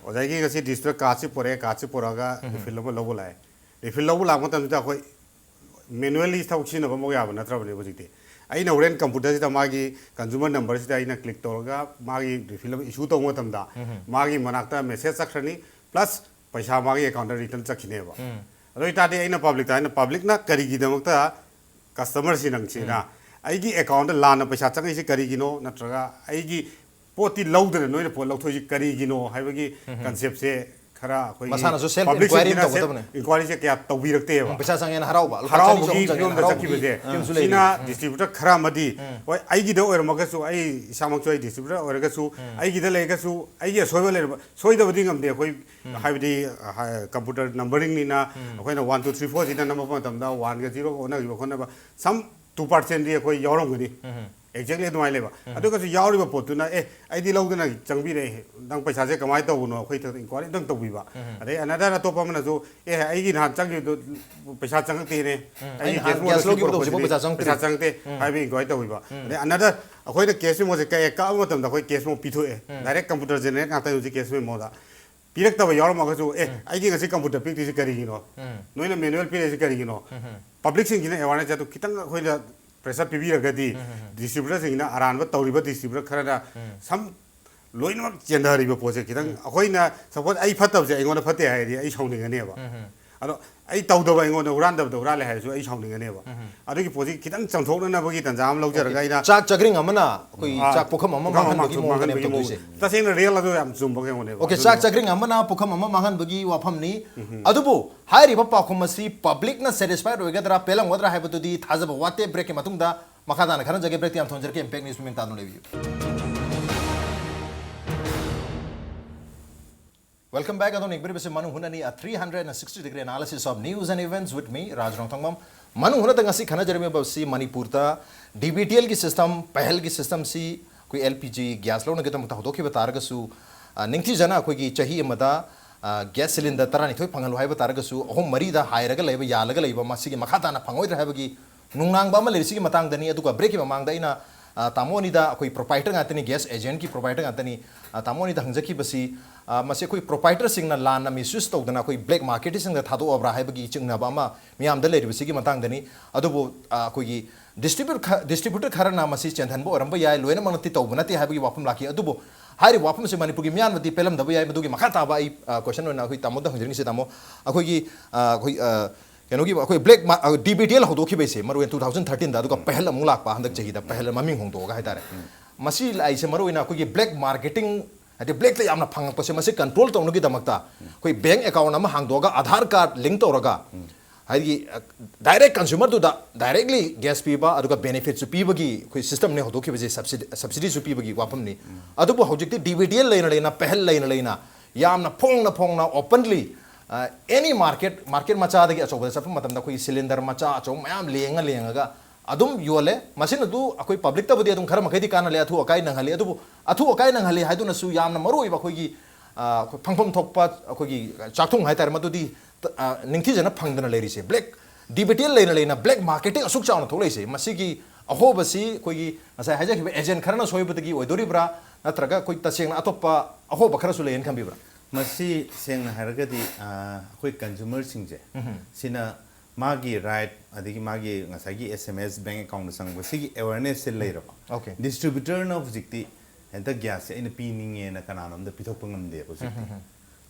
ꯑꯣꯖꯥꯒꯤ ꯉꯁꯤ distributor cardꯁꯤ ꯄꯨꯔꯛꯑꯦ, cardꯁꯤ ꯄꯨꯔꯛꯑꯒ refill ꯑꯃ ꯂꯧꯕ ꯂꯥꯛꯑꯦ꯫ Refill ꯂꯧꯕ ꯂꯥꯛꯄ ꯃꯇꯝꯁꯤꯗ ꯑꯩꯈꯣꯏ manually ꯊꯕꯛ ꯁꯤꯖꯤꯟꯅꯕ ꯑꯃꯨꯛ ꯌꯥꯕ ꯅꯠꯇ꯭ꯔꯕꯅꯦꯕ ꯍꯧꯖꯤꯛꯇꯤ꯫ ꯑꯩꯅ ꯍꯣꯔꯦꯟ computerꯁꯤꯗ ꯃꯥꯒꯤ consumer numberꯁꯤꯗ ꯑꯩꯅ click ꯇꯧꯔꯒ ꯃꯥꯒꯤ refill ꯑꯃ issue ꯇꯧꯕ ꯃꯇꯝꯗ ꯃꯥꯒꯤ ꯃꯅꯥꯛꯇ message ꯆꯠꯈ꯭ꯔꯅꯤ, plus ꯄꯩꯁꯥ ꯃꯥꯒꯤ accountꯇ return ꯆꯠꯈꯤꯅꯦꯕ꯫ ꯑꯗꯨ ꯑꯣꯏꯇꯥꯔꯗꯤ ꯑꯩꯅ publicꯇ, ꯑꯩꯅ publicꯅ ꯀꯔꯤꯒꯤꯗꯃꯛꯇ ꯀꯁꯇꯃꯔꯁꯤ ꯅꯪꯁꯤꯅ ꯑꯩꯒꯤ ꯑꯦꯀꯥꯎꯟꯗ ꯂꯥꯟꯅ ꯄꯩꯁꯥ ꯆꯪꯉꯛꯏꯁꯤ ꯀꯔꯤꯒꯤꯅꯣ, ꯅꯠꯇ꯭ꯔꯒ ꯑꯩꯒꯤ ꯄꯣꯠꯇꯤ ꯂꯧꯗꯅ ꯅꯣꯏꯅ ꯄꯣꯠ ꯂꯧꯊꯣꯛꯏꯁꯤ ꯀꯔꯤꯒꯤꯅꯣ ꯍꯥꯏꯕꯒꯤ ꯀꯟꯁꯦꯞꯁꯦ ꯈꯔ ꯑꯩꯈꯣꯏꯒꯤ ꯃꯁꯥꯅꯁꯨ self inquiry ꯑꯃ ꯄꯕ꯭ꯂꯤꯛꯁꯤꯡꯁꯤꯅ ꯇꯧꯒꯗꯕꯅꯤ꯫ ꯏꯟꯀ꯭ꯋꯥꯏꯔꯤꯁꯦ ꯀꯌꯥ ꯇꯧꯕꯤꯔꯛꯇꯦꯕ꯫ ꯎꯝ, ꯄꯩꯁꯥ ꯆꯪꯉꯦꯅ ꯍꯔꯥꯎꯕ, ꯂꯨꯄꯥ ꯆꯅꯤ ꯍꯔꯥꯎꯕꯒꯤ ꯆꯍꯨꯝ ꯆꯪꯉꯦꯅ ꯐꯤꯕꯝꯗ ꯍꯔꯥꯎꯕꯒꯤ ꯆꯠꯈꯤꯕꯁꯦ ꯐꯤꯕꯝꯁꯨ ꯁꯤꯅ ꯂꯩꯔꯤ꯫ ꯎꯝ꯫ ꯗꯤꯁꯇ꯭ꯔꯤꯕ꯭ꯌꯨꯇꯔ ꯈꯔ ꯑꯃꯗꯤ, ꯎꯝ꯫ ꯍꯣꯏ, ꯑꯩꯒꯤꯗ ꯑꯣꯏꯔꯝꯃꯒꯁꯨ, ꯑꯩ ꯏꯁꯥꯃꯛꯁꯨ ꯑꯩ ꯗꯤꯁꯇ꯭ꯔꯤꯕ꯭ꯌꯨꯇꯔ ꯑꯣꯏꯔꯒꯁꯨ, ꯑꯩꯒꯤꯗ ꯂꯩꯔꯒꯁꯨ, ꯑꯩꯒꯤ ꯑꯁꯣꯏꯕ ꯂꯩꯔꯕ, ꯁꯣꯏꯗꯕꯗꯤ ꯉꯝꯗꯦ ꯑꯩꯈꯣꯏ, ꯍꯥꯏꯕꯗꯤ, ꯍꯥꯏ-, ꯀꯝꯄ꯭ꯌꯨꯇꯔ ꯅꯝꯕꯔꯤꯡꯅꯤꯅ ꯑꯩꯈꯣꯏꯅ ꯋꯥꯟ ꯇꯨ ꯊ꯭ꯔꯤ ꯐꯣꯔ ꯁꯤꯗ ꯅꯝꯃꯛꯄ ꯃꯇꯝꯗ ꯋꯥꯟꯒ ꯖꯤꯔꯣꯒ ꯑꯣꯟꯅꯈꯤꯕ ꯈꯣꯠꯅꯕ some two percentꯗꯤ ꯑꯩꯈꯣꯏ ꯌꯥꯎꯔꯝꯒꯅꯤ꯫ Exactly ꯑꯗꯨꯃꯥꯏꯅ ꯂꯩꯕ꯫ ꯑꯗꯨꯒꯁꯨ ꯌꯥꯎꯔꯤꯕ ꯄꯣꯠꯇꯨꯅ, "ꯑꯦ, ꯑꯩꯗꯤ ꯂꯧꯗꯅ ꯆꯪꯕꯤꯔꯛꯑꯦ, ꯅꯪ ꯄꯩꯁꯥꯁꯦ ꯀꯃꯥꯏꯅ ꯇꯧꯕꯅꯣ?" ꯑꯩꯈꯣꯏ inquiry ꯑꯝꯇꯪ ꯇꯧꯕꯤꯕ꯫ ꯑꯗꯩ another ꯑꯇꯣꯞꯄ ꯑꯃꯅꯁꯨ, "ꯑꯦ, ꯑꯩꯒꯤ ꯅꯍꯥꯟ ꯆꯪꯈꯤꯕꯗꯣ ꯄꯩꯁꯥ ꯆꯪꯉꯛꯇꯦꯅꯦ, ꯑꯩꯒꯤ ꯑꯩ ꯅꯍꯥꯟ cash ꯃꯦꯃꯣꯗ gas ꯁꯤ ꯂꯧꯈꯤꯕꯗꯣ ꯄꯨꯔꯛꯄꯁꯤꯗꯤ ꯍꯧꯖꯤꯛꯐꯥꯎ ꯄꯩꯁꯥ ꯆꯪꯉꯛꯇ꯭ꯔꯤ꯫ ꯄꯩꯁꯥ ꯆꯪꯉꯛꯇꯦ" ꯍꯥꯏꯕ inquiry ꯇꯧꯕꯤꯕ꯫ ꯑꯗꯩ another ꯑꯩꯈꯣꯏꯅ cash ꯃꯦꯃꯣꯁꯦ ꯀꯛꯑꯦ, ꯀꯛꯄ ꯃꯇꯝꯗ ꯑꯩꯈꯣꯏ cash memo ꯄꯤꯊꯣꯛꯑꯦ꯫ Direct computer generate ꯉꯥꯛꯇꯅꯤ ꯍꯧꯖꯤꯛ cash memoꯗ꯫ ꯄꯤꯔꯛꯇꯕ ꯌꯥꯎꯔꯝꯃꯒꯁꯨ, "ꯑꯦ, ꯑꯩꯒꯤ ꯉꯁꯤ ꯀꯝꯄ꯭ꯌꯨꯇꯔ ꯄꯤꯔꯛꯇ꯭ꯔꯤꯁꯤ ꯀꯔꯤꯒꯤꯅꯣ? ꯅꯣꯏꯅ manual ꯄꯤꯔꯛꯏꯁꯤ ꯀꯔꯤꯒꯤꯅꯣ?" ꯄꯕ꯭ꯂꯤꯛꯁꯤꯡꯁꯤꯅ awareness ꯑꯗꯨ ꯈꯤꯇꯪ ꯑꯩꯈꯣꯏꯗ pressure ꯄꯤꯕꯤꯔꯒꯗꯤ, ꯗꯤꯁꯇ꯭ꯔꯤꯕ꯭ꯌꯨꯇꯔꯁꯤꯡꯁꯤꯅ, ꯑꯔꯥꯟꯕ ꯇꯧꯔꯤꯕ ꯗꯤꯁꯇ꯭ꯔꯤꯕ꯭ꯌꯨꯇꯔ ꯈꯔꯅ ꯁꯝ ꯂꯣꯏꯅꯃꯛ ꯆꯦꯟꯊꯔꯤꯕ ꯄꯣꯠꯁꯦ ꯈꯤꯇꯪ ꯑꯩꯈꯣꯏꯅ, suppose ꯑꯩ ꯐꯠꯇꯕꯁꯦ ꯑꯩꯉꯣꯟꯗ ꯐꯠꯇꯦ ꯍꯥꯏꯔꯗꯤ ꯑꯩ ꯁꯥꯎꯅꯤꯡꯒꯅꯦꯕ꯫ ꯑꯗꯣ ꯑꯩ ꯇꯧꯗꯕ, ꯑꯩꯉꯣꯟꯗ ꯍꯨꯔꯥꯟꯗꯕꯗ ꯍꯨꯔꯥꯜꯂꯦ ꯍꯥꯏꯔꯁꯨ ꯑꯩ ꯁꯥꯎꯅꯤꯡꯒꯅꯦꯕ꯫ ꯑꯗꯨꯒꯤ ꯄꯣꯠꯁꯤ ꯈꯤꯇꯪ ꯆꯥꯝꯊꯣꯛꯅꯅꯕꯒꯤ ꯇꯥꯟꯖꯥ ꯑꯃ ꯂꯧꯖꯔꯒ ꯑꯩꯅ ꯆꯥꯛ ꯆꯥꯛꯒ꯭ꯔꯤꯡ ꯑꯃꯅ ꯑꯩꯈꯣꯏ ꯑꯥ, ꯆꯥꯛ ꯄꯨꯈꯝ ꯑꯃ ꯄꯨꯈꯝ ꯑꯃ ꯃꯥꯡꯍꯟꯕꯒꯤ ꯃꯥꯡꯍꯟꯕꯒꯤ ꯃꯑꯣꯡꯗꯅꯦꯕ ꯃꯑꯣꯡ꯫ ꯇꯧꯗꯣꯏꯁꯦ꯫ ꯇꯁꯦꯡꯅ real ꯑꯗꯨ ꯌꯥꯝ ꯆꯨꯝꯕ ꯀꯩꯅꯣꯅꯦꯕ꯫ OK, ꯑꯗꯨꯅ ꯆꯥꯛ ꯆꯥꯛꯒ꯭ꯔꯤꯡ ꯑꯃꯅ ꯄꯨꯈꯝ ꯑꯃ ꯃꯥꯡꯍꯟꯕꯒꯤ ꯋꯥꯐꯝꯅꯤ꯫ ꯑꯗꯨꯕꯨ ꯍꯥꯏꯔꯤꯕ ꯄꯥꯎꯈꯨꯝ ꯑꯁꯤ ꯄꯕ꯭ꯂꯤꯛꯅ satisfied ꯑꯣꯏꯒꯗ꯭ꯔꯥ, ꯄꯦꯜꯂꯝꯒꯗ꯭ꯔꯥ ꯍꯥꯏꯕꯗꯨꯗꯤ ꯊꯥꯖꯕ ꯋꯥꯠꯇꯦ꯫ Breakꯀꯤ ꯃꯇꯨꯡꯗ ꯃꯈꯥ ꯇꯥꯅ ꯈꯟꯅꯖꯒꯦ꯫ Break ꯌꯥꯝ ꯊꯣꯟꯖꯔꯛꯀꯦ꯫ Impact News ꯃꯤꯠꯌꯦꯡ ꯇꯥꯗꯨꯅ ꯂꯩꯕꯤꯌꯨ꯫ Welcome back. ꯑꯗꯣꯝꯅ ꯌꯦꯡꯕꯤꯔꯤꯕꯁꯤ ꯃꯅꯨꯡ ꯍꯨꯠꯅꯅꯤ, a three hundred and sixty degree analysis of news and events with me, ꯔꯥꯖ ꯔꯣꯡꯊꯣꯡꯕꯝ꯫ ꯃꯅꯨꯡ ꯍꯨꯠꯅꯗ ꯉꯁꯤ ꯈꯟꯅꯖꯔꯝꯃꯤꯕꯁꯤ ꯃꯅꯤꯄꯨꯔꯗ DBTLꯒꯤ system, ꯄꯍꯜꯒꯤ systemꯁꯤ, ꯑꯩꯈꯣꯏ LPG gas ꯂꯧꯅꯒꯤꯗꯃꯛꯇ ꯍꯧꯗꯣꯛꯈꯤꯕ ꯇꯥꯔꯒꯁꯨ, ꯑ, ꯅꯤꯡꯊꯤꯖꯅ ꯑꯩꯈꯣꯏꯒꯤ ꯆꯍꯤ ꯑꯃꯗ, ꯑ, gas cylinder ꯇꯔꯥꯅꯤꯊꯣꯏ ꯐꯪꯍꯜꯂꯨ ꯍꯥꯏꯕ ꯇꯥꯔꯒꯁꯨ, ꯑꯍꯨꯝ ꯃꯔꯤꯗ ꯍꯥꯏꯔꯒ ꯂꯩꯕ, ꯌꯥꯜꯂꯒ ꯂꯩꯕ, ꯃꯁꯤꯒꯤ ꯃꯈꯥ ꯇꯥꯅ ꯐꯪꯉꯣꯏꯗ꯭ꯔꯥ ꯍꯥꯏꯕꯒꯤ ꯅꯨꯡꯅꯥꯡꯕ ꯑꯃ ꯂꯩꯔꯤꯁꯤꯒꯤ ꯃꯇꯥꯡꯗꯅꯤ꯫ ꯑꯗꯨꯒ breakꯀꯤ ꯃꯃꯥꯡꯗ ꯑꯩꯅ, ꯑ, ꯇꯥꯃꯣ ꯑꯅꯤꯗ, ꯑꯩꯈꯣꯏ proprietor ꯉꯥꯛꯇꯅꯤ, gas agentꯀꯤ proprietor ꯉꯥꯛꯇꯅꯤ, ꯑ, ꯇꯥꯃꯣ ꯑꯅꯤꯗ ꯍꯪꯖꯈꯤꯕꯁꯤ, ꯑ, ꯃꯁꯤ ꯑꯩꯈꯣꯏ proprietorꯁꯤꯡꯅ ꯂꯥꯟꯅ misuse ꯇꯧꯗꯅ ꯑꯩꯈꯣꯏ black marketꯁꯤꯡꯗ ꯊꯥꯗꯣꯛꯑꯕ꯭ꯔꯥ ꯍꯥꯏꯕꯒꯤ ꯆꯤꯡꯅꯕ ꯑꯃ ꯃꯤꯌꯥꯝꯗ ꯂꯩꯔꯤꯕꯁꯤꯒꯤ ꯃꯇꯥꯡꯗꯅꯤ꯫ ꯑꯗꯨꯕꯨ, ꯑ, ꯑꯩꯈꯣꯏꯒꯤ distributor ꯈ-, distributor ꯈꯔꯅ ꯃꯁꯤ ꯆꯦꯟꯍꯟꯕ ꯑꯣꯏꯔꯝꯕ ꯌꯥꯏ, ꯂꯣꯏꯅꯃꯛꯅꯗꯤ ꯇꯧꯕ ꯅꯠꯇꯦ ꯍꯥꯏꯕꯒꯤ ꯋꯥꯐꯝ ꯂꯥꯛꯈꯤ꯫ ꯑꯗꯨꯕꯨ ꯍꯥꯏꯔꯤꯕ ꯋꯥꯐꯝ ꯑꯁꯤ ꯃꯅꯤꯄꯨꯔꯒꯤ ꯃꯤꯌꯥꯝꯅꯗꯤ ꯄꯦꯜꯂꯝꯗꯕ ꯌꯥꯏ꯫ ꯃꯗꯨꯒꯤ ꯃꯈꯥ ꯇꯥꯕ ꯑꯩ, ꯑ, question ꯑꯣꯏꯅ ꯑꯩꯈꯣꯏ ꯇꯥꯃꯣꯗ ꯍꯪꯖꯅꯤꯡꯉꯤꯁꯤ, ꯇꯥꯃꯣ, ꯑꯩꯈꯣꯏꯒꯤ, ꯑ, ꯑꯩꯈꯣꯏ, ꯑ, ꯀꯩꯅꯣꯒꯤ ꯑꯩꯈꯣꯏ black D B T L ꯍꯧꯗꯣꯛꯈꯤꯕꯩꯁꯦ, ꯃꯔꯨ ꯑꯣꯏꯅ ꯇꯨ ꯊꯥꯎꯖꯟ ꯊꯥꯔꯇꯤꯟꯗ, ꯑꯗꯨꯒ ꯄꯦꯍꯦꯜ ꯑꯃꯨꯛ ꯂꯥꯛꯄ ꯍꯟꯗꯛ ꯆꯍꯤꯗ, ꯄꯦꯍꯦꯜ ꯃꯃꯤꯡ ꯍꯣꯡꯗꯣꯛꯑꯒ ꯍꯥꯏꯇꯥꯔꯦ꯫ ꯃꯁꯤ ꯂꯥꯛꯏꯁꯦ ꯃꯔꯨ ꯑꯣꯏꯅ ꯑꯩꯈꯣꯏꯒꯤ ꯕ꯭ꯂꯦꯛ ꯃꯥꯔꯀꯦꯇꯤꯡ, ꯍꯥꯏꯗꯤ ꯕ꯭ꯂꯦꯛꯇ ꯌꯥꯝꯅ ꯐꯪꯉꯛꯄꯁꯦ, ꯃꯁꯤ ꯀꯟꯇ꯭ꯔꯣꯜ ꯇꯧꯅꯕꯒꯤꯗꯃꯛꯇ ꯑꯩꯈꯣꯏ ꯕꯦꯡ ꯑꯦꯀꯥꯎꯟ ꯑꯃ ꯍꯥꯡꯗꯣꯛꯑꯒ, ꯑꯥꯙꯥꯔ ꯀꯥꯔꯗ ꯂꯤꯡ ꯇꯧꯔꯒ, ꯍꯥꯏꯗꯤ ꯗꯥꯏꯔꯦꯛ ꯀꯟꯖꯨꯃꯔꯗꯨꯗ ꯗꯥꯏꯔꯦꯛꯂꯤ ꯒ꯭ꯌꯥꯁ ꯄꯤꯕ, ꯑꯗꯨꯒ ꯕꯦꯅꯤꯐꯤꯠꯁꯨ ꯄꯤꯕꯒꯤ ꯑꯩꯈꯣꯏ ꯁꯤꯁꯇꯝꯅꯦ ꯍꯧꯗꯣꯛꯈꯤꯕꯁꯦ, ꯁꯕꯁꯤꯗꯤ, ꯁꯕꯁꯤꯗꯤꯁꯨ ꯄꯤꯕꯒꯤ ꯋꯥꯐꯝꯅꯤ꯫ ꯑꯗꯨꯕꯨ ꯍꯧꯖꯤꯛꯇꯤ ꯗꯤ ꯕꯤ ꯇꯤ ꯑꯦꯜ ꯂꯩꯅ ꯂꯩꯅ, ꯄꯦꯍꯦꯜ ꯂꯩꯅ ꯂꯩꯅ, ꯌꯥꯝꯅ ꯐꯣꯡꯅ ꯐꯣꯡꯅ, ꯑꯣꯄꯟꯂꯤ, ꯑꯦꯅꯤ ꯃꯥꯔꯀꯦꯠ, ꯃꯥꯔꯀꯦꯠ ꯃꯆꯥꯗꯒꯤ ꯑꯆꯧꯕꯗ ꯆꯠꯄ ꯃꯇꯝꯗ, ꯑꯩꯈꯣꯏꯒꯤ ꯁꯤꯂꯤꯟꯗꯔ ꯃꯆꯥ ꯑꯆꯧꯕ ꯃꯌꯥꯝ ꯂꯦꯡꯉ ꯂꯦꯡꯉꯒ ꯑꯗꯨꯝ ꯌꯣꯜꯂꯦ꯫ ꯃꯁꯤꯅ ꯑꯗꯨ ꯑꯩꯈꯣꯏ ꯄꯕ꯭ꯂꯤꯛꯇꯕꯨꯗꯤ ꯑꯗꯨꯝ ꯈꯔ ꯃꯈꯩꯗꯤ ꯀꯥꯟꯅꯍꯜꯂꯦ, ꯑꯊꯨ ꯑꯀꯥꯏ ꯅꯪꯍꯜꯂꯤ꯫ ꯑꯗꯨꯕꯨ ꯑꯊꯨ ꯑꯀꯥꯏ ꯅꯪꯍꯜꯂꯤ ꯍꯥꯏꯗꯨꯅꯁꯨ ꯌꯥꯝꯅ ꯃꯔꯨ ꯑꯣꯏꯕ ꯑꯩꯈꯣꯏꯒꯤ, ꯑ, ꯑꯩꯈꯣꯏ ꯐꯪꯐꯝ ꯊꯣꯛꯄ ꯑꯩꯈꯣꯏꯒꯤ ꯆꯥꯛꯊꯨꯡ ꯍꯥꯏꯇꯥꯔꯦ, ꯃꯗꯨꯗꯤ, ꯑ, ꯅꯤꯡꯊꯤꯖꯅ ꯐꯪꯗꯅ ꯂꯩꯔꯤꯁꯦ꯫ Black D B T L ꯂꯩꯅ ꯂꯩꯅ ꯕ꯭ꯂꯦꯛ ꯃꯥꯔꯀꯦꯇꯤꯡ ꯑꯁꯨꯛ ꯆꯥꯎꯅ ꯊꯣꯛꯂꯛꯏꯁꯦ, ꯃꯁꯤꯒꯤ ꯑꯍꯣꯕꯁꯤ ꯑꯩꯈꯣꯏꯒꯤ ꯉꯁꯥꯏ ꯍꯥꯏꯖꯈꯤꯕ ꯑꯦꯖꯦꯟ ꯈꯔꯅ ꯁꯣꯏꯕꯗꯒꯤ ꯑꯣꯏꯗꯣꯔꯤꯕ꯭ꯔꯥ, ꯅꯠꯇ꯭ꯔꯒ ꯑꯩꯈꯣꯏ ꯇꯁꯦꯡꯅ ꯑꯇꯣꯞꯄ ꯑꯍꯣꯕ ꯈꯔꯁꯨ ꯂꯩꯌꯦꯅ ꯈꯟꯕꯤꯕ꯭ꯔꯥ? ꯃꯁꯤ ꯁꯦꯡꯅ ꯍꯥꯏꯔꯒꯗꯤ, ꯑ, ꯑꯩꯈꯣꯏ ꯀꯟꯖꯨꯃꯔꯁꯤꯡꯁꯦ ꯁꯤꯅ ꯃꯥꯒꯤ ꯔꯥꯏꯠ, ꯑꯗꯒꯤ ꯃꯥꯒꯤ ꯉꯁꯥꯏꯒꯤ ꯑꯦꯁ ꯑꯦꯝ ꯑꯦꯁ, ꯕꯦꯡ ꯑꯦꯀꯥꯎꯟꯗ ꯆꯪꯕ, ꯁꯤꯒꯤ ꯑꯦꯋꯦꯔꯅꯦꯁꯁꯦ ꯂꯩꯔꯕ, ꯑꯣꯀꯦ꯫ ꯗꯤꯁꯇ꯭ꯔꯤꯕ꯭ꯌꯨꯇꯔꯅ ꯍꯧꯖꯤꯛꯇꯤ ꯍꯦꯛꯇ ꯒ꯭ꯌꯥꯁꯁꯦ ꯑꯩꯅ ꯄꯤꯅꯤꯡꯉꯦꯅ ꯀꯅꯥꯅꯣꯝꯗ ꯄꯤꯊꯣꯛꯄ ꯉꯝꯗꯦꯕ ꯍꯧꯖꯤꯛꯇꯤ꯫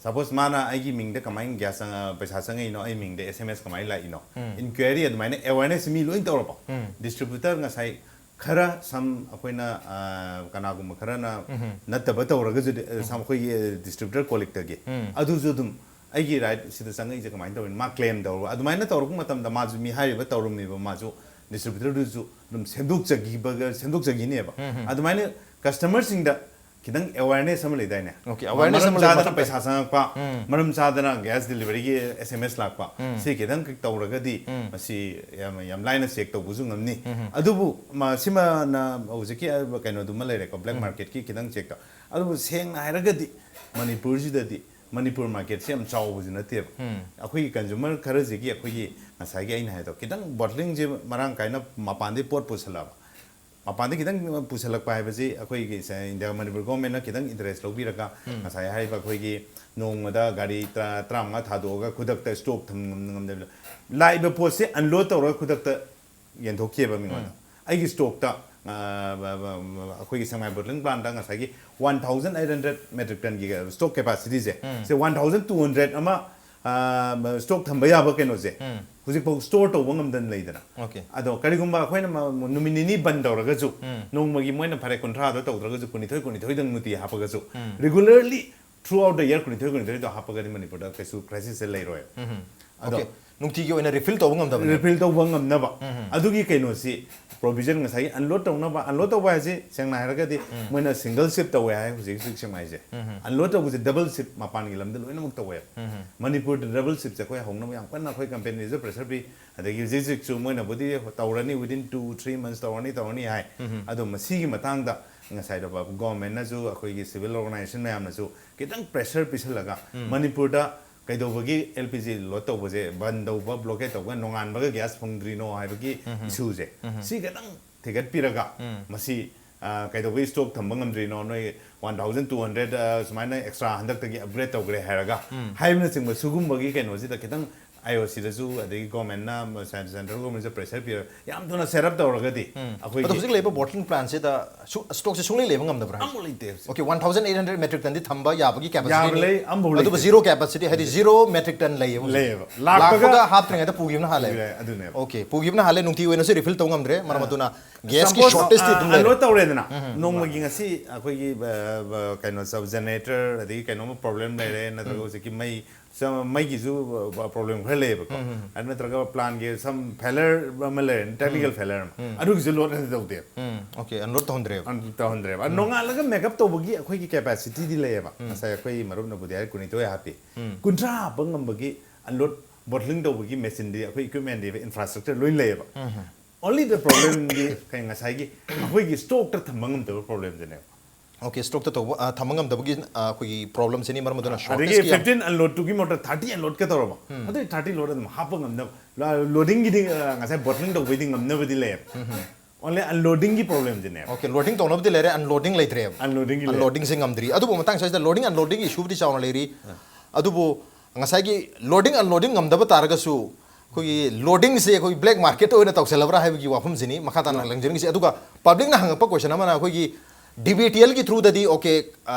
ꯁꯄꯣꯁ ꯃꯥꯅ ꯑꯩꯒꯤ ꯃꯤꯡꯗ ꯀꯃꯥꯏꯅ ꯒ꯭ꯌꯥꯁ ꯆꯪꯉ-, ꯄꯩꯁꯥ ꯆꯪꯉꯛꯏꯅꯣ, ꯑꯩ ꯃꯤꯡꯗ ꯑꯦꯁ ꯑꯦꯝ ꯑꯦꯁ ꯀꯃꯥꯏꯅ ꯂꯥꯛꯏꯅꯣ, ꯏꯟꯀ꯭ꯋꯥꯏꯔꯤ ꯑꯗꯨꯃꯥꯏꯅ ꯑꯦꯋꯦꯔꯅꯦꯁ ꯃꯤ ꯂꯣꯏ ꯇꯧꯔꯕ, ꯗꯤꯁꯇ꯭ꯔꯤꯕ꯭ꯌꯨꯇꯔ ꯉꯁꯥꯏ ꯈꯔ ꯁꯝ ꯑꯩꯈꯣꯏꯅ, ꯑ, ꯀꯅꯥꯒꯨꯝꯕ ꯈꯔꯅ ꯅꯠꯇꯕ ꯇꯧꯔꯒꯁꯨ, ꯑ, ꯁꯝ ꯑꯩꯈꯣꯏꯒꯤ, ꯑ, ꯗꯤꯁꯇ꯭ꯔꯤꯕ꯭ꯌꯨꯇꯔ ꯀꯣꯂꯤꯛꯇꯒꯤ, ꯑꯗꯨꯁꯨ ꯑꯗꯨꯝ ꯑꯩꯒꯤ ꯔꯥꯏꯠ ꯁꯤꯗ ꯆꯪꯉꯛꯏꯁꯦ ꯀꯃꯥꯏꯅ ꯇꯧꯔꯤꯅꯣ, ꯃꯥ ꯀ꯭ꯂꯦꯝ ꯇꯧꯔꯕ, ꯑꯗꯨꯃꯥꯏꯅ ꯇꯧꯔꯛꯄ ꯃꯇꯝꯗ ꯃꯥꯁꯨ ꯃꯤ ꯍꯥꯏꯔꯤꯕ ꯇꯧꯔꯝꯃꯤꯕ ꯃꯥꯁꯨ ꯗꯤꯁꯇ꯭ꯔꯤꯕ꯭ꯌꯨꯇꯔꯗꯨꯁꯨ ꯑꯗꯨꯝ ꯁꯦꯝꯗꯣꯛꯆꯈꯤꯕꯒ, ꯁꯦꯝꯗꯣꯛꯆꯈꯤꯅꯦꯕ꯫ ꯑꯗꯨꯃꯥꯏꯅ ꯀꯁꯇꯃꯔꯁꯤꯡꯗ ꯈꯤꯇꯪ ꯑꯦꯋꯦꯔꯅꯦꯁ ꯑꯃ ꯂꯩꯗꯥꯏꯅꯦ? ꯑꯣꯀꯦ, ꯑꯦꯋꯦꯔꯅꯦꯁ ꯃꯔꯝ ꯑꯃ ꯂꯩꯕ ꯆꯥꯗꯅ ꯃꯊꯧ ꯇꯥꯏ꯫ ꯄꯩꯁꯥ ꯆꯪꯉꯛꯄ, ꯃꯔꯝ ꯆꯥꯗꯅ ꯒ꯭ꯌꯥꯁ ꯗꯦꯂꯤꯚꯔꯤꯒꯤ ꯑꯦꯁ ꯑꯦꯝ ꯑꯦꯁ ꯂꯥꯛꯄ, ꯁꯤ ꯈꯤꯇꯪ ꯇꯧꯔꯒꯗꯤ ꯃꯁꯤ ꯌꯥꯝ, ꯌꯥꯝ ꯂꯥꯏꯅ ꯆꯦꯛ ꯇꯧꯕꯁꯨ ꯉꯝꯅꯤ꯫ ꯑꯗꯨꯕꯨ ꯃ-, ꯁꯤꯃꯅ ꯍꯧꯖꯤꯛꯀꯤ ꯀꯩꯅꯣꯗꯨꯃ ꯂꯩꯔꯦꯀꯣ, ꯕ꯭ꯂꯦꯛ ꯃꯥꯔꯀꯦꯠꯀꯤ ꯈꯤꯇꯪ ꯆꯦꯛ ꯇꯧ꯫ ꯑꯗꯨꯕꯨ ꯁꯦꯡꯅ ꯍꯥꯏꯔꯒꯗꯤ ꯃꯅꯤꯄꯨꯔꯁꯤꯗꯗꯤ ꯃꯅꯤꯄꯨꯔ ꯃꯥꯔꯀꯦꯠꯁꯦ ꯌꯥꯝ ꯆꯥꯎꯕꯁꯨ ꯅꯠꯇꯦꯕ꯫ ꯑꯩꯈꯣꯏꯒꯤ ꯀꯟꯖꯨꯃꯔ ꯈꯔꯁꯤꯒꯤ ꯑꯩꯈꯣꯏꯒꯤ ꯉꯁꯥꯏꯒꯤ ꯑꯩꯅ ꯍꯥꯏꯗꯣ ꯈꯤꯇꯪ ꯕꯣꯇꯂꯤꯡꯁꯦ ꯃꯔꯥꯡ ꯀꯥꯏꯅ ꯃꯄꯥꯟꯗꯒꯤ ꯄꯣꯠ ꯄꯨꯁꯜꯂꯛꯑꯕ꯫ ꯃꯄꯥꯟꯗ ꯈꯤꯇꯪ ꯄꯨꯁꯜꯂꯛꯄ ꯍꯥꯏꯕꯁꯤ ꯑꯩꯈꯣꯏꯒꯤ ꯁ-, ꯏꯟꯗꯤꯌꯥ ꯃꯅꯤꯄꯨꯔ ꯒꯣꯔꯃꯦꯟꯅ ꯈꯤꯇꯪ ꯏꯟꯇꯔꯦꯁ ꯂꯧꯕꯤꯔꯒ ꯉꯁꯥꯏ ꯍꯥꯏꯔꯤꯕ ꯑꯩꯈꯣꯏꯒꯤ ꯅꯣꯡꯃꯗ ꯒꯥꯔꯤ ꯇꯔꯥ, ꯇꯔꯥꯃꯉꯥ ꯊꯥꯗꯣꯛꯑꯒ ꯈꯨꯗꯛꯇ ꯁ꯭ꯇꯣꯛ ꯊꯝ ꯉꯝ-, ꯉꯝꯗꯕ, ꯂꯥꯛꯏꯕ ꯄꯣꯠꯁꯦ ꯑꯟꯂꯣꯗ ꯇꯧꯔꯒ ꯈꯨꯗꯛꯇ ꯌꯦꯟꯊꯣꯛꯈꯤꯑꯕ ꯃꯤꯉꯣꯟꯗ꯫ ꯑꯩꯒꯤ ꯁ꯭ꯇꯣꯛꯇ, ꯑ, ꯕ-, ꯕ-, ꯕ-, ꯑꯩꯈꯣꯏꯒꯤ ꯁꯉꯥꯏ ꯕꯣꯇꯂꯤꯡ ꯄ꯭ꯂꯥꯟꯠꯇ ꯉꯁꯥꯏꯒꯤ one thousand eight hundred metric ꯇꯟꯒꯤ ꯁ꯭ꯇꯣꯛ ꯀꯦꯄꯥꯁꯤꯇꯤꯁꯦ, ꯁꯦ ꯋꯥꯟ ꯊꯥꯎꯖꯟ ꯇꯨ ꯍꯟꯗ꯭ꯔꯦꯠ ꯑꯃ, ꯁ꯭ꯇꯣꯛ ꯊꯝꯕ ꯌꯥꯕ ꯀꯩꯅꯣꯁꯦ ꯍꯧꯖꯤꯛꯐꯥꯎ ꯁ꯭ꯇꯣꯔ ꯇꯧꯕ ꯉꯝꯗꯅ ꯂꯩꯗꯅ꯫ ꯑꯣꯀꯦ꯫ ꯑꯗꯣ ꯀꯔꯤꯒꯨꯝꯕ ꯑꯩꯈꯣꯏꯅ ꯃ- ꯅꯨꯃꯤꯠ ꯅꯤꯅꯤ ꯕꯟ ꯇꯧꯔꯒꯁꯨ, ꯅꯣꯡꯃꯒꯤ ꯃꯣꯏꯅ ꯐꯔꯦ ꯀꯨꯟꯊ꯭ꯔꯥꯗꯣ ꯇꯧꯗ꯭ꯔꯒꯁꯨ ꯀꯨꯟꯅꯤꯊꯣꯏ ꯀꯨꯟꯅꯤꯊꯣꯏꯗꯪ ꯅꯨꯡꯇꯤ ꯍꯥꯞꯄꯒꯁꯨ, regularly throughout the year ꯀꯨꯟꯅꯤꯊꯣꯏ ꯀꯨꯟꯅꯤꯊꯣꯏꯗꯣ ꯍꯥꯞꯄꯒꯗꯤ ꯃꯅꯤꯄꯨꯔꯗ ꯀꯩꯁꯨ crisis ꯁꯦ ꯂꯩꯔꯣꯏ꯫ ꯑꯗꯣ ꯑꯣꯀꯦ꯫ ꯅꯨꯡꯇꯤꯒꯤ ꯑꯣꯏꯅ ꯔꯤꯐꯤꯜ ꯇꯧꯕ ꯉꯝꯗꯕꯅꯦ꯫ ꯔꯤꯐꯤꯜ ꯇꯧꯕ ꯉꯝꯅꯕ, ꯑꯗꯨꯒꯤ ꯀꯩꯅꯣꯁꯤ ꯄ꯭ꯔꯣꯕꯤꯖꯟ ꯉꯁꯥꯏꯒꯤ ꯑꯟꯂꯣꯗ ꯇꯧꯅꯕ, ꯑꯟꯂꯣꯗ ꯇꯧꯕ ꯍꯥꯏꯁꯤ ꯁꯦꯡꯅ ꯍꯥꯏꯔꯒꯗꯤ ꯃꯣꯏꯅ ꯁꯤꯡꯒꯜ ꯁꯤꯞ ꯇꯧꯋꯦ ꯍꯥꯏ ꯍꯧꯖꯤꯛ ꯍꯧꯖꯤꯛ ꯁꯦꯡꯅ ꯍꯥꯏꯁꯦ꯫ ꯑꯟꯂꯣꯗ ꯇꯧꯕꯁꯦ ꯗꯕꯜ ꯁꯤꯞ ꯃꯄꯥꯟꯒꯤ ꯂꯝꯗ ꯂꯣꯏꯅꯃꯛ ꯇꯧꯋꯦꯕ꯫ ꯃꯅꯤꯄꯨꯔꯗ ꯗꯕꯜ ꯁꯤꯞꯁꯦ ꯑꯩꯈꯣꯏ ꯍꯧꯅꯕ ꯌꯥꯝ ꯀꯟꯅ ꯑꯩꯈꯣꯏ ꯀꯝꯄꯦꯅꯤꯗꯁꯨ ꯄ꯭ꯔꯦꯁꯔ ꯄꯤ꯫ ꯑꯗꯒꯤ ꯍꯧꯖꯤꯛ ꯍꯧꯖꯤꯛꯁꯨ ꯃꯣꯏꯅꯕꯨꯗꯤ ꯇꯧꯔꯅꯤ, within two three months ꯇꯧꯔꯅꯤ ꯇꯧꯔꯅꯤ ꯍꯥꯏ꯫ ꯑꯗꯣ ꯃꯁꯤꯒꯤ ꯃꯇꯥꯡꯗ ꯉꯁꯥꯏꯗꯣ ꯒꯣꯔꯃꯦꯟꯅꯁꯨ ꯑꯩꯈꯣꯏꯒꯤ ꯁꯤꯚꯤꯜ ꯑꯣꯔꯒꯅꯥꯏꯖꯦꯁꯟ ꯃꯌꯥꯝꯅꯁꯨ ꯈꯤꯇꯪ ꯄ꯭ꯔꯦꯁꯔ ꯄꯤꯁꯜꯂꯒ ꯃꯅꯤꯄꯨꯔꯗ ꯀꯩꯗꯧꯕꯒꯤ ꯑꯦꯜ ꯄꯤ ꯖꯤ ꯂꯣꯗ ꯇꯧꯕꯁꯦ ꯕꯟ ꯇꯧꯕ, ꯕ꯭ꯂꯣꯀꯦꯠ ꯇꯧꯕ, ꯅꯣꯡꯉꯥꯟꯕꯒ ꯒ꯭ꯌꯥꯁ ꯐꯪꯗ꯭ꯔꯤꯅꯣ ꯍꯥꯏꯕꯒꯤ ꯏꯁꯨꯁꯦ ꯁꯤ ꯈꯤꯇꯪ ꯊꯤꯒꯠꯄꯤꯔꯒ ꯃꯁꯤ ꯑ, ꯀꯩꯗꯧꯕꯒꯤ ꯁ꯭ꯇꯣꯛ ꯊꯝꯕ ꯉꯝꯗ꯭ꯔꯤꯅꯣ, ꯅꯣꯏ ꯋꯥꯟ ꯊꯥꯎꯖꯟ ꯇꯨ ꯍꯟꯗ꯭ꯔꯦꯗ ꯁꯨꯃꯥꯏꯅ ꯑꯦꯛꯁꯇ꯭ꯔꯥ ꯍꯟꯗꯛꯇꯒꯤ ꯑꯞꯒ꯭ꯔꯦꯗ ꯇꯧꯈ꯭ꯔꯦ ꯍꯥꯏꯔꯒ ꯍꯥꯏꯕꯅꯆꯤꯡꯕ ꯁꯤꯒꯨꯝꯕꯒꯤ ꯀꯩꯅꯣꯁꯤꯗ ꯈꯤꯇꯪ ꯑꯥꯏ ꯑꯣ ꯁꯤꯗꯁꯨ ꯑꯗꯒꯤ ꯒꯣꯔꯃꯦꯟꯅ ꯁꯦꯟꯇ꯭ꯔꯦꯜ ꯒꯣꯔꯃꯦꯟꯁꯨ ꯄ꯭ꯔꯦꯁꯔ ꯄꯤꯔꯒ ꯌꯥꯝ ꯊꯨꯅ ꯁꯦꯠ ꯑꯞ ꯇꯧꯔꯒꯗꯤ ꯑꯗꯣ ꯑꯩꯈꯣꯏꯒꯤ ꯍꯧꯖꯤꯛ ꯂꯩꯕ ꯕꯣꯇꯂꯤꯡ ꯄ꯭ꯂꯥꯟꯁꯤꯗ ꯁꯨ ꯁ꯭ꯇꯣꯛꯁꯦ ꯁꯨꯡꯂꯩ ꯂꯩꯕ ꯉꯝꯗꯕ꯭ꯔꯥ ꯍꯥꯏꯁꯦ? ꯑꯃꯐꯥꯎ ꯂꯩꯇꯦ ꯍꯧꯖꯤꯛ꯫ Okay, one thousand eight hundred metric ꯇꯟꯗꯤ ꯊꯝꯕ ꯌꯥꯕꯒꯤ ꯌꯥꯕ ꯀꯦꯄꯥꯁꯤꯇꯤ ꯂꯩ, ꯑꯃꯐꯥꯎ ꯑꯗꯨꯕꯨ ꯂꯩꯇꯦ꯫ ꯖꯤꯔꯣ ꯀꯦꯄꯥꯁꯤꯇꯤ ꯍꯥꯏꯗꯤ ꯖꯤꯔꯣ ꯃꯦꯇ꯭ꯔꯤꯛ ꯇꯟ ꯂꯩꯌꯦꯕ ꯍꯧꯖꯤꯛ꯫ ꯂꯩꯌꯦꯕ꯫ ꯂꯥꯛꯄꯒ ꯂꯥꯛꯄꯒ ꯍꯥꯞꯇ꯭ꯔꯤꯉꯩꯗ ꯄꯨꯈꯤꯕꯅ ꯍꯥꯜꯂꯦꯕ꯫ ꯄꯨꯈꯤꯕꯅ ꯑꯗꯨꯅꯦꯕ꯫ ꯑꯣꯀꯦ, ꯄꯨꯈꯤꯕꯅ ꯍꯥꯜꯂꯦ, ꯅꯨꯡꯇꯤ ꯑꯣꯏꯅꯁꯨ ꯔꯤꯐꯤꯜ ꯇꯧꯕ ꯉꯝꯗ꯭ꯔꯦ, ꯃꯔꯝ ꯑꯗꯨꯅ ꯒ꯭ꯌꯥꯁꯀꯤ ꯁꯣꯔꯇꯦꯖꯇꯤ ꯑꯗꯨꯝ ꯂꯩꯔꯦ꯫ ꯑꯟꯂꯣꯗ ꯇꯧꯔꯦꯗꯅ, ꯅꯣꯡꯃꯒꯤ ꯉꯁꯤ ꯑꯩꯈꯣꯏꯒꯤ ꯕ- ꯕ- ꯀꯩꯅꯣ ꯖꯦꯅꯦꯔꯦꯇꯔ ꯑꯗꯒꯤ ꯀꯩꯅꯣꯝꯃ ꯄ꯭ꯔꯣꯕ꯭ꯂꯦꯝ ꯂꯩꯔꯦ, ꯅꯠꯇ꯭ꯔꯒ ꯍꯧꯖꯤꯛꯀꯤ ꯃꯩ ꯁ- ꯃꯩꯒꯤꯁꯨ ꯄ꯭ꯔꯣꯕ꯭ꯂꯦꯝ ꯈꯔ ꯂꯩꯌꯦꯕꯀꯣ꯫ ꯑꯗꯨ ꯅꯠꯇ꯭ꯔꯒ ꯄ꯭ꯂꯥꯟꯒꯤ ꯁꯝ ꯐꯦꯂꯔ ꯑꯃ ꯂꯩꯔꯦ, ꯇꯦꯛꯅꯤꯀꯦꯜ ꯐꯦꯂꯔ ꯑꯃ, ꯑꯗꯨꯒꯤꯁꯨ ꯂꯣꯗ ꯑꯗꯨ ꯇꯧꯗꯦꯕ꯫ ꯎꯝ, ꯑꯣꯀꯦ, ꯑꯟꯂꯣꯗ ꯇꯧꯍꯟꯗ꯭ꯔꯦꯕ꯫ ꯑꯗꯨ ꯇꯧꯍꯟꯗ꯭ꯔꯦꯕ꯫ ꯑꯗꯨ ꯅꯣꯡꯉꯥꯜꯂꯒ ꯃꯦꯀꯞ ꯇꯧꯕꯒꯤ ꯑꯩꯈꯣꯏꯒꯤ ꯀꯦꯄꯥꯁꯤꯇꯤꯗꯤ ꯂꯩꯌꯦꯕ꯫ ꯉꯁꯥꯏ ꯑꯩꯈꯣꯏ ꯃꯔꯨꯞꯅꯕꯨꯗꯤ ꯍꯥꯏ ꯀꯨꯟꯅꯤꯊꯣꯏ ꯍꯥꯞꯄꯤ꯫ ꯀꯨꯟꯊ꯭ꯔꯥ ꯍꯥꯞꯄ ꯉꯝꯕꯒꯤ ꯑꯟꯂꯣꯗ ꯕꯣꯇꯂꯤꯡ ꯇꯧꯕꯒꯤ ꯃꯦꯆꯤꯟꯗꯤ ꯑꯩꯈꯣꯏ ꯏꯀ꯭ꯋꯤꯞꯃꯦꯟꯗꯤ ꯏꯟꯐ꯭ꯔꯥꯁ꯭ꯇ꯭ꯔꯛꯆꯔ ꯂꯣꯏ ꯂꯩꯌꯦꯕ꯫ ꯑꯣꯟꯂꯤ ꯗ ꯄ꯭ꯔꯣꯕ꯭ꯂꯦꯝꯗꯤ ꯀꯩ ꯉꯁꯥꯏꯒꯤ ꯑꯩꯈꯣꯏꯒꯤ ꯁ꯭ꯇꯣꯛꯇ ꯊꯝꯕ ꯉꯝꯗꯕ ꯄ꯭ꯔꯣꯕ꯭ꯂꯦꯝꯁꯤꯅꯦꯕ꯫ ꯑꯣꯀꯦ, ꯁ꯭ꯇꯣꯛꯇ ꯇꯧꯕ ꯑ, ꯊꯝꯕ ꯉꯝꯗꯕꯒꯤ ꯑ, ꯑꯩꯈꯣꯏꯒꯤ ꯄ꯭ꯔꯣꯕ꯭ꯂꯦꯝꯁꯤꯅꯤ, ꯃꯔꯝ ꯑꯗꯨꯅ ꯑꯗꯒꯤ ꯁꯣꯔꯇꯦꯖꯀꯤ ꯌꯥꯝ ꯐꯤꯐꯇꯤꯟ ꯑꯟꯂꯣꯗꯇꯨꯒꯤ ꯃꯍꯨꯠꯇ ꯊꯥꯔꯇꯤ ꯑꯟꯂꯣꯗꯀ ꯇꯧꯔꯕ, ꯑꯗꯨꯗꯤ ꯊꯥꯔꯇꯤ ꯂꯣꯗ ꯑꯗꯨꯝ ꯍꯥꯞꯄ ꯉꯝꯅꯕ꯫ ꯂꯣꯗꯤꯡꯒꯤꯗꯤ ꯑ, ꯉꯁꯥꯏ ꯕꯣꯇꯂꯤꯡ ꯇꯧꯕꯩꯗꯤ ꯉꯝꯅꯕꯗꯤ ꯂꯩꯌꯦꯕ꯫ ꯑꯣꯟꯂꯤ ꯑꯟꯂꯣꯗꯤꯡꯒꯤ ꯄ꯭ꯔꯣꯕ꯭ꯂꯦꯝꯁꯤꯅꯦꯕ꯫ ꯑꯣꯀꯦ, ꯂꯣꯗꯤꯡ ꯇꯧꯅꯕꯗꯤ ꯂꯩꯔꯦ, ꯑꯟꯂꯣꯗꯤꯡ ꯂꯩꯇ꯭ꯔꯦꯕ꯫ ꯑꯟꯂꯣꯗꯤꯡꯒꯤ ꯂꯩꯔꯦ꯫ ꯑꯟꯂꯣꯗꯤꯡꯁꯦ ꯉꯝꯗ꯭ꯔꯤ꯫ ꯑꯗꯨꯕꯨ ꯃꯇꯥꯡ ꯁ꯭ꯋꯥꯏꯁꯤꯗ ꯂꯣꯗꯤꯡ ꯑꯟꯂꯣꯗꯤꯡ ꯏꯁꯨꯕꯨꯗꯤ ꯆꯥꯎꯅ ꯂꯩꯔꯤ꯫ ꯑꯗꯨꯕꯨ ꯉꯁꯥꯏꯒꯤ ꯂꯣꯗꯤꯡ ꯑꯟꯂꯣꯗꯤꯡ ꯉꯝꯗꯕ ꯇꯥꯔꯒꯁꯨ ꯑꯩꯈꯣꯏꯒꯤ ꯂꯣꯗꯤꯡꯁꯦ ꯑꯩꯈꯣꯏ ꯕ꯭ꯂꯦꯛ ꯃꯥꯔꯀꯦꯠꯇ ꯑꯣꯏꯅ ꯇꯧꯁꯜꯂꯕ꯭ꯔꯥ ꯍꯥꯏꯕꯒꯤ ꯋꯥꯐꯝꯁꯤꯅꯤ ꯃꯈꯥ ꯇꯥꯅ ꯂꯪꯖꯅꯤꯡꯉꯤꯁꯤ꯫ ꯑꯗꯨꯒ ꯄꯕ꯭ꯂꯤꯛꯅ ꯍꯪꯉꯛꯄ ꯀꯣꯏꯁꯟ ꯑꯃꯅ ꯑꯩꯈꯣꯏꯒꯤ ꯗꯤ ꯕꯤ ꯇꯤ ꯑꯦꯜꯒꯤ ꯊ꯭ꯔꯨꯗꯗꯤ ꯑꯣꯀꯦ, ꯑ,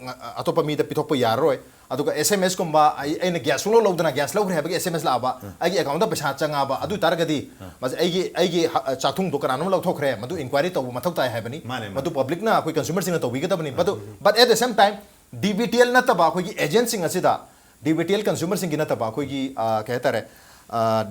ꯑ, ꯑꯇꯣꯞꯄ ꯃꯤꯗ ꯄꯤꯊꯣꯛꯄ ꯌꯥꯔꯔꯣꯏ, ꯑꯗꯨꯒ ꯑꯦꯁ ꯑꯦꯝ ꯑꯦꯁ ꯀꯨꯝꯕ ꯑꯩ ꯑꯩꯅ ꯒ꯭ꯌꯥꯁ ꯁꯨꯡꯂꯧ ꯂꯧꯗꯅ ꯒ꯭ꯌꯥꯁ ꯂꯧꯈ꯭ꯔꯦ ꯍꯥꯏꯕꯒꯤ ꯑꯦꯁ ꯑꯦꯝ ꯑꯦꯁ ꯂꯥꯛꯑꯕ, ꯑꯩꯒꯤ ꯑꯦꯀꯥꯎꯟꯗ ꯄꯩꯁꯥ ꯆꯪꯉꯛꯑꯕ, ꯑꯗꯨ ꯑꯣꯏꯇꯥꯔꯒꯗꯤ ꯃꯁꯤ ꯑꯩꯒꯤ ꯑꯩꯒꯤ ꯍ- ꯆꯥꯛꯊꯨꯡꯗꯣ ꯀꯅꯥꯅꯣꯝ ꯂꯧꯊꯣꯛꯈ꯭ꯔꯦ, ꯃꯗꯨ ꯏꯟꯀ꯭ꯋꯥꯏꯔꯤ ꯇꯧꯕ ꯃꯊꯧ ꯇꯥꯏ ꯍꯥꯏꯕꯅꯤ꯫ ꯃꯥꯅꯦ, ꯃꯥꯅꯦ꯫ ꯃꯗꯨ ꯄꯕ꯭ꯂꯤꯛꯅ, ꯑꯩꯈꯣꯏ ꯀꯟꯁ꯭ꯌꯨꯃꯔꯁꯤꯡꯅ ꯇꯧꯕꯤꯒꯗꯕꯅꯤ꯫ ꯃꯗꯨ, but at the same time, D B T L ꯅꯠꯇꯕ ꯑꯩꯈꯣꯏꯒꯤ ꯑꯦꯖꯦꯟꯁꯤꯡ ꯑꯁꯤꯗ, ꯗꯤ ꯕꯤ ꯇꯤ ꯑꯦꯜ ꯀꯟꯁ꯭ꯌꯨꯃꯔꯁꯤꯡꯒꯤ ꯅꯠꯇꯕ ꯑꯩꯈꯣꯏꯒꯤ, ꯑ, ꯀꯩ ꯍꯥꯏꯇꯥꯔꯦ,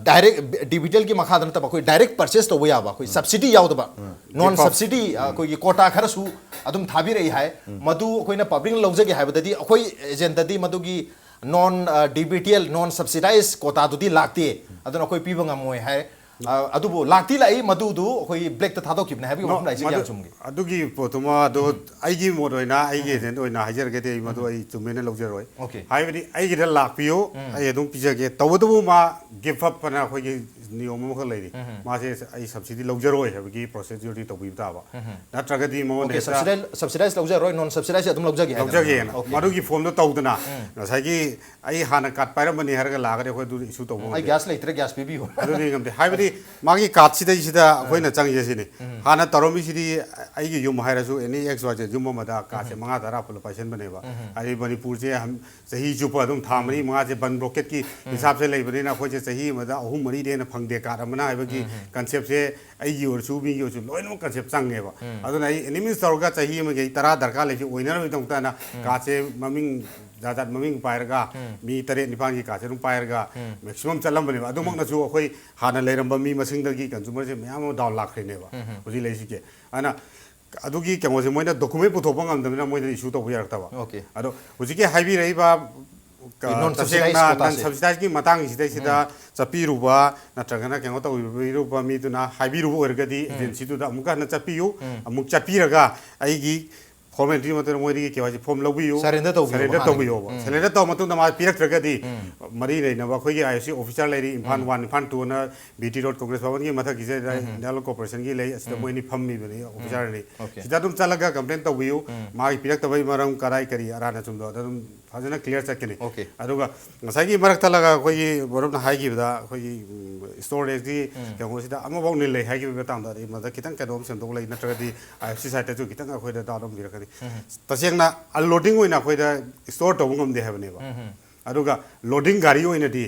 ꯗꯥꯏꯔꯦꯛ ꯗꯤ ꯕꯤ ꯇꯤ ꯑꯦꯜꯒꯤ ꯃꯈꯥꯗ ꯅꯠꯇꯕ ꯑꯩꯈꯣꯏ ꯗꯥꯏꯔꯦꯛ ꯄꯔꯆꯦꯁ ꯇꯧꯕ ꯌꯥꯕ, ꯑꯩꯈꯣꯏ ꯁꯕꯁꯤꯗꯤ ꯌꯥꯎꯗꯕ, ꯅꯣꯟ ꯁꯕꯁꯤꯗꯤ, ꯑꯩꯈꯣꯏꯒꯤ ꯀꯣꯇꯥ ꯈꯔꯁꯨ ꯑꯗꯨꯝ ꯊꯥꯕꯤꯔꯛꯏ ꯍꯥꯏ꯫ ꯃꯗꯨ ꯑꯩꯈꯣꯏꯅ ꯄꯕ꯭ꯂꯤꯛꯅ ꯂꯧꯖꯒꯦ ꯍꯥꯏꯕꯗꯗꯤ, ꯑꯩꯈꯣꯏ ꯑꯦꯖꯦꯟꯗꯗꯤ ꯃꯗꯨꯒꯤ ꯅꯣꯟ, ꯗꯤ ꯕꯤ ꯇꯤ ꯑꯦꯜ, ꯅꯣꯟ ꯁꯕꯁꯤꯗꯥꯏꯁ ꯀꯣꯇꯥꯗꯨꯗꯤ ꯂꯥꯛꯇꯦ, ꯑꯗꯨꯅ ꯑꯩꯈꯣꯏ ꯄꯤꯕ ꯉꯝꯃꯣꯏ ꯍꯥꯏ꯫ ꯑ, ꯑꯗꯨꯕꯨ ꯂꯥꯛꯇꯤ ꯂꯥꯛꯏ, ꯃꯗꯨꯗꯨ ꯑꯩꯈꯣꯏ ꯕ꯭ꯂꯦꯛꯇ ꯊꯥꯗꯣꯛꯈꯤꯕꯅꯦ ꯍꯥꯏꯕꯒꯤ ꯋꯥꯐꯝ ꯂꯥꯛꯏꯁꯦ ꯀꯌꯥꯝ ꯆꯨꯝꯒꯦ? ꯑꯗꯨꯒꯤ ꯄꯣꯠꯇꯨꯃ ꯑꯗꯨ ꯑꯩꯒꯤ ꯃꯣꯠ ꯑꯣꯏꯅ, ꯑꯩꯒꯤ ꯑꯦꯖꯦꯟ ꯑꯣꯏꯅ ꯍꯥꯏꯖꯔꯒꯗꯤ, ꯑꯩ ꯃꯗꯨ ꯑꯩ ꯆꯨꯝꯃꯦꯅ ꯂꯧꯖꯔꯣꯏ꯫ Okay. ꯍꯥꯏꯕꯗꯤ ꯑꯩꯒꯤꯗ ꯂꯥꯛꯄꯤꯌꯨ, ꯑꯩ ꯑꯗꯨꯝ ꯄꯤꯖꯒꯦ꯫ ꯇꯧꯕꯇꯕꯨ ꯃꯥ ꯒꯤꯐ ꯑꯞ ꯑꯅ ꯑꯩꯈꯣꯏꯒꯤ ꯅꯤꯌꯣꯝ ꯑꯃꯈꯛ ꯂꯩꯔꯤ꯫ ꯃꯥꯁꯦ ꯑꯩ ꯁꯕꯁꯤꯗꯤ ꯂꯧꯖꯔꯣꯏ ꯍꯥꯏꯕꯒꯤ ꯄ꯭ꯔꯣꯁꯦꯗꯨꯔꯗꯤ ꯇꯧꯕꯤꯕ ꯇꯥꯕ꯫ ꯅꯠꯇ꯭ꯔꯒꯗꯤ ꯃꯉꯣꯟꯗ Okay, ꯍꯦꯛꯇ subsidize, subsidize ꯂꯧꯖꯔꯣꯏ, ꯅꯣꯟ ꯁꯕꯁꯤꯗꯥꯏꯁ ꯑꯗꯨꯝ ꯂꯧꯖꯒꯦ ꯍꯥꯏꯗꯅ꯫ ꯂꯧꯖꯒꯦꯅ Okay. ꯃꯗꯨꯒꯤ ꯐꯣꯝꯗꯣ ꯇꯧꯗꯅ ꯉꯁꯥꯏꯒꯤ ꯑꯩ ꯍꯥꯟꯅ ꯀꯥꯔꯗ ꯄꯥꯏꯔꯝꯕꯅꯤ ꯍꯥꯏꯔꯒ ꯂꯥꯛꯑꯒꯗꯤ ꯑꯩꯈꯣꯏ ꯑꯗꯨ ꯏꯁꯨ ꯇꯧꯕ ꯑꯩ ꯉꯝꯗꯦ꯫ ꯒ꯭ꯌꯥꯁ ꯂꯩꯇ꯭ꯔꯦ, ꯒ꯭ꯌꯥꯁ ꯄꯤꯕꯤꯌꯨ꯫ ꯑꯗꯨꯗꯤ ꯉꯝꯗꯦ꯫ ꯍꯥꯏꯕꯗꯤ ꯃꯥꯒꯤ ꯀꯥꯔꯗꯁꯤꯗꯩꯁꯤꯗ ꯑꯩꯈꯣꯏꯅ ꯆꯪꯉꯤꯁꯦ ꯁꯤꯅꯤ꯫ ꯍꯥꯟꯅ ꯇꯧꯔꯝꯃꯤꯁꯤꯗꯤ ꯑꯩꯒꯤ ꯌꯨꯝ ꯍꯥꯏꯔꯁꯨ, ꯑꯦꯅꯤ ꯑꯦꯛꯁ ꯋꯥꯏ ꯖꯦꯠ ꯌꯨꯝ ꯑꯃꯗ ꯀꯥꯔꯗꯁꯦ ꯃꯉꯥ ꯇꯔꯥ ꯄꯨꯂꯞ ꯄꯥꯏꯁꯟꯕꯅꯦꯕ꯫ ꯍꯥꯏꯗꯤ ꯃꯅꯤꯄꯨꯔꯁꯦ ꯍꯝ-, ꯆꯍꯤ ꯆꯨꯞꯄ ꯑꯗꯨꯝ ꯊꯥ ꯃꯔꯤ ꯃꯉꯥꯁꯦ ꯕꯟ ꯕ꯭ꯂꯣꯀꯦꯠꯀꯤ ꯍꯤꯁꯥꯞꯁꯦ ꯂꯩꯕꯅꯤꯅ ꯑꯩꯈꯣꯏꯁꯦ ꯆꯍꯤ ꯑꯃꯗ ꯑꯍꯨꯝ ꯃꯔꯤꯗꯤ ꯍꯦꯟꯅ ꯐꯪꯗꯦ ꯀꯥꯔꯗ ꯑꯃꯅ ꯍꯥꯏꯕꯒꯤ ꯀꯟꯁꯦꯞꯁꯦ ꯑꯩꯒꯤ ꯑꯣꯏꯔꯁꯨ ꯃꯤꯒꯤ ꯑꯣꯏꯔꯁꯨ ꯂꯣꯏꯅꯃꯛ ꯀꯟꯁꯦꯞ ꯆꯪꯉꯦꯕ꯫ ꯑꯗꯨꯅ ꯑꯩ ꯑꯦꯅꯤ ꯃꯤꯟꯁ ꯇꯧꯔꯒ ꯆꯍꯤ ꯑꯃꯒꯤ ꯑꯩ ꯇꯔꯥ ꯗꯔꯀꯥꯔ ꯂꯩꯁꯦ ꯑꯣꯏꯅꯅꯕꯒꯤꯗꯃꯛꯇꯅ ꯀꯥꯔꯗꯁꯦ ꯃꯃꯤꯡ ꯖꯥꯠ ꯖꯥꯠ ꯃꯃꯤꯡ ꯄꯥꯏꯔꯒ ꯃꯤ ꯇꯔꯦꯠ ꯅꯤꯄꯥꯟꯒꯤ ꯀꯥꯔꯗꯁꯦ ꯑꯗꯨꯝ ꯄꯥꯏꯔꯒ ꯃꯦꯛꯁꯤꯃꯝ ꯆꯠꯂꯝꯕꯅꯦꯕ꯫ ꯑꯗꯨꯃꯛꯅꯁꯨ ꯑꯩꯈꯣꯏ ꯍꯥꯟꯅ ꯂꯩꯔꯝꯕ ꯃꯤ ꯃꯁꯤꯡꯗꯒꯤ ꯀꯟꯁ꯭ꯌꯨꯃꯔꯁꯦ ꯃꯌꯥꯝ ꯑꯃ ꯗꯥꯎꯟ ꯂꯥꯛꯈ꯭ꯔꯤꯅꯦꯕ ꯍꯧꯖꯤꯛ ꯂꯩꯔꯤꯁꯤꯒꯤ꯫ ꯑꯗꯨꯅ ꯑꯗꯨꯒꯤ ꯀꯩꯅꯣꯁꯦ ꯃꯣꯏꯅ ꯗꯣꯀꯨꯃꯦꯟ ꯄꯨꯊꯣꯛꯄ ꯉꯝꯗꯕꯅꯤꯅ ꯃꯣꯏꯗ ꯏꯁꯨ ꯇꯧꯕ ꯌꯥꯔꯛꯇꯕ꯫ Okay. ꯑꯗꯣ ꯍꯧꯖꯤꯛꯀꯤ ꯍꯥꯏꯕꯤꯔꯛꯏꯕ, ꯑ, Non subsidized ꯇꯁꯦꯡꯅ quota ꯅꯟ ꯁꯦ꯫ ꯁꯕꯁꯤꯗꯥꯏꯁꯀꯤ ꯃꯇꯥꯡꯁꯤꯗꯩꯁꯤꯗ ꯆꯠꯄꯤꯔꯨꯕ ꯅꯠꯇ꯭ꯔꯒꯅ ꯀꯩꯅꯣ ꯇꯧꯕꯤꯔꯨꯕ ꯃꯤꯗꯨꯅ ꯍꯥꯏꯕꯤꯔꯨꯕ ꯑꯣꯏꯔꯒꯗꯤ ꯑꯦꯖꯦꯟꯁꯤꯗꯨꯗ ꯑꯃꯨꯛꯀ ꯍꯟꯅ ꯆꯠꯄꯤꯌꯨ꯫ ꯑꯃꯨꯛ ꯆꯠꯄꯤꯔꯒ ꯑꯩꯒꯤ ꯐꯣꯔꯃꯦꯂꯤꯇꯤ ꯃꯇꯨꯡꯗ ꯃꯣꯏꯗꯒꯤ ꯀꯦ ꯋꯥꯏ ꯁꯤ ꯐꯣꯝ ꯂꯧꯕꯤꯌꯨ꯫ Surrender ꯇꯧꯕꯤꯌꯣꯕ Surrender ꯍꯥꯟꯅꯒꯤ꯫ ꯇꯧꯕꯤꯌꯣꯕ꯫ ꯎꯝ꯫ Surrender ꯇꯧꯕ ꯃꯇꯨꯡꯗ ꯃꯥ ꯄꯤꯔꯛꯇ꯭ꯔꯒꯗꯤ ꯃꯔꯤ ꯂꯩꯅꯕ ꯑꯩꯈꯣꯏꯒꯤ ꯑꯥꯏ ꯑꯦꯐ ꯁꯤ ꯑꯣꯐꯤꯁꯔ ꯂꯩꯔꯤ, Imphal one, Imphal two and B T road Congress ꯚꯕꯟꯒꯤ ꯃꯊꯛꯀꯤꯁꯤꯗ ꯏꯟꯗꯤꯌꯥꯟ ꯑꯣꯏꯜ ꯀꯣꯔꯄꯣꯔꯦꯁꯟꯒꯤ ꯂꯩ, ꯑꯁꯤꯗ ꯃꯣꯏ ꯑꯅꯤ ꯐꯝꯃꯤꯕꯅꯤ, ꯑꯣꯐꯤꯁꯔ ꯑꯅꯤ꯫ Okay. ꯁꯤꯗ ꯑꯗꯨꯝ ꯆꯠꯂꯒ ꯀꯝꯄ꯭ꯂꯦꯟ ꯇꯧꯕꯤꯌꯨ꯫ ꯃꯥꯒꯤ ꯄꯤꯔꯛꯇꯕꯒꯤ ꯃꯔꯝ ꯀꯗꯥꯏ ꯀꯔꯤ ꯑꯔꯥꯟ ꯑꯆꯨꯝꯗꯣ ꯑꯗꯨ ꯑꯗꯨꯝ ꯐꯖꯅ ꯀ꯭ꯂꯤꯌꯥꯔ ꯆꯠꯀꯅꯤ꯫ Okay. ꯑꯗꯨꯒ ꯉꯁꯥꯏꯒꯤ ꯃꯔꯛ ꯊꯠꯂꯒ ꯑꯩꯈꯣꯏꯒꯤ ꯕ꯭ꯔꯗꯔꯅ ꯍꯥꯏꯈꯤꯕꯗ ꯑꯩꯈꯣꯏꯒꯤ, ꯎꯝ, ꯁ꯭ꯇꯣꯔꯦꯖꯀꯤ ꯀꯩꯅꯣꯁꯤꯗ ꯑꯃꯐꯥꯎ ꯅꯤꯜ ꯂꯩ ꯍꯥꯏꯈꯤꯕꯒꯤ ꯃꯇꯥꯡꯗ ꯑꯩ ꯃꯗ ꯈꯤꯇꯪ ꯀꯩꯅꯣꯝ ꯁꯦꯝꯗꯣꯛ ꯂꯩ, ꯅꯠꯇ꯭ꯔꯒꯗꯤ ꯑꯥꯏ ꯑꯦꯐ ꯁꯤ ꯁꯥꯏꯠꯇꯁꯨ ꯈꯤꯇꯪ ꯑꯩꯈꯣꯏꯗ ꯗꯥꯎꯠ ꯑꯃ ꯄꯤꯔꯛꯀꯅꯤ꯫ ꯇꯁꯦꯡꯅ ꯑꯟꯂꯣꯗꯤꯡ ꯑꯣꯏꯅ ꯑꯩꯈꯣꯏꯗ ꯁ꯭ꯇꯣꯔ ꯇꯧꯕ ꯉꯝꯗꯦ ꯍꯥꯏꯕꯅꯦꯕ꯫ ꯑꯗꯨꯒ ꯂꯣꯗꯤꯡ ꯒꯥꯔꯤ ꯑꯣꯏꯅꯗꯤ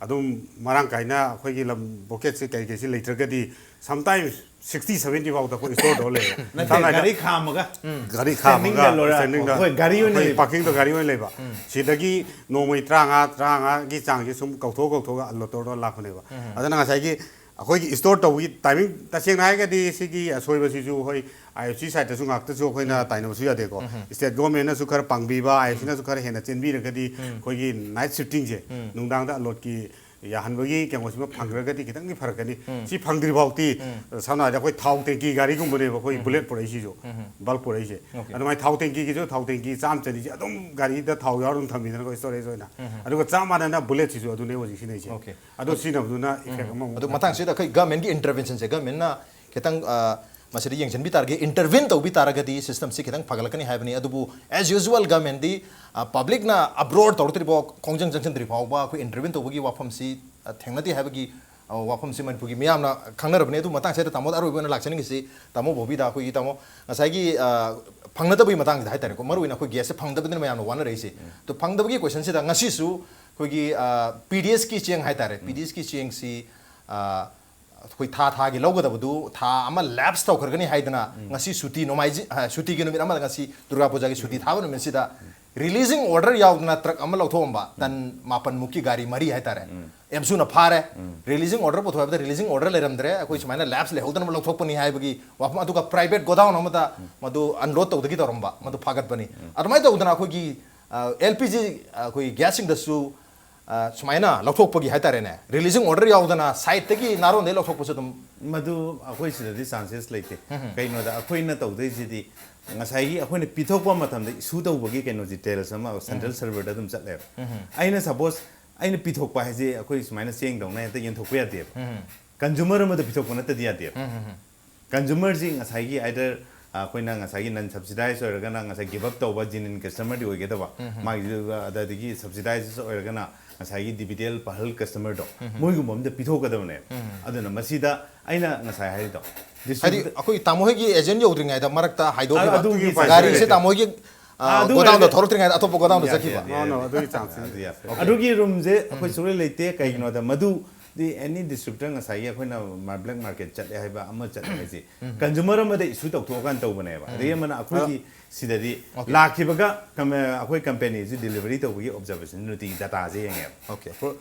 ꯑꯗꯨꯝ ꯃꯔꯥꯡ ꯀꯥꯏꯅ ꯑꯩꯈꯣꯏꯒꯤ ꯂꯝ ꯕꯣꯀꯦꯠꯁꯦ ꯀꯔꯤ ꯀꯔꯤꯁꯤ ꯂꯩꯇ꯭ꯔꯒꯗꯤ sometimes sixty seventy ꯐꯥꯎꯗ ꯑꯩꯈꯣꯏ ꯁ꯭ꯇꯣꯔ ꯇꯧꯔ ꯂꯩꯌꯦꯕ꯫ ꯅꯠꯇꯦ, ꯁꯝꯅ ꯍꯥꯏꯔꯕꯗ ꯒꯥꯔꯤ ꯈꯥꯝꯃꯒ ꯒꯥꯔꯤ ꯈꯥꯝꯃꯒ ꯁ꯭ꯇꯦꯟꯗꯤꯡꯗ ꯂꯣꯏꯔ- ꯁ꯭ꯇꯦꯟꯗꯤꯡꯗ ꯍꯣꯏ, ꯒꯥꯔꯤ ꯑꯣꯏꯅ ꯑꯩꯈꯣꯏ ꯂꯩꯕ꯫ ꯄꯥꯔꯀꯤꯡꯗ ꯒꯥꯔꯤ ꯑꯣꯏꯅ ꯂꯩꯕ꯫ ꯁꯤꯗꯒꯤ ꯅꯣꯡꯃꯩ ꯇꯔꯥꯃꯉꯥ ꯇꯔꯥꯃꯉꯥꯒꯤ ꯆꯥꯡꯁꯦ ꯁꯨꯝ ꯀꯧꯊꯣꯛ ꯀꯧꯊꯣꯛꯑꯒ ꯑꯟꯂꯣꯗ ꯇꯧꯔ ꯂꯥꯛꯄꯅꯦꯕ꯫ ꯑꯗꯨꯅ ꯉꯁꯥꯏꯒꯤ ꯑꯩꯈꯣꯏꯒꯤ ꯁ꯭ꯇꯣꯔ ꯇꯧꯕꯒꯤ ꯇꯥꯏꯃꯤꯡ, ꯇꯁꯦꯡꯅ ꯍꯥꯏꯔꯒꯗꯤ ꯁꯤꯒꯤ ꯑꯁꯣꯏꯕꯁꯤꯁꯨ ꯍꯣꯏ, ꯑꯥꯏ ꯑꯦꯐ ꯁꯤ ꯁꯥꯏꯠꯇꯁꯨ ꯉꯥꯛꯇꯁꯨ ꯑꯩꯈꯣꯏꯅ ꯇꯥꯏꯅꯕꯁꯨ ꯌꯥꯗꯦꯀꯣ꯫ ꯁ꯭ꯇꯦꯠ ꯒꯣꯔꯃꯦꯟꯅꯁꯨ ꯈꯔ ꯄꯥꯡꯕꯤꯕ, ꯑꯥꯏ ꯑꯦꯐ ꯁꯤꯅꯁꯨ ꯈꯔ ꯍꯦꯟꯅ ꯆꯦꯟꯕꯤꯔꯒꯗꯤ ꯑꯩꯈꯣꯏꯒꯤ ꯅꯥꯏꯠ ꯁꯤꯐꯇꯤꯡꯁꯦ, ꯅꯨꯡꯗꯥꯡꯗ ꯑꯟꯂꯣꯗꯀꯤ ꯌꯥꯍꯟꯕꯒꯤ ꯀꯩꯅꯣꯁꯤꯃ ꯐꯪꯈ꯭ꯔꯒꯗꯤ ꯈꯤꯇꯪꯗꯤ ꯐꯔꯛꯀꯅꯤ꯫ ꯁꯤ ꯐꯪꯗ꯭ꯔꯤ ꯐꯥꯎꯗꯤ ꯁꯝꯅ ꯍꯥꯏꯔꯕꯗ ꯑꯩꯈꯣꯏ ꯊꯥꯎ ꯇꯦꯡꯀꯤ ꯒꯥꯔꯤꯒꯨꯝꯕꯅꯦꯕ ꯑꯩꯈꯣꯏ ꯕꯨꯂꯦꯠ ꯄꯨꯔꯛꯏꯁꯤꯁꯨ, ꯕꯜꯛ ꯄꯨꯔꯛꯏꯁꯦ꯫ ꯑꯗꯨꯃꯥꯏꯅ ꯊꯥꯎ ꯇꯦꯡꯀꯤꯒꯤꯁꯨ ꯊꯥꯎ ꯇꯦꯡꯀꯤ ꯆꯥꯝꯃ ꯆꯅꯤꯁꯦ ꯑꯗꯨꯝ ꯒꯥꯔꯤꯗ ꯊꯥꯎ ꯌꯥꯎꯔ ꯑꯗꯨꯝ ꯊꯝꯃꯤꯗꯅꯀꯣ, ꯁ꯭ꯇꯣꯔꯦꯖ ꯑꯣꯏꯅ꯫ ꯑꯗꯨꯒ ꯆꯞ ꯃꯥꯟꯅꯅ ꯕꯨꯂꯦꯠꯁꯤꯁꯨ ꯑꯗꯨꯅꯦ ꯍꯧꯖꯤꯛ ꯁꯤꯖꯤꯟꯅꯩꯁꯦ꯫ ꯑꯗꯨ ꯁꯤꯖꯤꯟꯅꯕꯗꯨꯅ ꯏꯐꯦꯛ ꯑꯃꯃꯨꯛ ꯑꯗꯨ ꯃꯇꯥꯡꯁꯤꯗ ꯑꯩꯈꯣꯏ ꯒꯃꯦꯟꯒꯤ ꯏꯟꯇꯔꯚꯦꯟꯁꯟꯁꯦ, ꯒꯃꯦꯟꯅ ꯈꯤꯇꯪ ꯑ, ꯃꯁꯤꯗ ꯌꯦꯡꯁꯤꯟꯕꯤ ꯇꯥꯔꯒꯗꯤ, ꯏꯟꯇꯔꯚꯤꯟ ꯇꯧꯕꯤ ꯇꯥꯔꯒꯗꯤ ꯁꯤꯁꯇꯝꯁꯤ ꯈꯤꯇꯪ ꯐꯒꯠꯂꯛꯀꯅꯤ ꯍꯥꯏꯕꯅꯤ꯫ ꯑꯗꯨꯕꯨ as usual ꯒꯃꯦꯟꯗꯤ ꯄꯕ꯭ꯂꯤꯛꯅ ꯑꯞꯔꯣꯔ ꯇꯧꯔꯛꯇ꯭ꯔꯤ ꯐꯥꯎ, ꯈꯣꯡꯖꯪ ꯆꯪꯁꯤꯟꯗ꯭ꯔꯤ ꯐꯥꯎꯕ ꯑꯩꯈꯣꯏ ꯏꯟꯇꯔꯚꯤꯟ ꯇꯧꯕꯒꯤ ꯋꯥꯐꯝꯁꯤ ꯑ, ꯊꯦꯡꯅꯗꯦ ꯍꯥꯏꯕꯒꯤ ꯑ, ꯋꯥꯐꯝꯁꯤ ꯃꯅꯤꯄꯨꯔꯒꯤ ꯃꯤꯌꯥꯝꯅ ꯈꯪꯅꯔꯕꯅꯤ꯫ ꯑꯗꯨ ꯃꯇꯥꯡꯁꯤꯗ ꯇꯥꯃꯣꯗ ꯑꯔꯣꯏꯕ ꯑꯣꯏꯅ ꯂꯥꯛꯆꯅꯤꯡꯉꯤꯁꯤ, ꯇꯥꯃꯣ ꯕꯣꯕꯤꯗ ꯑꯩꯈꯣꯏꯒꯤ ꯇꯥꯃꯣ ꯉꯁꯥꯏꯒꯤ ꯑ, ꯐꯪꯅꯗꯕꯒꯤ ꯃꯇꯥꯡꯁꯤꯗ ꯍꯥꯏꯇꯥꯔꯦꯀꯣ, ꯃꯔꯨꯑꯣꯏꯅ ꯑꯩꯈꯣꯏ ꯒ꯭ꯌꯥꯁꯁꯦ ꯐꯪꯗꯕꯗꯨꯅ ꯃꯌꯥꯝꯅ ꯋꯥꯅꯔꯛꯏꯁꯤ꯫ ꯑꯗꯨ ꯐꯪꯗꯕꯒꯤ ꯀꯣꯏꯁꯟꯁꯤꯗ ꯉꯁꯤꯁꯨ ꯑꯩꯈꯣꯏꯒꯤ ꯄꯤ ꯗꯤ ꯑꯦꯁꯀꯤ ꯆꯦꯡ ꯍꯥꯏꯇꯥꯔꯦ, ꯄꯤ ꯗꯤ ꯑꯦꯁꯀꯤ ꯆꯦꯡꯁꯤ ꯑ, ꯑꯩꯈꯣꯏ ꯊꯥ ꯊꯥꯒꯤ ꯂꯧꯒꯗꯕꯗꯨ ꯊꯥ ꯑꯃ ꯂꯦꯞꯁ ꯇꯧꯈ꯭ꯔꯒꯅꯤ ꯍꯥꯏꯗꯅ ꯉꯁꯤ ꯁꯨꯇꯤ, ꯅꯣꯡꯃꯥꯏꯖꯤꯡ, ꯑ, ꯁꯨꯇꯤꯒꯤ ꯅꯨꯃꯤꯠ ꯑꯃꯗ, ꯉꯁꯤ ꯗꯨꯔꯒꯥ ꯄꯨꯖꯥꯒꯤ ꯁꯨꯇꯤ ꯊꯥꯕ ꯅꯨꯃꯤꯠꯁꯤꯗ ꯔꯤꯂꯤꯖꯤꯡ ꯑꯣꯔꯗꯔ ꯌꯥꯎꯗꯅ ꯇ꯭ꯔꯛ ꯑꯃ ꯂꯧꯊꯣꯛꯑꯝꯕ, ꯇꯟ ꯃꯥꯄꯟ ꯃꯨꯛꯀꯤ ꯒꯥꯔꯤ ꯃꯔꯤ ꯍꯥꯏꯇꯥꯔꯦ꯫ ꯑꯦꯝꯁꯨꯅ ꯐꯥꯔꯦ꯫ ꯔꯤꯂꯤꯖꯤꯡ ꯑꯣꯔꯗꯔ ꯄꯨꯊꯣꯛꯑꯦ ꯍꯥꯏꯕꯗ ꯔꯤꯂꯤꯖꯤꯡ ꯑꯣꯔꯗꯔ ꯂꯩꯔꯝꯗ꯭ꯔꯦ, ꯑꯩꯈꯣꯏ ꯁꯨꯃꯥꯏꯅ ꯂꯦꯞꯁ ꯂꯩꯍꯧꯗꯅ ꯂꯧꯊꯣꯛꯄꯅꯤ ꯍꯥꯏꯕꯒꯤ ꯋꯥꯐꯝ꯫ ꯑꯗꯨꯒ ꯄ꯭ꯔꯥꯏꯚꯦꯠ ꯒꯣꯗꯥꯎꯟ ꯑꯃꯗ ꯃꯗꯨ ꯑꯟꯂꯣꯗ ꯇꯧꯗꯒꯤ ꯇꯧꯔꯝꯕ, ꯃꯗꯨ ꯐꯥꯒꯠꯄꯅꯤ꯫ ꯑꯗꯨꯃꯥꯏꯅ ꯇꯧꯗꯅ ꯑꯩꯈꯣꯏꯒꯤ ꯑꯦꯜ ꯄꯤ ꯖꯤ, ꯑꯩꯈꯣꯏ ꯒ꯭ꯌꯥꯁꯁꯤꯡꯗꯁꯨ ꯑ, ꯁꯨꯃꯥꯏꯅ ꯂꯧꯊꯣꯛꯄꯒꯤ ꯍꯥꯏꯇꯥꯔꯦꯅꯦ, ꯔꯤꯂꯤꯖꯤꯡ ꯑꯣꯔꯗꯔ ꯌꯥꯎꯗꯅ ꯁꯥꯏꯠꯇꯒꯤ ꯅꯥꯔꯣꯟꯗꯒꯤ ꯂꯧꯊꯣꯛꯄꯁꯨ ꯑꯗꯨꯝ ꯃꯗꯨ ꯑꯩꯈꯣꯏ ꯁꯤꯗꯗꯤ ꯆꯥꯟꯁꯦꯁ ꯂꯩꯇꯦ꯫ ꯀꯩꯅꯣꯗ ꯑꯩꯈꯣꯏꯅ ꯇꯧꯗꯣꯏꯁꯤꯗꯤ ꯉꯁꯥꯏꯒꯤ ꯑꯩꯈꯣꯏꯅ ꯄꯤꯊꯣꯛꯄ ꯃꯇꯝꯗ ꯏꯁꯨ ꯇꯧꯕꯒꯤ ꯀꯩꯅꯣꯁꯤ ꯇꯦꯜꯁ ꯑꯃ ꯁꯦꯟꯇ꯭ꯔꯦꯜ ꯁꯔꯚꯔꯗ ꯑꯗꯨꯝ ꯆꯠꯂꯦꯕ꯫ ꯑꯩꯅ ꯁꯄꯣꯁ ꯑꯩꯅ ꯄꯤꯊꯣꯛꯄ ꯍꯥꯏꯁꯦ ꯑꯩꯈꯣꯏ ꯁꯨꯃꯥꯏꯅ ꯆꯦꯡꯗꯧꯅ ꯍꯦꯛꯇ ꯌꯦꯟꯊꯣꯛꯄ ꯌꯥꯗꯦꯕ꯫ ꯀꯟꯖꯨꯃꯔ ꯑꯃꯗ ꯄꯤꯊꯣꯛꯄ ꯅꯠꯇꯗꯤ ꯌꯥꯗꯦꯕ꯫ ꯀꯟꯖꯨꯃꯔꯁꯤ ꯉꯁꯥꯏꯒꯤ ꯑꯥꯏꯗꯔ ꯑꯩꯈꯣꯏꯅ ꯉꯁꯥꯏꯒꯤ ꯅꯟ ꯁꯕꯁꯤꯗꯥꯏꯁ ꯑꯣꯏꯔꯒꯅ ꯉꯁꯥꯏ ꯒꯤꯞ ꯑꯞ ꯇꯧꯕ ꯖꯤꯅꯤꯟ ꯀꯁꯇꯃꯔꯗꯤ ꯑꯣꯏꯒꯗꯕ, ꯃꯥꯒꯤ ꯑꯗꯒꯤ ꯁꯕꯁꯤꯗꯥꯏꯁ ꯑꯣꯏꯔꯒꯅ ꯉꯁꯥꯏꯒꯤ ꯗꯤꯕꯤꯇꯦꯜ ꯄꯍꯜ ꯀꯁꯇꯃꯔꯗꯣ, ꯃꯣꯏꯒꯨꯝꯕ ꯑꯝꯗ ꯄꯤꯊꯣꯛꯀꯗꯕꯅꯦꯕ꯫ ꯑꯗꯨꯅ ꯃꯁꯤꯗ ꯑꯩꯅ ꯉꯁꯥꯏ ꯍꯥꯏꯔꯤꯗꯣ, ꯍꯥꯏꯗꯤ ꯑꯩꯈꯣꯏ ꯇꯥꯃꯣ ꯍꯣꯏꯒꯤ ꯑꯦꯖꯦꯟ ꯌꯧꯗ꯭ꯔꯤꯉꯩꯗ ꯃꯔꯛꯇ ꯍꯥꯏꯗꯣꯛꯈꯤꯕ꯫ ꯑꯗꯨꯒꯤ ꯒꯥꯔꯤꯁꯦ ꯇꯥꯃꯣ ꯍꯣꯏꯒꯤ ꯑꯗꯨ ꯒꯣꯗꯥꯎꯟꯗ ꯊꯧꯔꯛꯇ꯭ꯔꯤꯉꯩꯗ ꯑꯇꯣꯞꯄ ꯒꯣꯗꯥꯎꯟꯗ ꯆꯠꯈꯤꯕ꯫ No, no, ꯑꯗꯨꯒꯤ ꯆꯥꯟꯁ ꯑꯗꯨꯒꯤ ꯔꯨꯝꯁꯦ ꯑꯩꯈꯣꯏ ꯁꯨꯡꯂꯩ ꯂꯩꯇꯦ꯫ ꯀꯩꯒꯤꯅꯣꯗ ꯃꯗꯨꯗꯤ ꯑꯦꯅꯤ ꯗꯤꯁꯇ꯭ꯔꯤꯕ꯭ꯌꯨꯇꯔ ꯉꯁꯥꯏꯒꯤ ꯑꯩꯈꯣꯏꯅ ꯕ꯭ꯂꯦꯛ ꯃꯥꯔꯀꯦꯠ ꯆꯠꯂꯦ ꯍꯥꯏꯕ ꯑꯃ ꯆꯠꯂꯦ ꯍꯥꯏꯁꯦ ꯀꯟꯖꯨꯃꯔ ꯑꯃꯗ ꯏꯁꯨ ꯇꯧꯊꯣꯛꯑꯀꯥꯟꯗ ꯇꯧꯕꯅꯦꯕ꯫ ꯑꯗꯒꯤ ꯑꯃꯅ ꯑꯩꯈꯣꯏꯒꯤ ꯁꯤꯗꯗꯤ ꯂꯥꯛꯈꯤꯕꯒ ꯀꯝ- ꯑꯩꯈꯣꯏ ꯀꯝꯄꯦꯅꯤꯁꯤ ꯗꯤꯂꯤꯚꯔꯤ ꯇꯧꯕꯒꯤ ꯑꯣꯕꯖꯥꯔꯕꯦꯁꯟ ꯅꯨꯡꯇꯤꯒꯤ ꯗꯥꯇꯥꯁꯦ ꯌꯦꯡꯉꯦꯕ꯫ Okay,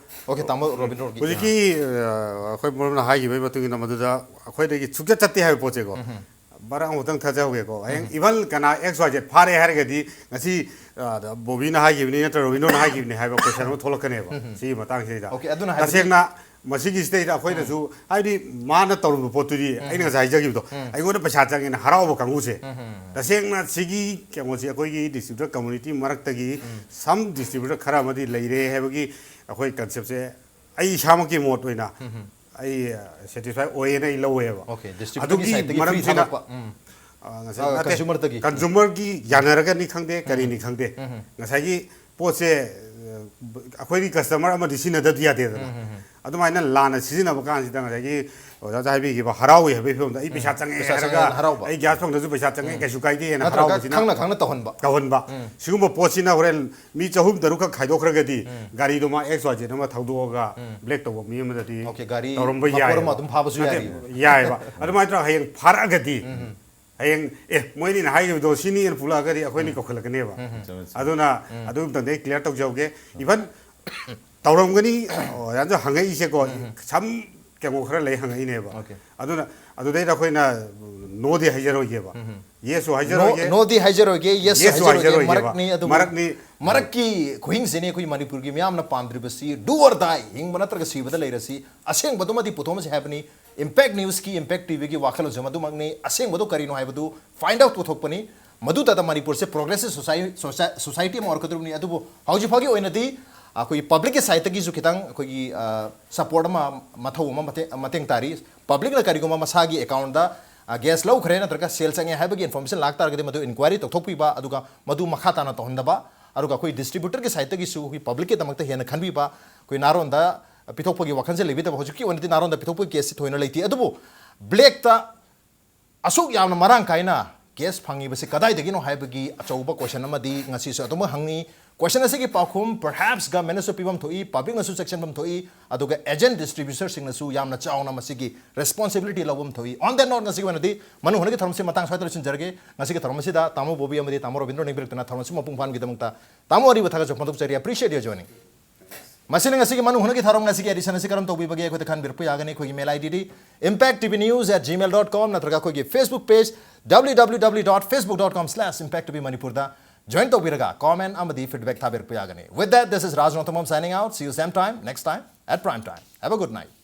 okay, ꯇꯥꯃꯣ ꯔꯣꯕꯤꯟꯗ꯭ꯔꯣꯒꯤ꯫ ꯍꯧꯖꯤꯛꯀꯤ ꯑ, ꯑꯩꯈꯣꯏ ꯃꯔꯨꯞꯅ ꯍꯥꯏꯈꯤꯕꯒꯤ ꯃꯇꯨꯡ ꯏꯟꯅ ꯃꯗꯨꯗ ꯑꯩꯈꯣꯏꯗꯒꯤ ꯁꯨꯡꯆꯠ ꯆꯠꯇꯦ ꯍꯥꯏꯕ ꯄꯣꯠꯁꯦꯀꯣ꯫ ꯃꯔꯛ ꯑꯃꯨꯛꯇꯪ ꯊꯥꯖꯍꯧꯒꯦꯀꯣ꯫ ꯍꯌꯦꯡ even ꯀꯅꯥ X Y Z ꯐꯥꯔꯦ ꯍꯥꯏꯔꯒꯗꯤ ꯉꯁꯤ ꯑ, ꯕꯣꯕꯤꯅ ꯍꯥꯏꯈꯤꯕꯅꯤ ꯅꯠꯇ꯭ꯔꯒ ꯔꯣꯕꯤꯟꯗ꯭ꯔꯣꯅ ꯍꯥꯏꯈꯤꯕꯅꯤ ꯍꯥꯏꯕ ꯀꯣꯏꯁꯟ ꯑꯃ ꯊꯣꯛꯂꯛꯀꯅꯦꯕ ꯁꯤꯒꯤ ꯃꯇꯥꯡꯁꯤꯗ꯫ Okay, ꯑꯗꯨꯅ ꯍꯥꯏꯕꯗꯤ ꯇꯁꯦꯡꯅ ꯃꯁꯤꯒꯤꯁꯤꯗꯩꯗ ꯑꯩꯈꯣꯏꯅꯁꯨ ꯍꯥꯏꯗꯤ ꯃꯥꯅ ꯇꯧꯔꯝꯕ ꯄꯣꯠꯇꯨꯗꯤ ꯑꯩꯅ ꯉꯁꯥꯏ ꯍꯥꯏꯖꯈꯤꯕꯗꯣ ꯑꯩꯉꯣꯟꯗ ꯄꯩꯁꯥ ꯆꯪꯉꯦꯅ ꯍꯔꯥꯎꯕ ꯀꯥꯡꯕꯨꯁꯦ꯫ ꯇꯁꯦꯡꯅ ꯁꯤꯒꯤ ꯀꯩꯅꯣꯁꯤ ꯑꯩꯈꯣꯏꯒꯤ ꯗꯤꯁꯇ꯭ꯔꯤꯕ꯭ꯌꯨꯇꯔ ꯀꯝꯃꯨꯅꯤꯇꯤ ꯃꯔꯛꯇꯒꯤ some ꯗꯤꯁꯇ꯭ꯔꯤꯕ꯭ꯌꯨꯇꯔ ꯈꯔ ꯑꯃꯗꯤ ꯂꯩꯔꯦ ꯍꯥꯏꯕꯒꯤ ꯑꯩꯈꯣꯏ ꯀꯟꯁꯦꯞꯁꯦ ꯑꯩ ꯏꯁꯥꯃꯛꯀꯤ ꯃꯣꯠ ꯑꯣꯏꯅ ꯑꯩ ꯁꯦꯇꯤꯁꯐꯥꯏ ꯑꯣꯏꯌꯦꯅ ꯑꯩ ꯂꯧꯋꯦꯕ꯫ Okay, ꯗꯤꯁꯇ꯭ꯔꯤꯕ꯭ꯌꯨꯇꯔꯒꯤ ꯑꯗꯨꯒꯤ ꯁꯥꯏꯠꯇꯒꯤ ꯐ꯭ꯔꯤ ꯃꯔꯝꯁꯤꯅ ꯊꯥꯗꯣꯛꯄ꯫ ꯎꯝ꯫ ꯑ, ꯑ, ꯉꯁꯥꯏ ꯅꯠꯇꯦ, ꯀꯟꯖꯨꯃꯔꯗꯒꯤ꯫ ꯀꯟꯖꯨꯃꯔꯒꯤ ꯌꯥꯅꯔꯒꯅꯤ ꯈꯪꯗꯦ ꯀꯔꯤꯅꯤ ꯈꯪꯗꯦ ꯉꯁꯥꯏꯒꯤ ꯄꯣꯠꯁꯦ ꯑ, ꯑꯩꯈꯣꯏꯗꯤ ꯀꯁꯇꯃꯔ ꯑꯃꯗꯤ ꯁꯤꯖꯤꯟꯅꯗꯕꯗꯤ ꯌꯥꯗꯦꯗꯅ꯫ ꯑꯗꯨꯃꯥꯏꯅ ꯂꯥꯟꯅ ꯁꯤꯖꯤꯟꯅꯕ ꯀꯥꯟꯁꯤꯗ ꯉꯁꯥꯏꯒꯤ ꯑꯣꯖꯥꯁꯦ ꯍꯥꯏꯕꯤꯈꯤꯕ ꯍꯔꯥꯎꯏ ꯍꯥꯏꯕꯒꯤ ꯐꯤꯕꯝꯗ ꯑꯩ ꯄꯩꯁꯥ ꯆꯪꯉꯦ ꯄꯩꯁꯥ ꯍꯥꯏꯔꯒ ꯆꯪꯉꯦꯅ ꯍꯔꯥꯎꯕ꯫ ꯑꯩ ꯒ꯭ꯌꯥꯁ ꯐꯪꯗ꯭ꯔꯁꯨ ꯄꯩꯁꯥ ꯆꯪꯉꯦ ꯀꯩꯁꯨ ꯀꯥꯏꯗꯦꯅ ꯅꯠꯇ꯭ꯔꯒ ꯍꯔꯥꯎꯕꯁꯤꯅ ꯈꯪꯅ ꯈꯪꯅ ꯇꯧꯍꯟꯕ꯫ ꯇꯧꯍꯟꯕ꯫ ꯁꯤꯒꯨꯝꯕ ꯄꯣꯠꯁꯤꯅ ꯍꯣꯔꯦꯟ ꯃꯤ ꯆꯍꯨꯝ ꯇꯔꯨꯛꯈꯛ ꯈꯥꯏꯗꯣꯛꯈ꯭ꯔꯒꯗꯤ ꯒꯥꯔꯤꯗꯣ ꯃꯥ X Y Z ꯑꯃ ꯊꯧꯗꯣꯛꯑꯒ ꯕ꯭ꯂꯦꯛ ꯇꯧꯕ ꯃꯤ ꯑꯃꯗꯗꯤ Okay, ꯒꯥꯔꯤ ꯇꯧꯔꯝꯕ ꯃꯄꯣꯠ ꯌꯥꯏ꯫ ꯑꯃ ꯑꯗꯨꯝ ꯐꯥꯕꯁꯨ ꯅꯠꯇꯦ, ꯌꯥꯔꯤꯕ꯫ ꯌꯥꯏꯑꯕ꯫ ꯑꯗꯨꯃꯥꯏꯅ ꯇꯧꯔꯒ ꯍꯌꯦꯡ ꯐꯥꯔꯛꯑꯒꯗꯤ ꯍꯌꯦꯡ ꯑꯦ ꯃꯣꯏꯅꯤꯅ ꯍꯥꯏꯈꯤꯕꯗꯣ ꯁꯤꯅꯤꯅ ꯄꯨꯂꯛꯑꯒꯗꯤ ꯑꯩꯈꯣꯏꯅ ꯀꯧꯈꯠꯂꯛꯀꯅꯦꯕ꯫ ꯑꯗꯨꯅ ꯑꯗꯨ ꯑꯝꯇꯪꯗꯤ ꯑꯩ ꯀ꯭ꯂꯤꯌꯥꯔ ꯇꯧꯖꯍꯧꯒꯦ꯫ Even ꯇꯧꯔꯝꯒꯅꯤ꯫ ꯑꯣꯖꯥꯅꯁꯨ ꯍꯪꯉꯛꯏꯁꯦꯀꯣ꯫ ꯁꯝ ꯀꯩꯅꯣ ꯈꯔ ꯂꯩ ꯍꯪꯉꯛꯏꯅꯦꯕ꯫ Okay. ꯑꯗꯨꯅ ꯑꯗꯨꯗꯩꯗ ꯑꯩꯈꯣꯏꯅ ꯅꯣꯗꯤ ꯍꯥꯏꯖꯔꯣꯏꯒꯦꯕ꯫ ꯌꯦꯁꯁꯨ ꯅꯣ ꯍꯥꯏꯖꯔꯣꯏꯒꯦ꯫ ꯅꯣꯗꯤ ꯍꯥꯏꯖꯔꯣꯏꯒꯦ, ꯌꯦꯁ ꯌꯦꯁꯁꯨ ꯍꯥꯏꯖꯔꯣꯏꯒꯦ, ꯍꯥꯏꯖꯔꯣꯏꯒꯦꯕ꯫ ꯃꯔꯛꯅꯤ ꯑꯗꯨꯕꯨ ꯃꯔꯛꯅꯤ꯫ ꯃꯔꯛꯀꯤ ꯈꯨꯍꯤꯡꯁꯤꯅꯤ ꯑꯩꯈꯣꯏ ꯃꯅꯤꯄꯨꯔꯒꯤ ꯃꯤꯌꯥꯝꯅ ꯄꯥꯝꯗ꯭ꯔꯤꯕꯁꯤ do or die, ꯍꯤꯡꯕ ꯅꯠꯇ꯭ꯔꯒ ꯁꯤꯕꯗ ꯂꯩꯔꯁꯤ, ꯑꯁꯦꯡꯕꯗꯨꯃꯗꯤ ꯄꯨꯊꯣꯛꯑꯁꯤ ꯍꯥꯏꯕꯅꯤ꯫ Impact Newsꯀꯤ, Impact TVꯒꯤ ꯋꯥꯈꯜꯂꯣꯟꯁꯨ ꯃꯗꯨꯃꯛꯅꯤ꯫ ꯑꯁꯦꯡꯕꯗꯨ ꯀꯔꯤꯅꯣ ꯍꯥꯏꯕꯗꯨ find out ꯄꯨꯊꯣꯛꯄꯅꯤ꯫ ꯃꯗꯨꯇꯗ ꯃꯅꯤꯄꯨꯔꯁꯦ progressive society, society ꯑꯃ ꯑꯣꯏꯔꯛꯀꯗꯧꯔꯤꯕꯅꯤ꯫ ꯑꯗꯨꯕꯨ ꯍꯧꯖꯤꯛ ꯐꯥꯎꯒꯤ ꯑꯣꯏꯅꯗꯤ ꯑꯩꯈꯣꯏꯒꯤ ꯄꯕ꯭ꯂꯤꯛꯀꯤ ꯁꯥꯏꯠꯇꯒꯤꯁꯨ ꯈꯤꯇꯪ ꯑꯩꯈꯣꯏꯒꯤ ꯁꯄꯣꯔꯠ ꯑꯃ ꯃꯊꯧ ꯑꯃ ꯃꯇꯦꯡ ꯃꯇꯦꯡ ꯇꯥꯔꯤ꯫ ꯄꯕ꯭ꯂꯤꯛꯅ ꯀꯔꯤꯒꯨꯝꯕ ꯃꯁꯥꯒꯤ ꯑꯦꯀꯥꯎꯟꯗ ꯒ꯭ꯌꯥꯁ ꯂꯧꯈ꯭ꯔꯦ ꯅꯠꯇ꯭ꯔꯒ ꯁꯦꯜ ꯆꯪꯉꯦ ꯍꯥꯏꯕꯒꯤ ꯏꯟꯐꯣꯔꯃꯦꯁꯟ ꯂꯥꯛꯇꯥꯔꯒꯗꯤ ꯃꯗꯨ ꯏꯟꯀ꯭ꯋꯥꯏꯔꯤ ꯇꯧꯊꯣꯛꯄꯤꯕ, ꯑꯗꯨꯒ ꯃꯗꯨ ꯃꯈꯥ ꯇꯥꯅ ꯇꯧꯍꯟꯗꯕ, ꯑꯗꯨꯒ ꯑꯩꯈꯣꯏ ꯗꯤꯁꯇ꯭ꯔꯤꯕ꯭ꯌꯨꯇꯔꯒꯤ ꯁꯥꯏꯠꯇꯒꯤꯁꯨ ꯑꯩꯈꯣꯏ ꯄꯕ꯭ꯂꯤꯛꯀꯤꯗꯃꯛꯇ ꯍꯦꯟꯅ ꯈꯟꯕꯤꯕ, ꯑꯩꯈꯣꯏ ꯅꯥꯔꯣꯟꯗ ꯄꯤꯊꯣꯛꯄꯒꯤ ꯋꯥꯈꯜꯁꯦ ꯂꯩꯕꯤꯗꯕ꯫ ꯍꯧꯖꯤꯛꯀꯤ ꯑꯣꯏꯅꯗꯤ ꯅꯥꯔꯣꯟꯗ ꯄꯤꯊꯣꯛꯄꯒꯤ ꯀꯦꯁꯁꯤ ꯊꯣꯏꯅ ꯂꯩꯇꯦ꯫ ꯑꯗꯨꯕꯨ ꯕ꯭ꯂꯦꯛꯇ ꯑꯁꯨꯛ ꯌꯥꯝꯅ ꯃꯔꯥꯡ ꯀꯥꯏꯅ ꯒ꯭ꯌꯥꯁ ꯐꯪꯉꯤꯕꯁꯤ ꯀꯗꯥꯏꯗꯒꯤꯅꯣ ꯍꯥꯏꯕꯒꯤ ꯑꯆꯧꯕ ꯀꯣꯏꯁꯟ ꯑꯃꯗꯤ ꯉꯁꯤꯁꯨ ꯑꯗꯨꯃꯛ ꯍꯪꯉꯤ꯫ ꯀꯣꯏꯁꯟ ꯑꯁꯤꯒꯤ ꯄꯥꯎꯈꯨꯝ perhaps ꯒꯃꯦꯟꯅꯁꯨ ꯄꯤꯐꯝ ꯊꯣꯛꯏ, ꯄꯕ꯭ꯂꯤꯛꯅꯁꯨ ꯆꯦꯛꯁꯤꯟꯐꯝ ꯊꯣꯛꯏ, ꯑꯗꯨꯒ ꯑꯦꯖꯦꯟ ꯗꯤꯁꯇ꯭ꯔꯤꯕ꯭ꯌꯨꯇꯔꯁꯤꯡꯅꯁꯨ ꯌꯥꯝꯅ ꯆꯥꯎꯅ ꯃꯁꯤꯒꯤ ꯔꯦꯁꯄꯣꯟꯁꯤꯕꯤꯂꯤꯇꯤ ꯂꯧꯐꯝ ꯊꯣꯛꯏ꯫ On that note, ꯉꯁꯤꯒꯤ ꯑꯣꯏꯅꯗꯤ ꯃꯅꯨꯡ ꯍꯨꯠꯅꯒꯤ ꯊꯧꯔꯝꯁꯤ ꯃꯇꯥꯡ ꯁ꯭ꯋꯥꯏꯗ ꯂꯣꯏꯁꯤꯟꯖꯔꯒꯦ꯫ ꯉꯁꯤꯒꯤ ꯊꯧꯔꯝ ꯑꯁꯤꯗ ꯇꯥꯃꯣ ꯕꯣꯕꯤ ꯑꯃꯗꯤ ꯇꯥꯃꯣ ꯔꯣꯕꯤꯟꯗ꯭ꯔꯣ ꯅꯤꯡꯕꯤꯔꯛꯇꯨꯅ ꯊꯧꯔꯝ ꯑꯁꯤ ꯃꯄꯨꯡ ꯐꯥꯍꯟꯕꯒꯤꯗꯃꯛꯇ ꯇꯥꯃꯣ ꯑꯔꯤꯕ ꯊꯥꯒꯠꯆꯕ ꯐꯣꯡꯗꯣꯛꯆꯔꯤ꯫ Appreciate your joining. ꯃꯁꯤꯅ ꯉꯁꯤꯒꯤ ꯃꯅꯨꯡ ꯍꯨꯠꯅꯒꯤ ꯊꯧꯔꯝ ꯉꯁꯤꯒꯤ ꯑꯦꯗꯤꯁꯟ ꯑꯁꯤ ꯀꯔꯝ ꯇꯧꯕꯤꯕꯒꯦ ꯑꯩꯈꯣꯏꯗ ꯈꯟꯕꯤꯔꯛꯄ ꯌꯥꯒꯅꯤ꯫ ꯑꯩꯈꯣꯏꯒꯤ ꯃꯦꯜ ꯑꯥꯏ ꯗꯤꯗꯤ impact T V news at gmail dot com ꯅꯠꯇ꯭ꯔꯒ ꯑꯩꯈꯣꯏꯒꯤ Facebook page W W W dot facebook dot com slash impact T V ꯃꯅꯤꯄꯨꯔꯗ join ꯇꯧꯕꯤꯔꯒ comment ꯑꯃꯗꯤ feedback ꯊꯥꯕꯤꯔꯛꯄ ꯌꯥꯒꯅꯤ꯫ With that, this is Raj Rongthangam signing out. See you same time, next time at prime time. Have a good night.